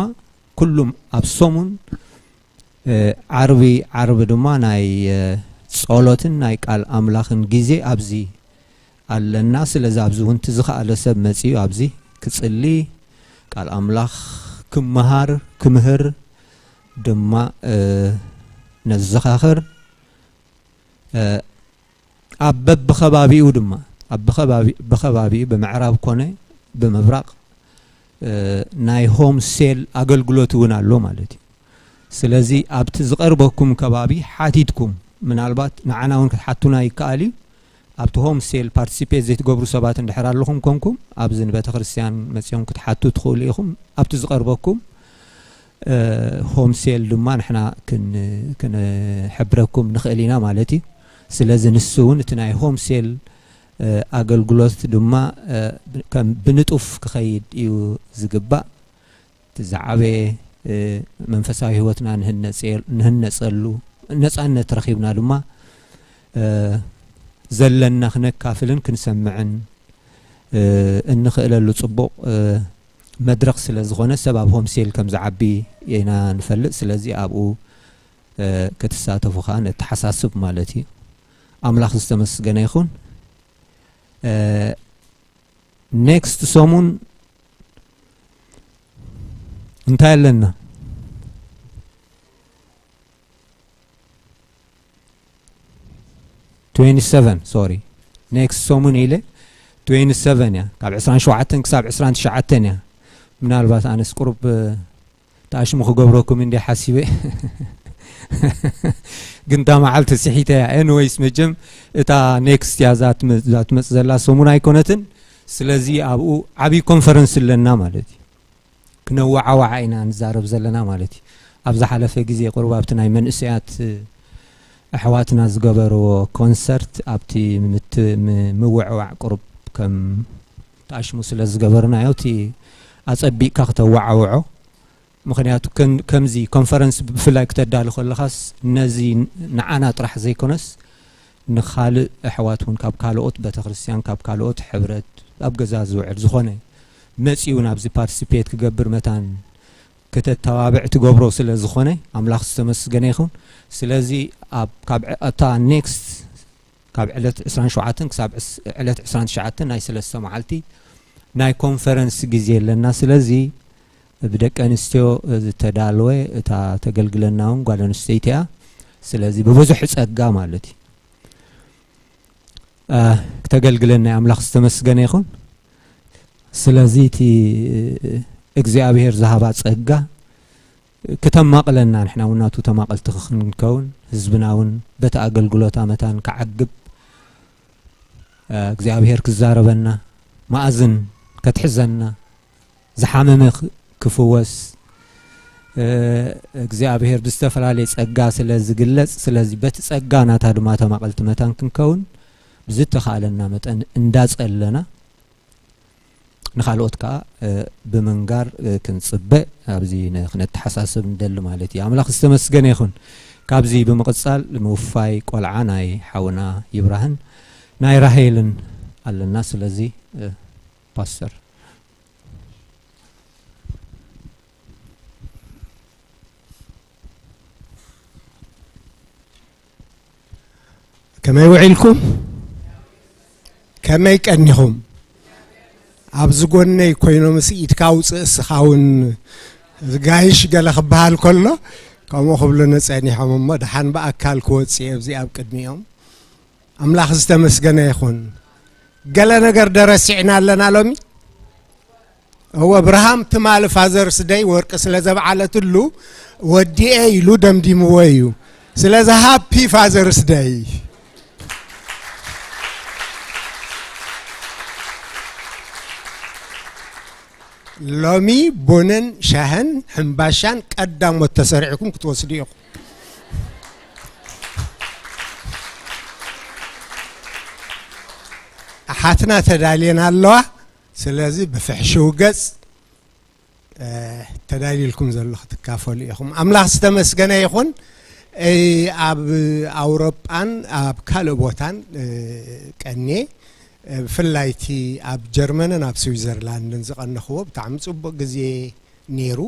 ኩሉም ኣብ ሰሙን፣ እ፣ ዓርቢ፣ ዓርቢ ድማ ናይ፣ እ፣ ጸሎትን ናይ ቃል ኣምላኽን ግዜ ኣብዚ ኣለና። ስለዚ ኣብዚ እውን እቲ ዝኸኣለ ሰብ መጺኡ ኣብዚ ክጽሊ፣ ቃል ኣምላኽ ክመሃር፣ ክምህር ድማ፣ እ፣ ነዘኻኽር። እ፣ ኣብ በብኸባቢኡ ድማ፣ ኣብ ብኸባቢ-፣ ብኸባቢኡ ብምዕራብ ኮነ ብምብራቕ፣ እ፣ ናይ ሆም ሴል ኣገልግሎት እውን ኣሎ ማለት እዩ። ስለዚ ኣብቲ ዝቐርበኩም ከባቢ ሓቲትኩም፣ ምናልባት ንዓና እውን ክትሓቱና ይከኣል እዩ። ኣብቲ ሆም ሴል ፓርቲሲፔት ዘይትገብሩ ሰባት እንድሕር ኣለኹም ኮንኩም፣ ኣብዚ ንቤተ ክርስቲያን መጺኦም ክትሓቱ ትኽእሉ ኢኹም። ኣብቲ ዝቐርበኩም፣ እ፣ ሆም ሴል ድማ ንሕና ክን-፣ ክንሕብረኩም ንኽእል ኢና ማለት እዩ። ስለዚ ንሱ እውን እቲ ናይ ሆም ሴል፣ እ፣ ኣገልግሎት ድማ፣ እ፣ ከም ብንጡፍ ክኸይድ እዩ ዝግባእ። እቲ ዝዓበየ፣ እ፣ መንፈሳዊ ህይወትና ንህነጸ-፣ ንህነጸሉ፣ ነጻነት ረኺብና ድማ፣ እ፣ ዘለና ክነካፍልን ክንሰምዕን፣ እ፣ እንኽእለሉ ጽቡቕ፣ እ፣ መድረኽ ስለ ዝኾነ፣ ሰብ ኣብ ሆም ሴል ከም ዝዓቢ ኢና ንፈልጥ። ስለዚ ኣብኡ፣ እ፣ ክትሳተፉ ከኣ ነተሓሳስብ ማለት እዩ። ኣምላኽ ዝተመስገነ ይኹን። እ፣ ኔክስት ሰሙን እንታይ ኣለና? ትዌንቲ ሰቨን፣ ሶሪ፣ ኔክስት ሰሙን ኢለ፣ ትዌንቲ ሰቨን እያ፣ ካብ ዕስራን ሸውዓተን ክሳብ ዕስራን ትሽዓተን እያ። ምናልባት ኣነስ ቁሩብ፣ እ፣ ተኣሽሙ ክገብረኩም እንደ ሓሲበ፣ ግን እታ መዓልቲ ስሒተ እያ። ኤኒዌይስ፣ መቸም እታ ኔክስት እያ፣ እዛ ትመ-፣ እዛ ትመጽእ ዘላ ሰሙን ኣይኮነትን። ስለዚ ኣብኡ ዓብዪ ኮንፈረንስ ኣለና ማለት እዩ። ክነወዓውዓ ኢና ንዛረብ ዘለና ማለት እዩ። ኣብ ዝሓለፈ ግዜ ቁሩብ ኣብቲ ናይ መንእሰያት፣ እ፣ ኣሕዋትና ዝገበርዎ ኮንሰርት፣ ኣብቲ ምት-፣ ም-፣ ምውዕዋዕ ቁሩብ ከም ተኣሽሙ ስለ ዝገበርናዮ፣ እቲ ኣጸቢቕካ ክተወዓውዖ። ምኽንያቱ ከም-፣ ከምዚ ኮንፈረንስ ብፍላይ ክተዳሉ ከለኻስ፣ ነዚ ን-፣ ንዓና ጥራሕ ዘይኮነስ፣ ንኻልእ ኣሕዋት እውን፣ ካብ ካልኦት ቤተክርስትያን፣ ካብ ካልኦት ሕብረት፣ ኣብ ገዛ ዝውዕል ዝኾነ መጺኡ ናብዚ ፓርቲሲፔት ክገብር መታን ከተተባብዕ ትገብሮ ስለ ዝኾነ፣ ኣምላኽ ዝተመስገነ ይኹን። ስለዚ ኣብ፣ ካብ ዕ-፣ እታ ኔክስት፣ ካብ ዕለት ዕስራን ሸውዓተን ክሳብ ዕስ-፣ ዕለት ዕስራን ትሽዓተን ናይ ሰለስተ መዓልቲ ናይ ኮንፈረንስ ግዜ ኣለና። ስለዚ ብደቂ ኣንስትዮ ዝተዳለወ፣ እታ ተገልግለና እውን ጓል ኣንስተይቲ እያ። ስለዚ ብብዙሕ ጸጋ ማለት እዩ፣ እ፣ ክተገልግለና እያ። ኣምላኽ ዝተመስገነ ይኹን። ስለዚ እቲ እግዚኣብሔር ዝሃባ ጸጋ ክተማቕለና፣ ንሕና እውን ናቱ ተማቐልቲ ክንከውን፣ ህዝብና እውን በቲ ኣገልግሎታ መታን ክዓግብ፣ እ፣ እግዚኣብሔር ክዛረበና፣ መኣዝን ከትሕዘና፣ ዝሓመመ ክ-፣ ክፍወስ፣ እ፣ እግዚኣብሔር ብዝተፈላለየ ጸጋ ስለ ዝግለጽ፣ ስለዚ በቲ ጸጋ ናታ ድማ ተማቐልቲ መታን ክንከውን ብዝተኻእለና መጠን እንዳጸለና፣ ንኻልኦት ከኣ፣ እ፣ ብምንጋር፣ እ፣ ክንጽበ ኣብዚ ነ-፣ ክነተሓሳስብ ንደሊ ማለት እዩ። ኣምላኽ ዝተመስገነ ይኹን። ካብዚ ብምቕጻል ምውፋይ ቆልዓ ናይ ሓውና ይብራህን ናይ ራሄልን ኣለና። ስለዚ፣ እ፣ ፓስተር። ከመይ ውዒልኩም? ከመይ ቀኒኹም? ኣብዚ ጎነይ ኮይኖም፣ "እስኪ ኢድካ ኣውፅእ እስኻ እውን ጋይሽ" ገለ ክበሃል ከሎ፣ ከምኡ ክብሉኒ ጸኒሖም እሞ፣ ደሓን ብኣካል ክወፅእ እየ ኣብዚ ኣብ ቅድሚኦም። ኣምላኽ ዝተመስገነ ይኹን። ገለ ነገር ዶ ረሲዕና ኣለና ሎሚ? እወ፣ ብርሃም ትማሊ ፋዘርስ ደይ ወርቂ ስለ ዘብዓለትሉ ወዲኤ ኢሉ ደምዲምዎ እዩ። ስለዚ ሃፒ ፋዘርስ ደይ። ሎሚ ቡንን ሻህን ሕምባሻን ቀዳሞት ተሰሪዕኩም ክትወስዱ ኢኹም። ኣሓትና ተዳልየን ኣለዋ። ስለዚ ብፍሕሽው ገጽ ተዳልዩልኩም ዘሎ ክትካፈሉ ኢኹም። ኣምላኽ ዝተመስገነ ይኹን። ኣብ ኣውሮጳን ኣብ ካልእ ቦታን ቀንየ፣ ብፍላይ እቲ ኣብ ጀርመንን ኣብ ስዊዘርላንድን ዝቐነኽዎ ብጣዕሚ ጽቡቕ ግዜ ነይሩ።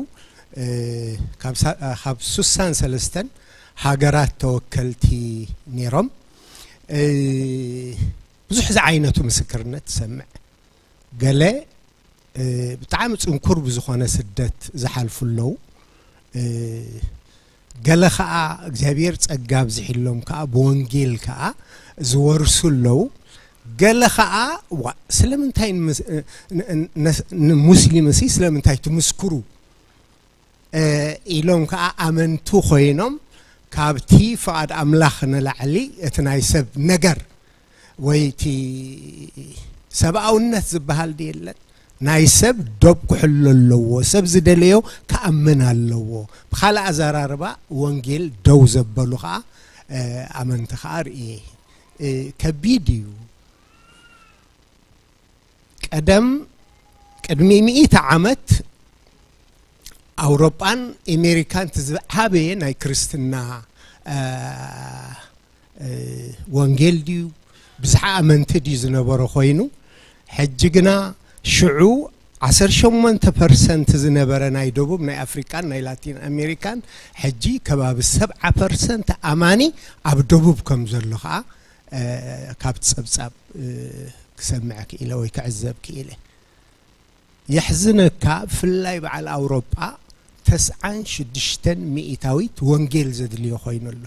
ካብ ሱሳን ሰለስተን ሃገራት ተወከልቲ ነይሮም። ብዙሕ ዝዓይነቱ ምስክርነት ትሰምዕ። ገለ ብጣዕሚ ጽንኩር ብዝኾነ ስደት ዝሓልፉ ኣለዉ። ገለ ኸኣ እግዚኣብሔር ጸጋ ኣብዚሕሎም ከኣ ብወንጌል ከኣ ዝወርሱ ኣለዉ። ገለ ኸኣ ዋ ስለምንታይ ንሙስሊም እሲ ስለምንታይ ትምስክሩ ኢሎም ከኣ ኣመንቲ ኮይኖም ካብቲ ፍቓድ ኣምላኽ ንላዕሊ እቲ ናይ ሰብ ነገር ወይ እቲ ሰብኣውነት ዝበሃል ድየለን ናይ ሰብ ዶብ ክሕሎ ኣለዎ። ሰብ ዝደለዮ ክኣምን ኣለዎ። ብኻልእ ኣዘራርባ ወንጌል ደው ዘበሉ ከኣ ኣመንቲ ከኣ ርእየ። ከቢድ እዩ። ቀደም ቅድሚ ሚእቲ ዓመት ኣውሮጳን ኣሜሪካን እቲ ዝዓበየ ናይ ክርስትና ወንጌል ድዩ ብዝሓ ኣመንቲ ድዩ ዝነበሮ ኮይኑ፣ ሕጂ ግና ሽዑ ዓሰርተ ሸሞንተ ፐርሰንት ዝነበረ ናይ ደቡብ ናይ ኣፍሪቃን ናይ ላቲን ኣሜሪካን ሕጂ ከባቢ ሰብዓ ፐርሰንት ኣማኒ ኣብ ደቡብ ከም ዘሎ ከዓ ካብቲ ጸብጻብ ክሰምዕ ክኢለ ወይ ክዕዘብ ክኢለ። የሕዝነካ ብፍላይ በዓል ኣውሮጳ ተስዓን ሽዱሽተን ሚእታዊት ወንጌል ዘድልዮ ኮይኑ ኣሎ።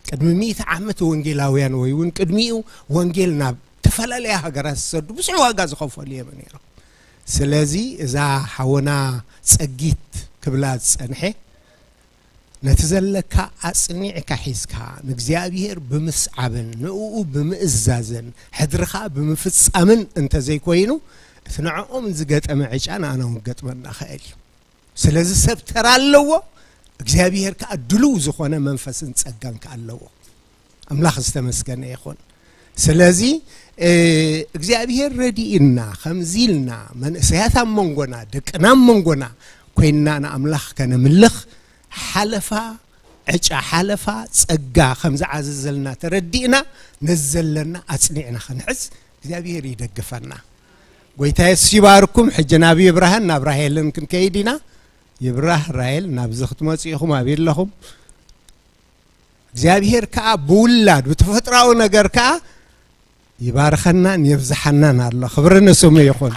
ቅድሚ ሚእቲ ዓመት ወንጌላውያን ወይ እውን ቅድሚኡ ወንጌል ናብ ተፈላለያ ሃገራት ዝሰዱ ብዙሕ ዋጋ ዝኸፈሉ እዮም ነይሮም። ስለዚ እዛ ሓወና ጸጊት ክብላ ዝጸንሐ ነቲ ዘለካ ኣጽኒዕካ ሒዝካ ንእግዚኣብሔር ብምስዓብን ንእኡ ብምእዛዝን ሕድርኻ ብምፍጻምን እንተዘይኮይኑ እቲ ንዕኦም ዝገጠመ ዕጫ ንኣና እውን ገጥመና ኽእል እዩ። ስለዚ ሰብ ተራ ኣለዎ፣ እግዚኣብሔር ከዓ ድልው ዝኾነ መንፈስን ጸጋን ከዓ ኣለዎ። ኣምላኽ ዝተመስገነ ይኹን። ስለዚ እግዚኣብሔር ረዲእና ከምዚ ኢልና መንእሰያት ኣብ መንጎና ደቅና ኣብ መንጎና ኮይንና ንኣምላኽ ከነምልኽ ሓለፋ ዕጫ ሓለፋ ጸጋ ከም ዝዓዘዘልና ተረዲእና ነዚ ዘለና ኣጽኒዕና ክንሕዝ እግዚኣብሔር ይደግፈና። ጎይታ የሱስ ይባርኩም። ሕጂ ናብ ይብራህን ናብ ራሄልን ክንከይድ ኢና። ይብራህ ራሄል ናብዚ ክትመጹ ኢኹም ኣብ ኣለኹም። እግዚኣብሔር ከኣ ብውላድ ብተፈጥራዊ ነገር ከኣ ይባርኸናን የብዝሓናን ኣሎ። ክብሪ ንስሙ ይኹን።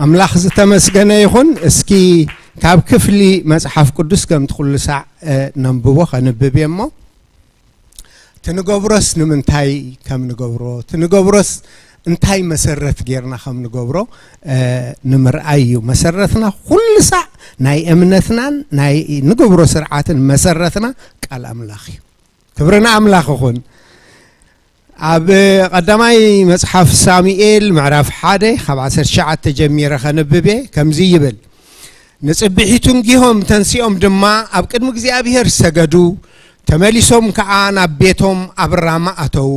ኣምላኽ ዝተመስገነ ይኹን። እስኪ ካብ ክፍሊ መጽሓፍ ቅዱስ ከምቲ ኩሉ ሳዕ ነንብቦ ከንብብ እየ እሞ ትንገብሮስ ንምንታይ ከም ንገብሮ ትንገብሮስ እንታይ መሰረት ጌርና ከም ንገብሮ ንምርኣይ እዩ። መሰረትና ኩሉ ሳዕ ናይ እምነትናን ናይ ንገብሮ ስርዓትን መሰረትና ቃል ኣምላኽ እዩ። ክብሪ ንኣምላኽ ይኹን። ኣብ ቀዳማይ መጽሓፍ ሳሙኤል ምዕራፍ ሓደ ካብ ዓሰርተ ትሽዓተ ጀሚረ ከንብብ እየ። ከምዚ ይብል፣ ንጽብሒቱ እንጊሆም ተንሲኦም ድማ ኣብ ቅድሚ እግዚኣብሔር ሰገዱ። ተመሊሶም ከኣ ናብ ቤቶም ኣብ ራማ ኣተዉ።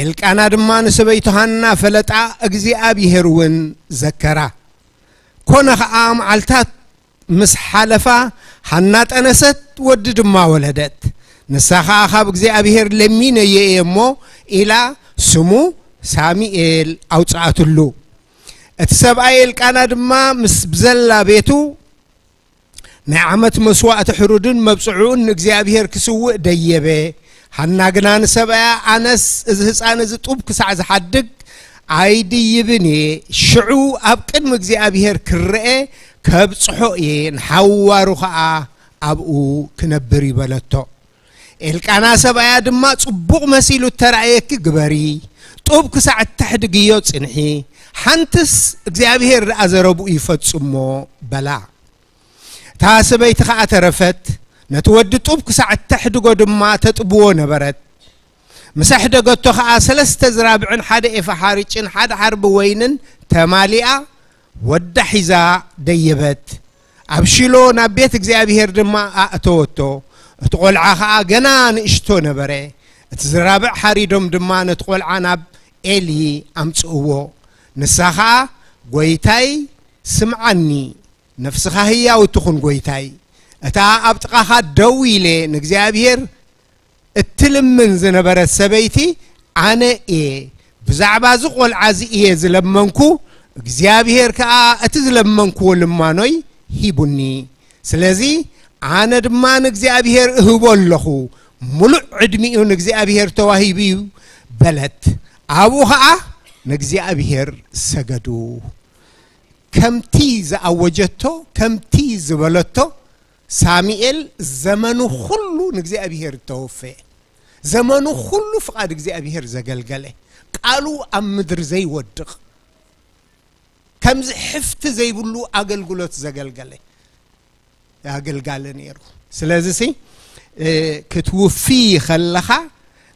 ኤልቃና ድማ ንሰበይቱ ሃና ፈለጣ፣ እግዚኣብሔር እውን ዘከራ። ኮነ ኸኣ መዓልታት ምስ ሓለፋ፣ ሃና ጠነሰት፣ ወዲ ድማ ወለደት። ንሳ ኸኣ ካብ እግዚኣብሔር ለሚነዮ እየ እሞ ኢላ ስሙ ሳሚኤል ኣውጽኣትሉ። እቲ ሰብኣይ ኤልቃና ድማ ምስ ብዘላ ቤቱ ናይ ዓመት መስዋእቲ ሕሩድን መብጽዑን ንእግዚኣብሔር ክስውእ ደየበ። ሃና ግና ንሰብኣያ፣ ኣነስ እዚ ህጻን እዚ ጡብ ክሳዕ ዝሓድግ ኣይድይብን እየ፣ ሽዑ ኣብ ቅድሚ እግዚኣብሔር ክረአ ከብጽሖ እየ፣ ንሓዋሩ ኸኣ ኣብኡ ክነብር እዩ በለቶ። ኤልቃና ሰብኣያ ድማ፣ ጽቡቕ መሲሉ እተራእየኪ ግበሪ፣ ጡብ ክሳዕ እተሕድግዮ ጽንሒ፣ ሓንትስ እግዚኣብሄር ደኣ ዘረብኡ ይፈጽሞ በላ። እታ ሰበይቲ ኸኣ ተረፈት፣ ነቲ ወዲ ጡብ ክሳዕ እተሕድጎ ድማ ተጥብዎ ነበረት። ምስ ኣሕደገቶ ኸኣ ሰለስተ ዝራብዕን ሓደ ኤፋ ሓርጭን ሓደ ሓርቢ ወይንን ተማሊኣ፣ ወዳ ሒዛ ደየበት። ኣብ ሺሎ ናብ ቤት እግዚኣብሄር ድማ ኣእተወቶ። እቲ ቖልዓ ኸኣ ገና ንእሽቶ ነበረ። እቲ ዝራብዕ ሓሪዶም ድማ ነቲ ቖልዓ ናብ ኤሊ ኣምጽእዎ። ንሳ ኸኣ፣ "ጐይታይ፣ ስምዓኒ፣ ነፍስኻ ህያው ትኹን ጐይታይ። እታ ኣብ ጥቓኻ ደው ኢለ ንእግዚኣብሄር እትልምን ዝነበረት ሰበይቲ ኣነ እየ። ብዛዕባ እዚ ቖልዓ እዚ እየ ዝለመንኩ፣ እግዚኣብሄር ከኣ እቲ ዝለመንክዎ ልማኖይ ሂቡኒ። ስለዚ ኣነ ድማ ንእግዚኣብሄር እህቦ ኣለኹ፣ ምሉእ ዕድሚኡ ንእግዚኣብሄር ተዋሂቡ እዩ" በለት። ኣብኡ ኸኣ ንእግዚኣብሄር ሰገዱ። ከምቲ ዝኣወጀቶ፣ ከምቲ ዝበለቶ፣ ሳሙኤል ዘመኑ ኹሉ ንእግዚኣብሄር እተወፈየ፣ ዘመኑ ኹሉ ፍቓድ እግዚኣብሄር ዘገልገለ፣ ቃሉ ኣብ ምድሪ ዘይወድቕ፣ ከምዚ ሕፍቲ ዘይብሉ ኣገልግሎት ዘገልገለ ኣገልጋሊ ነይሩ። ስለዚሲ፣ እ፣ ክትውፊ ከለኻ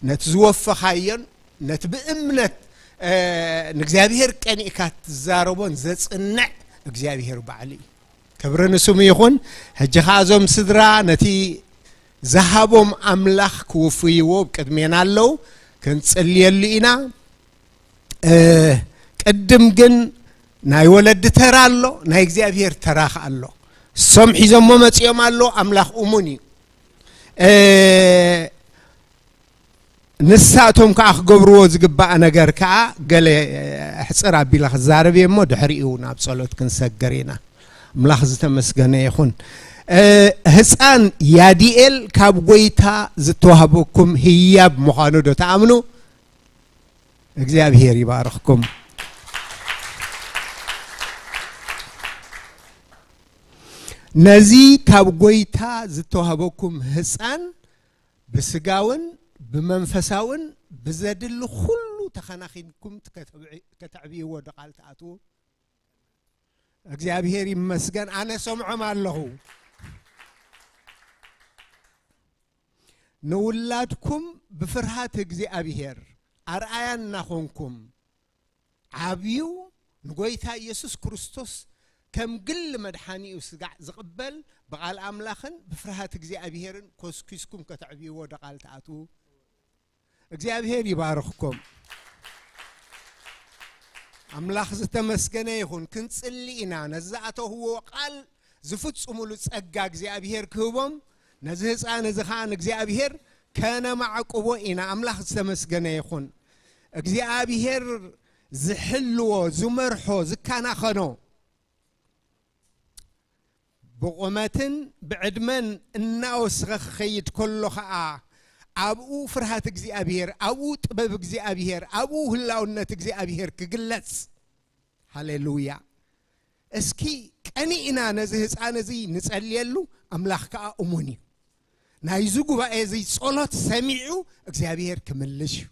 ነቲ ዝወፈኻዮን ነቲ ብእምነት፣ እ፣ ንእግዚኣብሄር ቀኒእካ ትዛረቦን ዘጽንዕ እግዚኣብሄር ባዕሉ እዩ። ክብሪ ንስሙ ይኹን። ሕጂ ኸኣ እዞም ስድራ ነቲ ዝሃቦም ኣምላኽ ክውፍይዎ ኣብ ቅድሜና ኣለዉ። ክንጽልየሉ ኢና። እ፣ ቅድም ግን ናይ ወለዲ ተራ ኣሎ፣ ናይ እግዚኣብሄር ተራ ኸኣ ኣሎ። እሶም ሒዞሞ መጺኦም ኣሎ፣ ኣምላኽ እሙን እዩ። እ፣ ንሳቶም ከኣ ክገብርዎ ዝግባእ ነገር ከኣ ገለ፣ እ፣ ኣሕጽር ኣቢለ ክዛረብ እየ እሞ ድሕሪኡ ናብ ጸሎት ክንሰግር ኢና። ኣምላኽ ዝተመስገነ ይኹን። እ፣ ህጻን ያዲኤል ካብ ጐይታ ዝተዋህበኩም ህያብ ምዃኑ ዶ ትኣምኑ? እግዚኣብሄር ይባርኽኩም። ነዚ ካብ ጐይታ ዝተዋህበኩም ህጻን ብስጋውን ብመንፈሳውን ብዘድሊ ኹሉ ተኸናኺንኩም ከተብዕ-፣ ከተዕብይዎ ዶ ቃል ትኣትዉ? እግዚኣብሄር ይመስገን፣ ኣነ ሰምዖም ኣለኹ። ንውላድኩም ብፍርሃት እግዚኣብሄር ኣርኣያ እናኾንኩም ዓብዩ፣ ንጎይታ ኢየሱስ ክርስቶስ ከም ግሊ መድሓኒኡ ስጋዕ ዝቕበል፣ ብቓል ኣምላኽን ብፍርሃት እግዚኣብሄርን ኮስኪስኩም ከተዕብይዎ ዶ ቃል ትኣትዉ? እግዚኣብሄር ይባርኽኩም። ኣምላኽ ዝተመስገነ ይኹን። ክንጽሊ ኢና። ነዚ ዝኣተውዎ ቃል ዝፍጽሙሉ ጸጋ እግዚኣብሄር ክህቦም፣ ነዚ ህጻን እዚ ኸኣ ንእግዚኣብሄር ከነማዕቁቦ ኢና። ኣምላኽ ዝተመስገነ ይኹን። እግዚኣብሄር ዝሕልዎ፣ ዝመርሖ፣ ዝከናኸኖ፣ ብቑመትን ብዕድመን እናወሰኸ ክኸይድ ከሎ ኸኣ፣ ኣብኡ ፍርሃት እግዚኣብሄር፣ ኣብኡ ጥበብ እግዚኣብሄር፣ ኣብኡ ህላውነት እግዚኣብሄር ክግለጽ። ሃሌሉያ። እስኪ ቀኒእና ነዚ ህፃን እዚ ንጸልየሉ፣ ኣምላኽ ከኣ እሙን እዩ። ናይዚ ጉባኤ እዚ ጸሎት ሰሚዑ እግዚኣብሄር ክምልሽ እዩ።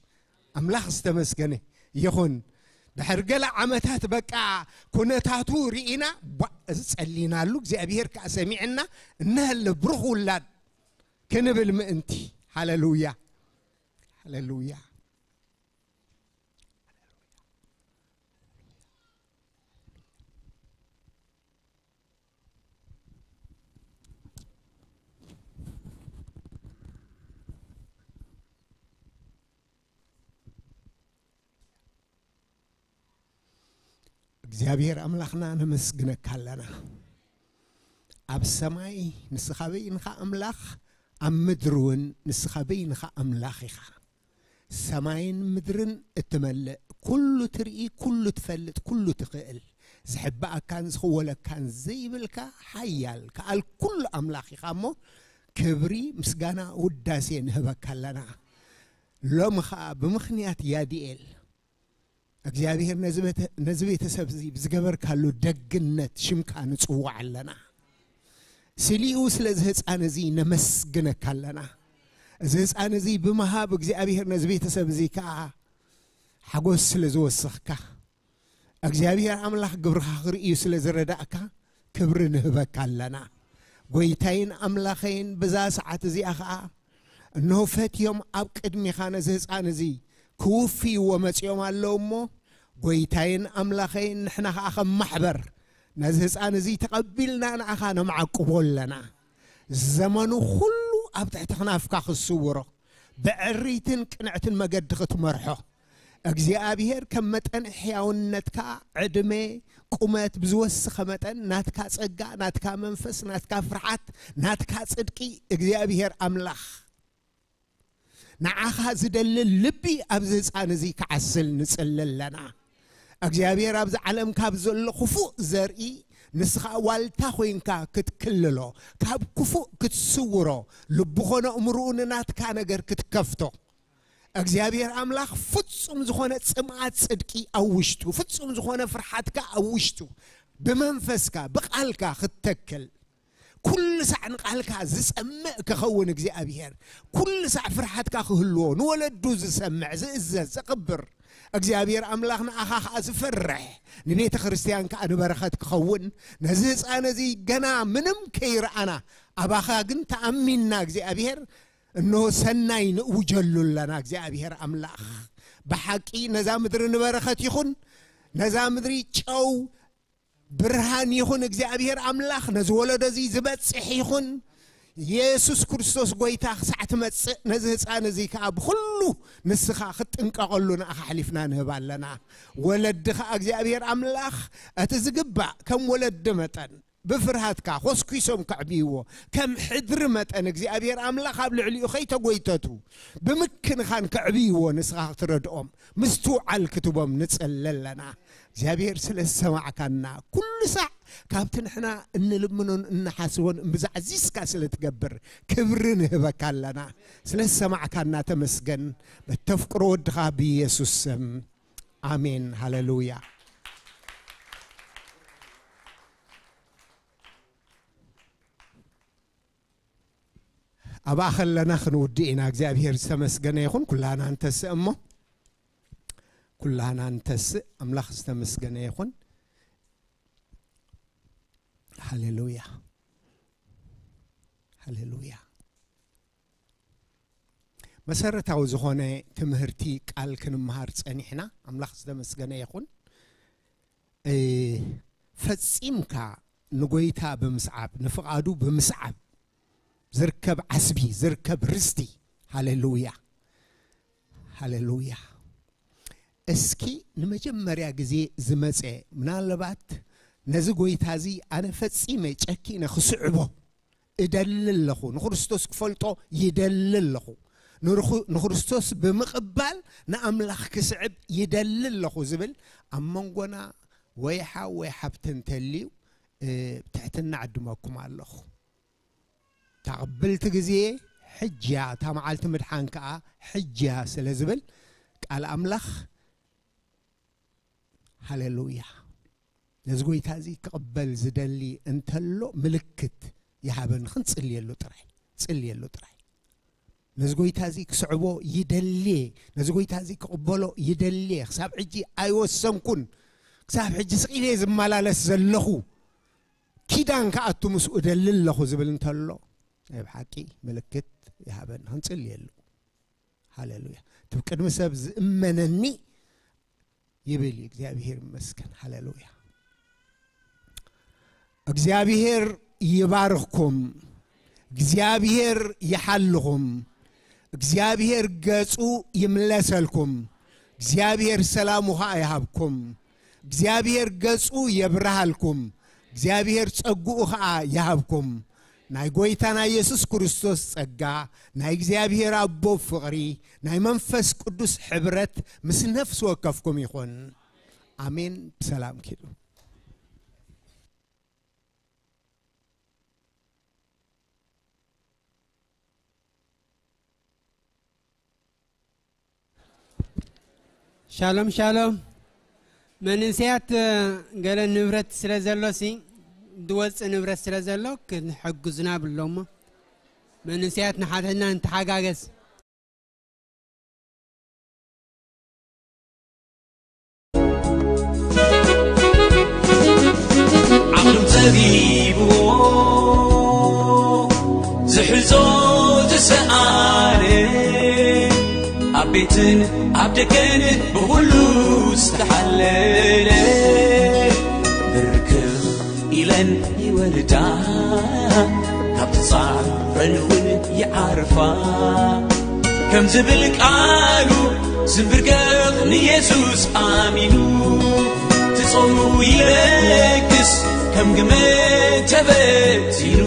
ኣምላኽ ዝተመስገነ ይኹን። ድሕሪ ገለ ዓመታት በቃ ኩነታቱ ርኢና፣ ቧእ፣ እዚ ጸሊናሉ፣ እግዚኣብሄር ከኣ ሰሚዕና፣ እነሀለ ብሩኽ ውላድ ክንብል ምእንቲ። ሃሌሉያ። ሃሌሉያ። እግዚኣብሔር ኣምላኽና ነመስግነካ ኣለና። ኣብ ሰማይ ንስኻ በይንኻ ኣምላኽ፣ ኣብ ምድሪ እውን ንስኻ በይንኻ ኣምላኽ ኢኻ። ሰማይን ምድርን እትመልእ፣ ኩሉ ትርኢ፣ ኩሉ ትፈልጥ፣ ኩሉ ትኽእል፣ ዝሕብኣካን ዝኽወለካን ዘይብልካ ሓያል፣ ከኣል ኩሉ ኣምላኽ ኢኻ እሞ፣ ክብሪ፣ ምስጋና፣ ውዳሴ ንህበካ ኣለና። ሎሚ ኸኣ ብምኽንያት ያዲኤል፣ እግዚኣብሔር ነዚ ቤተ-፣ ነዚ ቤተሰብ እዚ ብዝገበርካሉ ደግነት ሽምካ ንጽውዕ ኣለና። ስሊኡ ስለዚ ህፃን እዚ ነመስግነካ ኣለና። እዚ ህፃን እዚ ብምሃብ እግዚኣብሔር ነዚ ቤተሰብ እዚ ከኣ ሓጎስ ስለ ዝወሰኽካ፣ እግዚኣብሔር ኣምላኽ ግብርኻ ክርእዩ ስለ ዝረዳእካ፣ ክብሪ ንህበካ ኣለና። ጎይታይን ኣምላኸይን፣ ብዛ ሰዓት እዚኣ ኸኣ፣ እንሆ ፈትዮም ኣብ ቅድሚኻ ነዚ ህፃን እዚ ክውፍይዎ መጺኦም ኣለዉ እሞ፣ ጎይታይን ኣምላኸይን፣ ንሕና ኸኣ ከም ማሕበር ነዚ ህፃን እዚ ተቐቢልና ንኣኻ ነማዕቁቦ ኣለና። ዘመኑ ኹሉ ኣብ ትሕቲ ክናፍካ ክትስውሮ፣ ብዕሪትን ቅንዕትን መገዲ ክትመርሖ፣ እግዚኣብሔር ከም መጠን ሕያውነትካ ዕድመ፣ ቁመት ብዝወስኸ መጠን ናትካ ጸጋ፣ ናትካ መንፈስ፣ ናትካ ፍርሓት፣ ናትካ ጽድቂ እግዚኣብሔር ኣምላኽ ንዓኻ ዝደሊ ልቢ ኣብዚ ህፃን እዚ ክዓስል ንጽሊ ኣለና። እግዚኣብሔር ኣብዚ ዓለም ካብ ዘሎ ክፉእ ዘርኢ ንስኻ ዋልታ ኮይንካ ክትክልሎ፣ ካብ ክፉእ ክትስውሮ፣ ልቡ ኾነ እምርኡ ንናትካ ነገር ክትከፍቶ፣ እግዚኣብሔር ኣምላኽ ፍጹም ዝኾነ ጽምኣት ጽድቂ ኣብ ውሽጡ፣ ፍጹም ዝኾነ ፍርሓትካ ኣብ ውሽጡ፣ ብመንፈስካ፣ ብቓልካ ክትተክል፣ ኩሉ ሳዕ ንቓልካ ዝጸምእ ክኸውን እግዚኣብሔር፣ ኩሉ ሳዕ ፍርሓትካ ክህልዎ፣ ንወለዱ ዝሰምዕ፣ ዝእዘዝ፣ ዘኽብር፣ እግዚኣብሔር ኣምላኽ ንኣኻ ኸኣ ዝፈርሕ፣ ንቤተ ክርስቲያን ከኣ ንበረኸት ክኸውን፣ ነዚ ህፃን እዚ ገና ምንም ከይረኣና፣ ኣባኻ ግን ተኣሚንና እግዚኣብሔር፣ እንሆ ሰናይ ንእውጀሉ ኣለና። እግዚኣብሔር ኣምላኽ ብሓቂ ነዛ ምድሪ ንበረኸት ይኹን፣ ነዛ ምድሪ ጨው ብርሃን ይኹን። እግዚኣብሔር ኣምላኽ ነዚ ወለዶ እዚ ዝበጽሕ ይኹን። የሱስ ክርስቶስ ጎይታ ክሳዕ ትመጽእ ነዚ ህፃን እዚ ከኣ ብኹሉ ንስኻ ክትጥንቀቐሉ ንኣኻ ኣሕሊፍና ንህብ ኣለና። ወለዲ ኸኣ እግዚኣብሔር ኣምላኽ እቲ ዝግባእ ከም ወለዲ መጠን ብፍርሃትካ ኾስኲሶም ከዕብይዎ፣ ከም ሕድሪ መጠን እግዚኣብሔር ኣምላኽ ኣብ ልዕሊኡ ኸይተጎይተቱ ብምክንኻን ከዕብይዎ ንስኻ ክትረድኦም፣ ምስትውዓል ክትቦም ንጽሊ ኣለና። እግዚኣብሔር ስለ ዝሰማዕካና፣ ኩሉ ሳዕ ካብቲ ንሕና እንልምኖን እንሓስቦን እምብዛ ኣዚዝካ ስለ ትገብር ክብሪ ንህበካ ኣለና። ስለ ዝሰማዕካና ተመስገን። በተፍቅሮ ወድኻ ብኢየሱስ ስም። ኣሜን። ሃሌሉያ። ኣብኣ ከለና ክንውድእ ኢና። እግዚኣብሔር ዝተመስገነ ይኹን። ኩላና ንተስእ እሞ፣ ኩላና ንተስእ። ኣምላኽ ዝተመስገነ ይኹን። ሃሌሉያ፣ ሃሌሉያ። መሰረታዊ ዝኾነ ትምህርቲ ቃል ክንመሃር ጸኒሕና። ኣምላኽ ዝተመስገነ ይኹን። እ፣ ፈጺምካ ንጎይታ ብምስዓብ፣ ንፍቓዱ ብምስዓብ ዝርከብ ዓስቢ፣ ዝርከብ ርስቲ። ሃሌሉያ፣ ሃሌሉያ። እስኪ ንመጀመርያ ግዜ ዝመጸ፣ ምናልባት ነዚ ጎይታ እዚ ኣነ ፈጺመ ጨኪነ ክስዕቦ እደሊ ኣለኹ፣ ንክርስቶስ ክፈልጦ ይደሊ ኣለኹ፣ ንርኹ-፣ ንክርስቶስ ብምቕባል ንኣምላኽ ክስዕብ ይደሊ ኣለኹ ዝብል ኣብ መንጎና ወይ ሓው ወይ ሓብቲ እንተልዩ፣ እ፣ ብትሕትና ዕድመኩም ኣለኹ። እታ ቅብልቲ ግዜ ሕጂ እያ፣ እታ መዓልቲ ምድሓን ከኣ ሕጂ እያ ስለ ዝብል ቃል ኣምላኽ፣ ሃሌሉያ። ነዚ ጎይታ እዚ ክቕበል ዝደሊ እንተሎ ምልክት ይሃበኒ። ክንጽልየሉ ጥራይ፣ ጽልየሉ ጥራይ። ነዚ ጎይታ እዚ ክስዕቦ ይደልየ፣ ነዚ ጎይታ እዚ ክቕበሎ ይደልየ። ክሳብ ሕጂ ኣይወሰንኩን፣ ክሳብ ሕጂ ስቕ ኢለ ዝመላለስ ዘለኹ፣ ኪዳን ክኣቱ ምስኡ እደሊ ኣለኹ ዝብል እንተሎ፣ ናይ ብሓቂ ምልክት ይሃበኒ። ክንጽልየሉ። ሃሌሉያ። እቲ ብቅድሚ ሰብ ዝእመነኒ ይብል እዩ። እግዚኣብሔር ይመስገን። ሃሌሉያ። እግዚኣብሔር ይባርኽኩም። እግዚኣብሔር ይሓልኹም። እግዚኣብሔር ገጹ ይምለሰልኩም። እግዚኣብሔር ሰላሙ ኸኣ ይሃብኩም። እግዚኣብሔር ገጹ የብርሃልኩም። እግዚኣብሔር ጸግኡ ኸኣ ይሃብኩም። ናይ ጎይታና የሱስ ክርስቶስ ጸጋ፣ ናይ እግዚኣብሔር ኣቦ ፍቕሪ፣ ናይ መንፈስ ቅዱስ ሕብረት ምስ ነፍሲ ወከፍኩም ይኹን። ኣሜን። ብሰላም ኪዱ። ሻሎም ሻሎም። መንእሰያት፣ እ፣ ገለ ንብረት ስለ ዘሎሲ፣ ዝወጽእ ንብረት ስለ ዘሎ ክንሕግዙና ብሎሞ። መንእሰያት ንሓተና ንተሓጋገዝ። ቤትን ኣብ ደገን ብኹሉ ዝተሓለለ ብርክኽ ኢለን ይወርዳ፣ ካብ ትጻረን እውን ይዓርፋ። ከም ዝብል ቃሉ ዝንብርከኽ ንየሱስ ኣሚኑ ትጾሙ ይለግስ ከም ግመ ተበቲኑ።